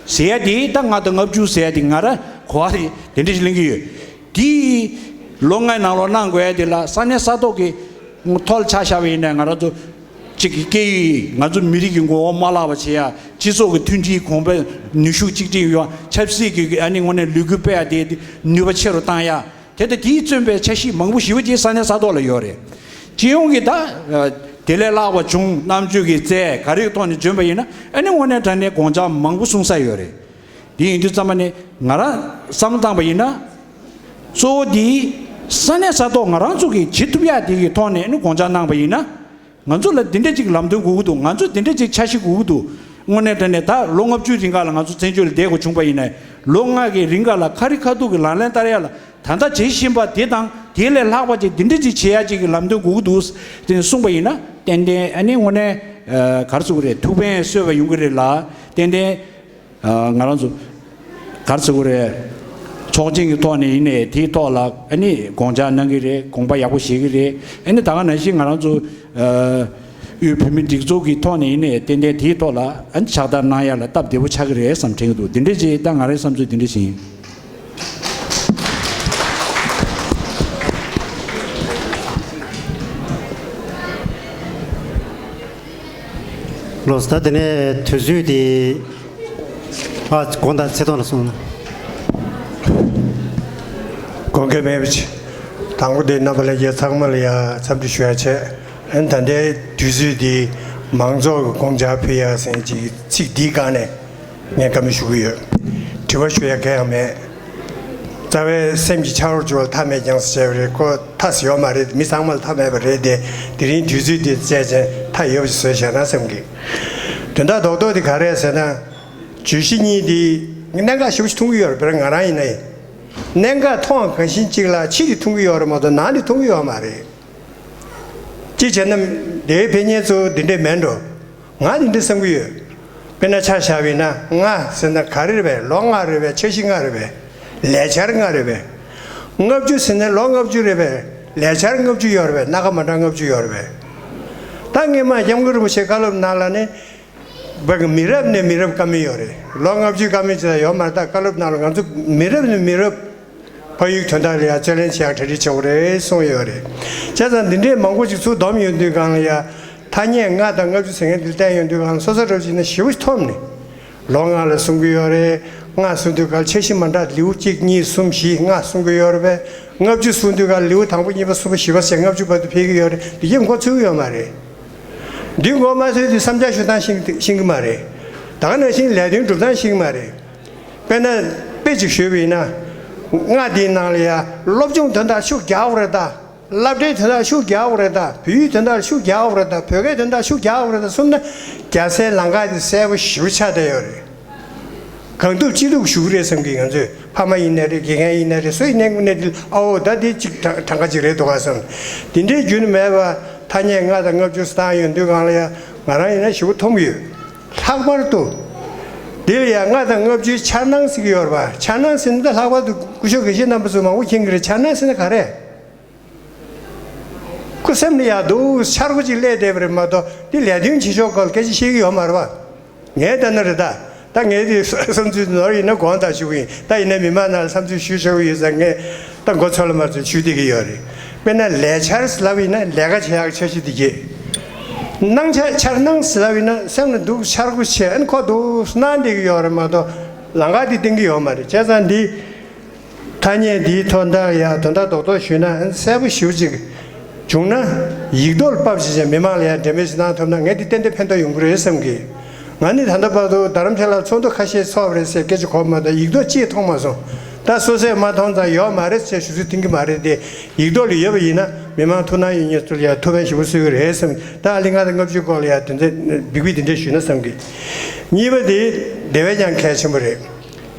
ཟེར་ཡ་དེ་ད་ལྔ་དང་ལྔ་བཅུ་ཟེར་ཡ་དེ་ང་རང་གོ་བ་རེད། དེ་འདྲ་ཞིག་གླེང་གི་ཡོད། དེ་ལོ་ལྔའི་ནང་ལོགས་གནང་དགོས་ཡ་དེ་ལ་ས་གནས་ས་ཐོག་གི་ཐོག་ལ་ཆ་བཞག་པ་ཡིན་ན། ང་རང་ཚོ་གཅིག་གི་སྐད་ཡིག་ང་ཚོ་མི་རིགས་ཀྱི་ངོ་བོ་མ་བརླག་པ་བྱེད་ཡ། སྤྱི་ཚོགས་ཀྱི་མཐུན་སྒྲིལ་གོང་འཕེལ་ནུས་ཤུགས་གཅིག་སྒྲིལ་ཡོང་ཡ། ཆབ་སྲིད་ཀྱི་ཨ་ནི་དངོས་གནས་ལས་འགུལ་སྤེལ་ཡ་དེ་ནུས་པ་ཆེ་རུ་བཏང་ཡ། དེ་ལྟ་དེས་མཚོན་པའི་འཆར་གཞི་མང་པོ་ཞེ་པོ་ཅིག་ས་གནས་ས་ཐོག་ལ་ཡོད་རེད། སྤྱི་ཡོངས་ཀྱི་ད་དེ་ལས་ལྷག་པ་བྱུང་། རྣམ་དཔྱོད་ཀྱི་རྩལ་ག་རེའི་ཐོག་ནས་འཇོན་པ་ཡིན་ན། ཨ་ནི་དངོས་གནས་དྲང་གནས་དགོངས་འཆར་མང་པོ་གསུངས་ས་ཡོད་རེད། དེ་ཡིན་དུས་ཙམ་པ་ནས་ང་རང་བསམ་བློ་བཏང་པ་ཡིན་ན། གཙོ་བོ་དེ་ས་གནས་ས་ཐོག་ང་རང་ཚོ་གིས་བྱེད་ཐུབ་ཡག་དེ་གི་ཐོག་ནས་ཨ་ནི་དགོངས་འཆར་གནང་པ་ཡིན་ན། ང་ཚོ་ལ་འདི་འདྲ་ཅིག་ལམ་སྟོན་དགོས་ཀྱི་འདུག་ང་ཚོ་འདི་འདྲ་ཅིག་འཆར་གཞི་དགོས་ཀྱི་འདུག་དངོས་གནས་དྲང་གནས་ད་ལོ་ལྔ་བཅུའི་རིང་ག་ལ་ང་ཚོ་བཙན་བྱོལ་ལ་བསྡད་དགོས་བྱུང་པ་ཡིན་ན། ལོ་ལྔ་གི་རིང་ག་ལ་ཁ་རི་ཁ་ཐུག་གི་ལག་ལེན་བསྟར་ཡ་ལ་ད་ལྟ་བྱེད་བཞིན་པ་དེ་དང་དེ་ལས་ལྷག་པ་ཅིག་འདི་འདྲ་ཅིག་བྱེད་ཡ་ཅིག་གི་ལམ་སྟོན་དགོས་ཀྱི་འདུག་དེ་གསུངས་པ་ཡིན་ན། ཏན་ཏན་ཨ་ནི་དངོས་གནས་ཨ་ག་རེ་ཟེར་དགོས་རེད། ཐུགས་ཕན་གསོས་པ་ཡོང་གི་རེད་ལ། ཏན་ཏན་ཨ་ང་རང་ཚོ་ག་རེ་ཟེར་དགོས་རེད། ཚོགས་ཆེན་གྱི་ཐོག་ནས་ཡིན་ནའི་དེའི་ཐོག་ལ་ཨ་ནི་དགོངས་འཆར་གནང་གི་རེད། དགོངས་པ་ཡག་པོ་བཞེས་ཀྱི་རེད། ཨ་ནི་ད་ག་ནང་བཞིན་ང་རང་ཚོ་ཨ་དབུས་བོད་མིའི་སྒྲིག་འཛུགས་ཀྱི་ཐོག་ནས་ཡིན་ནའི་ཏན་ཏན་དེའི་ཐོག་ལ་ཨ་ནི་ཕྱག་བསྟར་གནང་ཡ་ལ་སྟབས་བདེ་པོ་ཆགས་ཀྱི་རེད་བསམ་དྲན་གྱི་འདུག་འདི་འདྲ་ཅིག་ད་ང་རའི་བསམ་ཚུལ་འདི་འདྲ་ཞིག་ཡིན། ལགས་སོ། ད་དེ་ནས་དུས་ཚོད་དེ། ཨ། དགོངས་དག་ཚེ་ཐོག་ལ་གསུངས་ན། དགོངས་འགལ་མེད་པ་ཅིག་དང་པོ་དེ་རྣམ་པ་ལྷན་རྒྱས་ཚང་མ་ལ་ཡ་འཚམས་འདྲི་ཞུ་ཡ་བྱས། ཨ་ནི་ད་ལྟའི་དུས་ཚོད་འདི་མང་ཚོགས་ཀྱི་དགོངས་འཆར་ཕུལ་ཡ་ཟེར་ཅིག་ཚིག་འདིའི་སྒང་ནས་ངས་བཀའ་མོལ་ཞུ་གི་ཡོད། དྲི་བ་ཞུ་ཡ་གང་ཡང་མེད། རྩ་བའི་སེམས་ཀྱི་ཆ་རོགས་བྱུང་བ་མཐའ་མེད་ཀྱང་ཟེར་བ་རེད། ཁོ་མཐའ་ཡོད་མ་རེད། མི་ཚང་མ་ལ་མཐའ་མེད་པ་རེད་དེ། དེ་རིང་དུས་ཚོད་འདི་བཙལ་བྱས་མཐའ་ཡོད་པ་ཞིག་བཟོས་བཞག་ན་བསམ་གི། དོན་དག་རྡོག་རྡོག་དེ་ག་རེ་རེད་ཟེར་ན། བརྗོད་གཞི་གཉིས་དེ་གནད་འགག་ཞེ་པོ་ཞིག་མཐོང་གི་ཡོད་རེད། དཔེར་ན་ང་རང་ཡིན་ན་ཡིན། གནད་འགག་མཐོང་བ་གང་ཞིག་ཅིག་ལ་ཕྱི་དེ་མཐོང་གི་ཡོད་རེད་མ་གཏོགས་ནང་དེ་མཐོང་གི་ཡོད་མ་རེད། གཅིག་བྱས་ན་དེའི་ཕན་ཉེན་ཚོ་འདི་འདྲས་མེད་འགྲོ། ང་འདི་འདྲས་བསམ་གི་ཡོད། དཔེར་ན་ཆ་བཞག་པ་ཡིན་ན་ལྔ་ཟེར་ན་ག་རེ་རེད་པས། ལོ་ལྔ་རེད་པས། འཆར་གཞི་ལྔ་རེད་པས། ལས་འཆར་ལྔ་རེད་པས། ལྔ་བཅུ་ཟེར་ན་ལོ་ལྔ་བཅུ་རེད་པས། ལས་འཆར་ལྔ་བཅུ་ཡོད་རེད་པས། སྣ་ཁ་མ་འདྲ་ལྔ་བཅུ་ཡོད་རེད་པས། ད་སྔོན་མ་སྐྱབས་མགོན་རིན་པོ་ཆེའི་བཀའ་སློབ་ནང་ལ་ནི། བ་གི་མི་རབས་ནས་མི་རབས་བཀའ་མོལ་ཡོད་རེད། ལོ་ལྔ་བཅུའི་བཀའ་མོལ་ཅིག་ལ་ཡོད་མ་རེད། ད་བཀའ་སློབ་ནང་ལ་ང་ཚོ་མི་རབས་ནས་མི་རབས་ཕ་ཡུལ་དོན་དག་ལ་ཡང་རྩོད་ལེན་བྱེད་ཡག་གྲ་སྒྲིག་བྱེད་དགོས་རེད་གསུངས་ཡོད་རེད། བྱས་ཙང་འདི་འདྲའི་མང་པོ་ཅིག་ཚུར་བསྡོམས་ཡོང་དུས་སྒང་ལ་ཡ། ཐ་སྙད་ལྔ་དང་ལྔ་བཅུ་ཟེར་མཁན་འདི་བསྟན་ཡོང་དུས་སྒང་ལ་སོ་སོ་རབ་ཅིག་ན་ཞེ་པོ་ཅིག་འཐོམ་ནས། ལོ་ལྔ་ལ་གསུང་གི་ཡོད་རེད། ལྔ་གསུང་དུས་སྒང་ལ་འཆར་གཞི་མ་འདྲ་ལེའུ་གཅིག་གཉིས་གསུམ་བཞི་ལྔ་གསུང་གི་ཡོད་རེད་པས། ལྔ་བཅུ་གསུང་དུས་སྒང་ལ་ལེའུ་དང་པོ་གཉིས་པ་གསུམ་པ་བཞི་པ་ཟེར་ལྔ་བཅུ་བར་དུ་འཕེལ་གི་ཡོད་རེད། འདི་གས་མགོ་ཚོས་ཀྱི་ཡོད་མ་རེད། འདི་མགོ་མ་ཚོས་དུས་བསམ་འཆར་ཞུ་སྟངས་ཤེས་ཤེས་ཀྱི་མ་རེད། ད་ག་ནང་བཞིན་ལས་དོན་སྒྲུབ་སྟངས་ཤེས་ཀྱི་མ་རེད། དཔེར་ན། དཔེ་ཅིག་ཞུས་པ་ཡིན་ན། ལྔ་འདིའི་ནང་ལ་ཡ་སློབ་སྦྱོང་དོན་དག་ཤུགས་རྒྱག་དགོས་རེད་ད། སློབ་གྲྭའི་དོན་དག་ཤུགས་རྒྱག་དགོས་རེད་ད། བོད་ཡིག་དོན་དག་ཤུགས་རྒྱག་དགོས་རེད་ད། བོད་སྐད་དོན་དག་ཤུགས་རྒྱག་དགོས་རེད་ད་གསུངས་ན། རྒྱལ་སའི་ལམ་ཁ་དེ་གསལ་པོ་ཞེ་པོ་ཆགས་བསྡད་ཡོད་རེད། གང་ཐུབ་ཅི་ཐུབ་ཞུ་གི་རེད་བསམ་གི། ང་ཚོས་ཕ་མ་ཡིན་ནའི་རེད། དགེ་རྒན་ཡིན་ནའི་རེད། སུ་ཡིན་ནའི་དངོས་གནས་དེ་ཨ་འོ་ད་དེ་གཅིག་གྲངས་ཀ་གཅིག་རེད་འདུག་ག་བསམ། དེ་འདྲའི་རྒྱུན་ནས་མེད་པ་ཐ་སྙད་ལྔ་དང་ལྔ་བཅུ་ཟེར་ཡོང་དུས་སྒང་ལ་ཡ་ང་རང་ཡིན་ན་ཞེ་པོ་འཐོམ་གི་ཡོད། ལྷག་པར་དུ། འདི་ལ་ཡ་ལྔ་དང་ལྔ་བཅུའི་འཆར་སྣང་ཟེར་གི་ཡོད་རེད་པ། འཆར་སྣང་ཟེར་ན་ད་ལྷག་པར་དུ་སྐུ་ཞབས་དགེ་བཤེས་རྣམ་པ་ཚོས་མང་པོ་མཁྱེན་གི་རེད། འཆར་སྣང་ཟེར་ན་ག་རེ། ཁོ་སེམས་ལ་ཡ་འདུག་འཆར་སྒོ་ཅིག་སླེབས་བསྡད་པ་རེད་མ་གཏོགས་འདི་ལས་དོན་བྱེད་ཕྱོགས་སྐོར་ལ་སྐད་ཆ་བཤད་ཀྱི་ཡོད་མ་རེད་པ། ངས་ལྟ་ན་རེད་ད། ད་ངས་དེ་བསམ་ཚུལ་ནོར་ཡིན་ན་དགོངས་དག་ཞུ་གི་ཡིན། ད་ཡིན་ན་མི་མང་ནང་ལ་བསམ་ཚུལ་ཞུ་ཆོག་གི་ཡོད་ཙང་ངས་ད་མགོ་ཚོས་ལ་མ་ཚོས་ཞུ་བསྡད་ཀྱི་ཡོད་རེད། དཔེར་ན་ལས་འཆར་ཟེར་ལབ་ཡིན་ན་ལས་ཀ་བྱེད་ཡག་འཆར་གཞི་དེ་གྱེས། སྣང་ཆ་འཆར་སྣང་ཟེར་ལབ་ཡིན་ན་སེམས་ལ་འདུག་འཆར་སྒོ་བྱས་ཨ་ནི་ཁོ་འདུག་སྣང་བསྡད་ཀྱི་ཡོད་རེད་མ་གཏོགས་ལམ་ཁ་དེ་བསྟན་གྱི་ཡོད་མ་རེད། བྱས་ཙང་འདི། ཐ་སྙད་འདིའི་དོན་དག་ཡང་དོན་དག་རྡོག་རྡོག་ཞུས་ན་གསལ་པོ་ཞེ་པོ་ཅིག་བྱུང་ན། ཡིག་ཐོག་ལ་ཕབ་བྱས་བྱས་མི་མང་ལ་ཡང་འགྲེམས་སྤེལ་ཞིག་གནང་ཐུབ་ན་ངས་འདི་ཏན་ཏན་ཕན་ཐོགས་ཡོང་གི་རེད་བསམ་གི། ང་ནི་ད་ལྟ་བར་དུ་རྡ་རམ་ས་ལར་ཚོགས་འདུ་ཁ་ཤས་ཚོགས་པ་རེད་ཟེར་སྐད་ཆ་གོ་མ་གཏོགས་ཡིག་ཐོག་ཅིག་མཐོང་མ་སོང་། ད་སོ་སོས་མ་མཐོང་ཙང་ཡོད་མ་རེད་ཟེར་ཞུ་ཚུལ་མཐུན་གི་མ་རེད་དེ། ཡིག་ཐོག་ལ་ཡོད་པ་ཡིན་ན་མི་མང་ཐུགས་སྣང་ཡོད་མཁན་ཚོ་ལ་ཡང་ཐུགས་ཕན་ཞེ་པོ་གསོས་གི་རེད་བསམ། ད་ཨ་ལི་ལྔ་དང་ལྔ་བཅུ་སྐོར་ལ་ཡང་དོན་ཚན་སྦིག་སྦིག་དེ་འདྲ་ཞུས་ན་བསམ་གི། གཉིས་པ་དེ་དེ་བས་ཀྱང་གལ་ཆེན་པོ་རེད།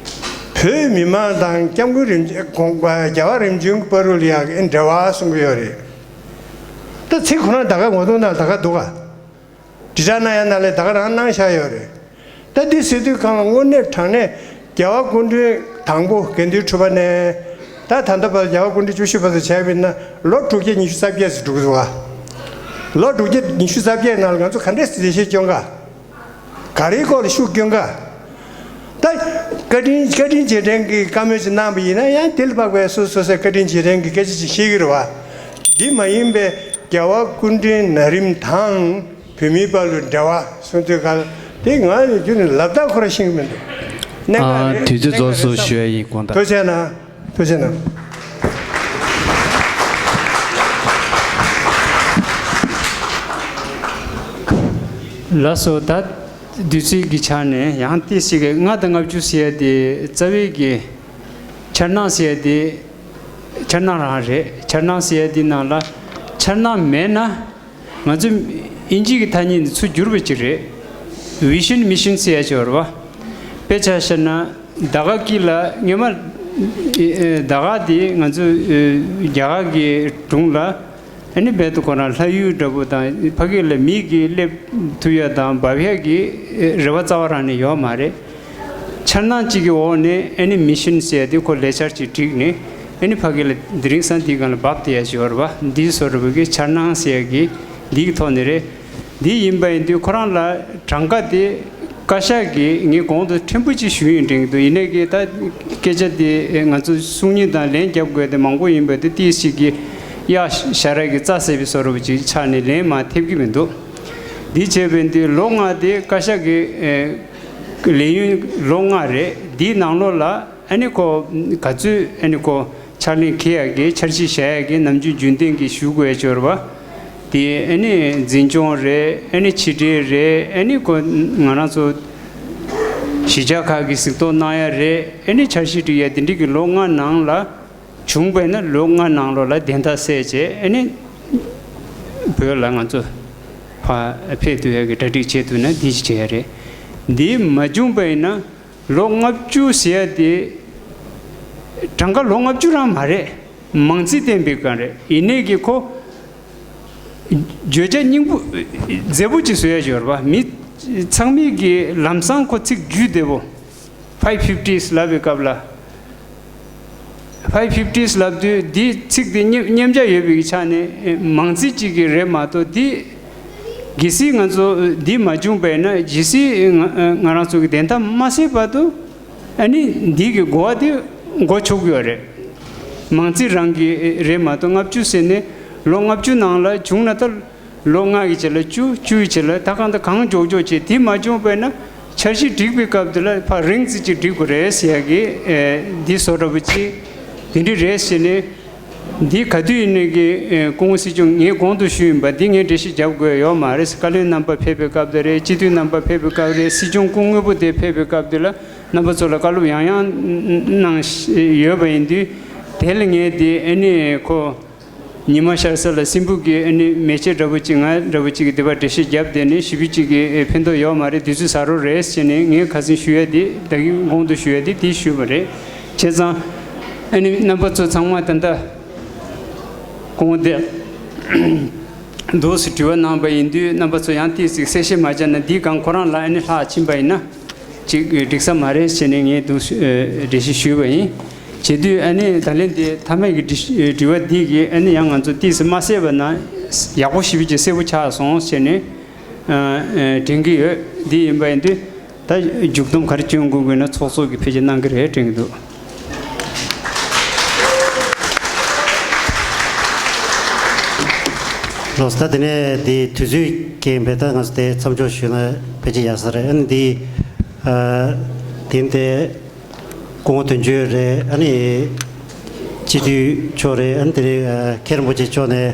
བོད་མི་མང་དང་སྐྱབས་མགོན་རིམ་བྱོན་དགོངས་པ་རྒྱལ་བ་རིམ་བྱོན་གྱི་བར་དུ་ལ་ཡང་འབྲེལ་བ་གསུང་གི་ཡོད་རེད། ད་ཚིག་ཁོ་རང་ད་ག་ངོ་གདོང་ནང་ད་ག་འདུག་ག་དྲིལ་བསྒྲགས་གནང་ཡ་ནང་ལ་ད་ག་རང་གནང་བཞག་ཡོད་རེད། ད་འདི་ཟེར་དུས་སྒང་ལ་དངོས་གནས་དྲང་གནས་རྒྱལ་བ་སྐུ་ཕྲེང་དང་པོ་དགེ་འདུན་གྲུབ་པ་ནས་ད་ད་ལྟ་བར་རྒྱལ་བ་སྐུ་ཕྲེང་བཅུ་བཞི་བར་དུ་བྱས་པ་ཡིན་ན་ལོ་དྲུག་བརྒྱ་ཉི་ཤུ་རྩ་བརྒྱད་ཙམ་འགྲོ་གི་འདུག་བ། ལོ་དྲུག་བརྒྱ་ཉི་ཤུ་རྩ་བརྒྱད་ནང་ལ་ང་ཚོ་ག་འདྲས་ཟེར་བཤད་སྐྱོན་ག་ག་རེའི་སྐོར་ལ་ཤུགས་སྐྱོན་ག་ད་བཀའ་དྲིན་བཀའ་དྲིན་རྗེས་དྲན་གྱི་བཀའ་མོལ་ཅིག་གནང་བ་ཡིན་ན་ཡང་དེ་ལ་དཔག་པའི་སོ་སོ་སོའི་བཀའ་དྲིན་རྗེས་དྲན་གྱི་སྐད་ཆ་ཅིག་བཤད་ཀྱི་རེད་བ། འདི་མ་ཡིན་པའི་རྒྱལ་བ་སྐུ་ཕྲེང་ན་རིམ་དང་བོད་མིའི་བར་ལ་འབྲེལ་བ་གསུང་དུས་ག་ལ་དེ་ང་རྒྱུན་ནས་ལབ་སྟངས་ཁོ་རང་ཤེས་ཀྱི་མི་འདུག་གནད་འགག་ཨ་རེད། དུས་ཚོད་གནད་འགག་རྫོགས་སོང་རེད་བསམ། ཞུ་ཡ་ཡིན། དགོངས་དག་ཐུགས་རྗེ་གནང་། ཐུགས་རྗེ་གནང་། ལགས་སོ། ད་དུས་ཚོད་ཀྱི་ཆ་ནས་ཡང་ཏོག་ཙམ་གྱི་ལྔ་དང་ལྔ་བཅུ་ཟེར་ཡ་དེ་རྩ་བའི་གི་འཆར་སྣང་ཟེར་ཡ་དེ་འཆར་སྣང་རང་རེད། འཆར་སྣང་ཟེར་ཡ་དེ་ནང་ལ་འཆར་སྣང་མེད་ན། ང་ཚོ་དབྱིན་ཇི་གི་ཐ་སྙད་འདི་ཚུར་བསྒྱུར་བ་ཅིག་རེད། Vision Mission ཟེར་ཡ་ཅིག་ཡོད་རེད་བ། དཔེ་ཆ་བཤད་ན་ད་ག་སྐྱིད་ལ་སྔོན་མ་ཨེ་ཨེ་ད་ག་དེ་ང་ཚོ་ཨེ་རྒྱ་གར་གྱི་སྒྲུང་ལ་ཨ་ནི་རྦད་དེ་ཁོ་རང་ལྷ་ཡུལ་འདྲ་པོ་དང་ཕ་གི་ལ་མི་གིས་སླེབས་ཐུབ་ཡ་དང་འབབ་ཡ་གི་ཨེ་རེ་བ་རྩ་བ་རང་ནས་ཡོད་མ་རེད། འཆར་སྣང་གཅིག་གི་འོག་ནས་ཨ་ནི་མི་ཤན་ཟེར་ཡ་དེ་ཁོ་ལས་འཆར་གཅིག་བསྒྲིགས་ནས་ཨ་ནི་ཕ་གི་ལ་དེ་རིང་སང་དེའི་སྒང་ལ་བབས་བསྡད་ཡ་ཞིག་ཡོད་རེད་བ། འདི་བཟོ་འདྲ་པོ་གི་འཆར་སྣང་ཟེར་ཡ་གི་འདི་གི་ཐོག་ནས་རེད། འདི་ཡིན་པ་ཡིན་དུས་ཁོ་རང་ལ་གྲངས་ཀ་དེ་བཀའ་ཤག་གིས་ངས་གོང་དུ་ཕྲན་བུ་ཅིག་ཞུས་ཡིན་དྲན་གྱི་འདུག་ཡིན་ནའི་གི་ད་སྐད་ཆ་དེ་ང་ཚོ་གསུང་ཉིན་དང་ལན་རྒྱབ་དགོས་དེ་མང་པོ་ཡིན་པ་དེ་ཏིས་ཞིག་གི་གཡག་ཞ་ར་གི་རྩྭ་ཟེར་བའི་བཟོ་འདྲ་པོ་ཅིག་ཆགས་ནས་ལན་མར་ཐེབས་ཀྱི་མི་འདུག་འདི་བྱས་པ་ཡིན་དུས་ལོ་ལྔ་དེ་བཀའ་ཤག་གི་ལས་ཡུན་ལོ་ལྔ་རེད། འདིའི་ནང་ལོགས་ལ་ཨ་ནི་ཁོ་ག་ཚོད་ཨ་ནི་ཁོ་ཕྱག་ལེན་འཁེལ་ཡག་གི་འཆར་གཞི་བཞག་ཡག་གི་ནམ་རྒྱུན་རྒྱུན་ལྡན་གྱི་ཞུ་དགོས་ཡ་ཅིག་ཡོད་རེད་བ། དེ་ཨ་ནི་འཛིན་སྐྱོང་རེད། ཨ་ནི་ཕྱི་འབྲེལ་རེད། ཨ་ནི་ཁོ་ང་རང་ཚོ་གཞིས་ཆགས་ཁག་གི་གཟིགས་རྟོག་གནང་ཡ་རེད། ཨ་ནི་འཆར་གཞི་སྒྲིག་ཡ་དེ་འདྲ་གི་ལོ་ལྔ་ནང་ལ་བྱུང་བས་ན་ལོ་ལྔ་ནང་ལོགས་ལ་བདེན་མཐའ་གསལ་བྱས་ཨ་ནི་བོད་ལ་ང་ཚོ་ཕར་ཕེབས་ཐུབ་ཡ་གི་གྲ་སྒྲིག་བྱེད་ཐུབ་ན་འདི་ཞིག་བྱེད་ཡ་རེད། འདི་མ་བྱུང་བས་ན། ལོ་ལྔ་བཅུ་ཟེར་ཡ་དེ་གྲངས་ཀ་ལོ་ལྔ་བཅུ་རང་མ་རེད། མང་ཚིག་བསྟན་པའི་སྒང་རེད། ཡིན་ནའི་གི་ཁོ་བརྗོད་བྱ་སྙིང་པོ་མཛེས་པོ་ཅིག་བཟོ་ཡ་ཅིག་ཡོད་རེད་པ། མི་ཚང་མས་གི་ལམ་སང་ཁོ་ཚིག་བརྗོད་བདེ་པོ། Five fifties ལབ་པའི་སྐབས་ལ། Five fifties ལབ་དུས་འདི་ཚིག་དེ་མཉེན་མཉེན་ཆ་ཡོད་པའི་ཆ་ནས་མང་ཚིག་ཅིག་གི་རེད་མ་གཏོགས་འདི་གལ་སྲིད་ང་ཚོ་འདི་མ་བྱུང་བས་ན་ཇི་སྲིད་ང་ང་རང་ཚོ་གི་བདེན་མཐའ་མ་གསལ་བར་དུ། ཨ་ནི་འདི་གི་གོ་བ་དེ་མགོ་ཆོག་གི་ཡོད་རེད། མང་ཚིག་རང་གི་རེད་མ་གཏོགས་ལྔ་བཅུ་ཟེར་ནས་ལོ་ལྔ་བཅུ་ནང་ལ་བྱུང་ན་ད་ལོ་ལྔ་གི་རྗེས་ལ་བཅུ། བཅུ་ཡི་རྗེས་ལ་ད་གང་ད་གང་མགྱོགས་མགྱོགས་བྱས་དེ་མ་བྱུང་བས་ན་འཆར་གཞི་སྒྲིག་པའི་སྐབས་དེ་ལ་ཕར་རིང་ཙམ་ཅིག་སྒྲིག་དགོས་རེད་ཟེར་ཡ་གི་འདི་བཟོ་འདྲ་པོ་ཅིག་དེ་འདྲ་རེད་ཟེར་ནས། འདི་ག་དུས་ཡིན་ནའི་གི་ཨེ་སྐུ་ངོ་སྲིད་སྐྱོང་ངས་གོང་དུ་ཞུས་ཡིན་པ་འདི་ངས་འགྲེལ་བཤད་རྒྱབ་དགོས་ཡོད་མ་རེད། བཀའ་བློན་རྣམ་པ་ཕེབས་པའི་སྐབས་དེ་རེད། སྤྱི་འཐུས་རྣམ་པ་ཕེབས་པའི་སྐབས་རེད། སྲིད་སྐྱོང་སྐུ་དངོས་པོ་དེ་ཕེབས་པའི་སྐབས་དེ་ལ་རྣམ་པ་ཚོ་ལ་བཀའ་སློབ་ཡང་ཡང་གནང་ཡོད་པ་ཡིན་དུས་དེ་ལ་ངས་འདི་ཨ་ནི་ཁོ་ཉི་མ་ཤར་ས་ལ་སྲིན་འབུ་གི་ཨ་ནི་མེ་ལྕེ་འདྲ་པོ་ཅིག་ང་འདྲ་པོ་ཅིག་གི་འདི་པར་འགྲེལ་བཤད་རྒྱབ་བསྡད་ནས་ཞེ་པོ་ཅིག་གི་ཨེ་ཕན་ཐོགས་ཡོད་མ་རེད། དུས་ཚོད་ཟ་རོགས་རེད་ཟེར་ནས་ངས་ཁ་སང་ཞུ་ཡ་འདི་ད་གིན་གོང་དུ་ཞུ་ཡ་འདི་དེ་ཞུས་པ་རེད། བྱས་ཙང་ཨ་ནི་རྣམ་པ་ཚོ་ཚང་མ་ད་ལྟ། སྐུ་ངོ་དེ་འདུག་སེ་དྲི་བ་གནང་བ་ཡིན་དུས་རྣམ་པ་ཚོ་ཡང་ཏོག་ཙམ་གསལ་བཤད་མ་བྱས་ན་འདིའི་སྒང་ཁོ་རང་ལ་ཨ་ནི་ལྷག་ཕྱིན་པ་ཡིན་ན་ཅིག་འགྲིག་ས་མ་རེད་ཟེར་ནས་ངས་འདུག་སེ་འགྲེལ་བཤད་ཞུས་པ་ཡིན། བྱེད་དུས་ཨ་ནི་ད་ལན་དེ་མཐའ་མའི་གི་དྲི་དྲི་བ་འདི་གི་ཨ་ནི་ཡང་ང་ཚོ་ཏོག་ཙམ་མ་གསལ་བ་ན་ཡག་པོ་ཞེ་པོ་ཅིག་གསལ་པོ་ཆགས་སོང་ཟེར་ནས་དྲན་གྱི་ཡོད། འདི་ཡིན་པ་ཡིན་དུས། ད་མཇུག་སྡོམ་ག་རེ་སྐྱོན་དགོས་དགོས་ན་ཚོགས་གཙོ་གིས་ཕལ་ཆེར་གནང་གི་རེད་དྲན་གྱི་འདུག་ལགས་སོ། ད་དེ་ནས་དེ་དུས་ཚོད་རྐྱེན་པས་ད་ང་ཚོ་དེ་མཚམས་འཇོག་ཞུས་ན་ཕལ་ཆེར་ཡག་ས་རེད། ཨ་ནི་དེ་དེ་ནས་དེ་སྐུ་ངོ་དོན་གཅོད་རེད། ཨ་ནི་སྤྱི་འཐུས་མཆོག་རེད། ཨ་ནི་དེ་ནས་མཁན་རིན་པོ་ཆེ་མཆོག་ནས་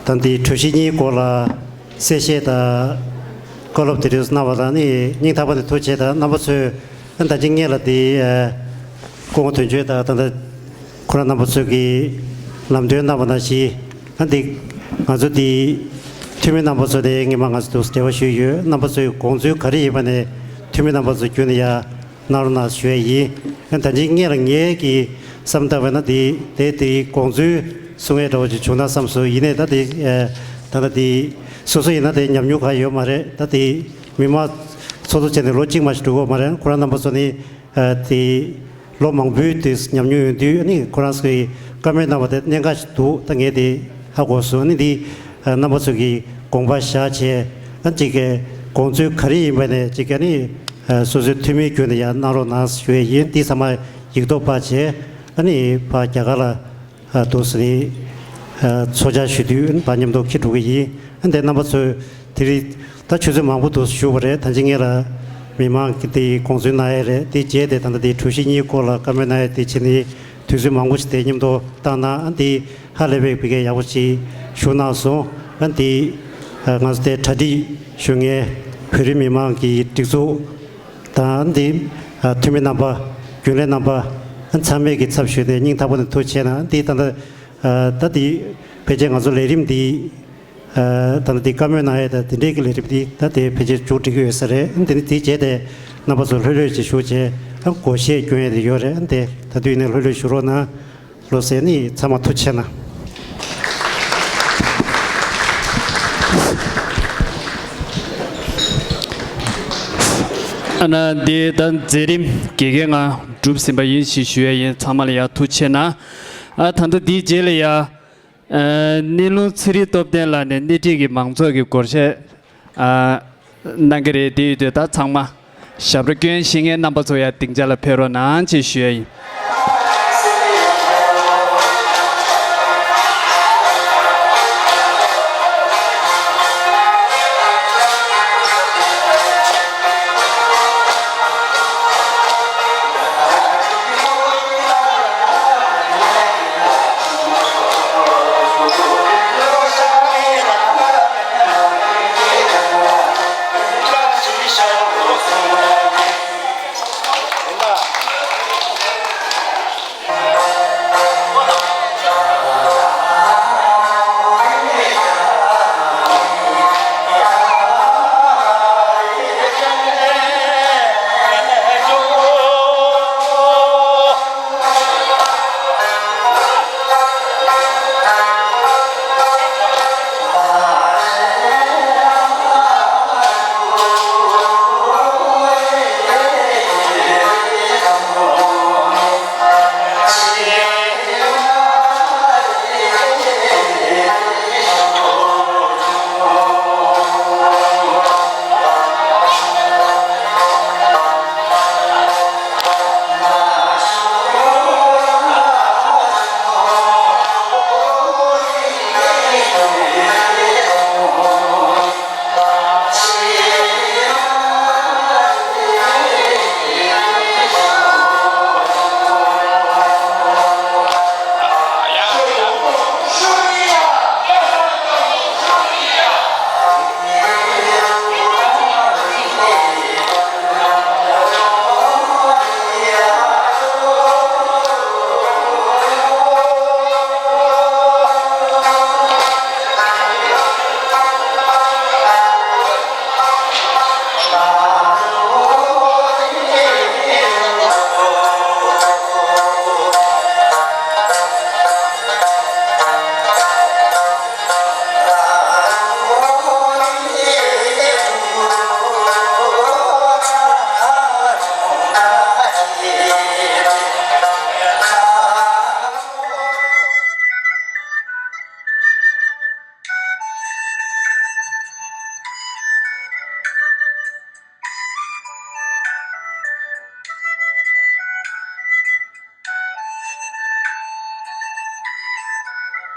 ད་དེ་གྲོས་གཞི་གཉིས་སྐོར་ལ། གསལ་བཤད་དང་བཀའ་སློབ་དེ་འདྲ་གནང་བ་དང་ནི་སྙིང་ཐག་པ་ནས་ཐུགས་རྗེ་ཆེ། དང་རྣམ་པ་ཚོས་ཨ་ད་ཅི་སྔས་ལ་དེ་ཨ་སྐུ་ངོ་དོན་གཅོད་དང་ད་ལྟ་ཁོ་རང་རྣམ་པ་ཚོས་ཀྱི་ལམ་སྟོན་གནང་བ་ནང་བཞིན་ཨ་འདི་ང་ཚོ་དེ་འཐུས་མི་རྣམ་པ་ཚོ་དེ་སྔས་མ་ང་ཚོ་འདུག་འབྲེལ་བ་ཞུས་ཡོད། རྣམ་པ་ཚོའི་དགོངས་ཚུལ་ག་རེ་ཡིན་པ་ནས་འཐུས་མི་རྣམ་པ་ཚོ་བརྒྱུད་ནས་ཡ། གནང་རོགས་གནང་ཞུ་ཡ་ཡིན། ཨ་ད་ཅི་སྔས་ལ་ངས་ཀྱི་བསམ་བཏང་བས་ན་དེ་དེ་དེའི་དགོངས་ཚུལ་གསུང་ཡས་འདྲ་བོ་ཅིག་བྱུང་ན་བསམ་སོང་། ཡིན་ནའི་ད་དེ་ཨ་ད་ལྟ་དེ་སོ་སོ་ཡིན་ན་དེ་ཉམས་མྱོང་གང་ཡོད་མ་རེད། ད་དེ་མི་མང་ཚོགས་གཙོ་བྱས་ནས་ལོ་གཅིག་མ་ཞིག་འགྲོ་གི་ཡོད་མ་རེད། ཁོ་རང་རྣམ་པ་ཚོ་ནི་ཨ་དེ་ལོ་མང་པོའི་དེ་ཉམས་མྱོང་ཡོད་དུས་ཨ་ནི་ཁོ་རང་ཚོའི་བཀའ་མོལ་གནང་བ་དེ་གནད་འགག་ཅིག་འདུག་ད་ངས་དེ་ཧ་གོ་སོང་། ཨ་ནི་དེ་ཨ་རྣམ་པ་ཚོ་གི་དགོངས་པ་བཞག་བྱས་ཨ་ཅིག་གི་དགོངས་ཚུལ་ག་རེ་ཡིན་པ་ནས་ཅིག་གི་ཨ་ནི། ཨ་སོ་སོའི་འཐུས་མིའི་བརྒྱུད་ནས་ཡང་གནང་རོགས་གནང་ཞུ་ཡས་ཡིན། འདི་ཚང་མ་ཡིག་ཐོག་ཕར་བྱས་ཨ་ནི་ཕར་རྒྱ་གར་ལ་ཨ་འདུག་སེ་ནི་ཨ་ཚོགས་བཅར་ཞུ་དུས་ཨ་ནི་ཕར་མཉམ་དུ་འཁྱེར་འགྲོ་གི་ཡིན། ཨ་འདི་རྣམ་པ་ཚོས་དེ་རིང་ད་ཆུ་ཚོད་མང་པོ་འདུག་སེ་བཞུགས་པ་རེད། ད་ཅི་སྔས་ལ་མི་མང་གི་དེ་དགོངས་ཚུལ་གནང་ཡས་རེད། དེ་རྗེས་དེ་ད་ལྟ་དེ་གྲོས་གཞི་གཉིས་སྐོར་ལ་བཀའ་མོལ་གནང་ཡས་དེ་བྱས་ནི་དུས་ཚོད་མང་པོ་ཞིག་དེ་མཉམ་དུ་བཏང་ན་ཨ་འདི་ཧ་ལས་པའི་བི་གའི་ཡག་པོ་ཞིག་ཞུ་གནང་སོང་། ཨ་འདི་ང་ཚོ་དེ་གྲ་སྒྲིག་ཞུ་མཁན་ བོད་རིགས་མི་མང་གི་སྒྲིག་འཛུགས་དང་འདི་ཨ་འཐུས་མི་རྣམ་པ། རྒྱུན་ལས་རྣམ་པ་ཚང་མས་ཀྱི་ཚབ་ཞུས་ཏེ་སྙིང་ཐག་པ་ནས་ཐུགས་རྗེ་ཆེ་གནང་། འདི་ད་ལྟ་ཨ་ད་འདི་ཕལ་ཆེར་ང་ཚོ་ལས་རིམ་འདི་ཨ་ད་ལྟ་འདི་བཀའ་མོལ་གནང་ཡས་དང་དེ་འདྲའི་གི་ལས་རིམ་འདི་ད་དེ་ཕལ་ཆེར་མཇུག་སྒྲིལ་གྱི་ཡོད་ས་རེད། འདི་ནི་དེ་བྱས་ཏེ་རྣམ་པ་ཚོ་ལྷོད་ལྷོད་ཅིག་བཞུགས་བྱས་ཨ་སྒོར་གཞས་སྐྱོན་ཡས་དེ་ཡོད་རེད། འདི་ད་དུས་ནས་ལྷོད་ལྷོད་བཞུགས་རོགས་གནང་། ལོ་ཟེར་ནི་ཚང་མ་ཐུགས་རྗེ་ཆེ་གནང་། ཨ་ན་འདི་ད་མཛད་རིམ་དགེ་རྒན་ང་གྲུབ་ཟིན་པ་ཡིན་ཞེས་ཞུ་ཡ་ཡིན། ཚང་མ་ལ་ཡ་ཐུགས་རྗེ་ཆེ་གནང་། ཨ་ད་ལྟ་འདིའི་རྗེས་ལ་ཡ་ཨ་སྣེ་ལུང་ཚེ་རིང་སྟོབས་ལྡན་ལགས་ནས་སྣེ་ཁྲིད་ཀྱི་མང་ཚོགས་ཀྱི་སྒོར་གཞས་ཨ་གནང་གི་རེད། དེ་ཡོད་དུས་ད་ཚང་མ་ཞབས་བྲོ་སྐྱོན་ཤེས་མཁན་རྣམ་པ་ཚོ་ཡ་སྡིངས་ཆ་ལ་ཕེབས་རོགས་གནང་ཅེས་ཞུ་ཡ་ཡིན།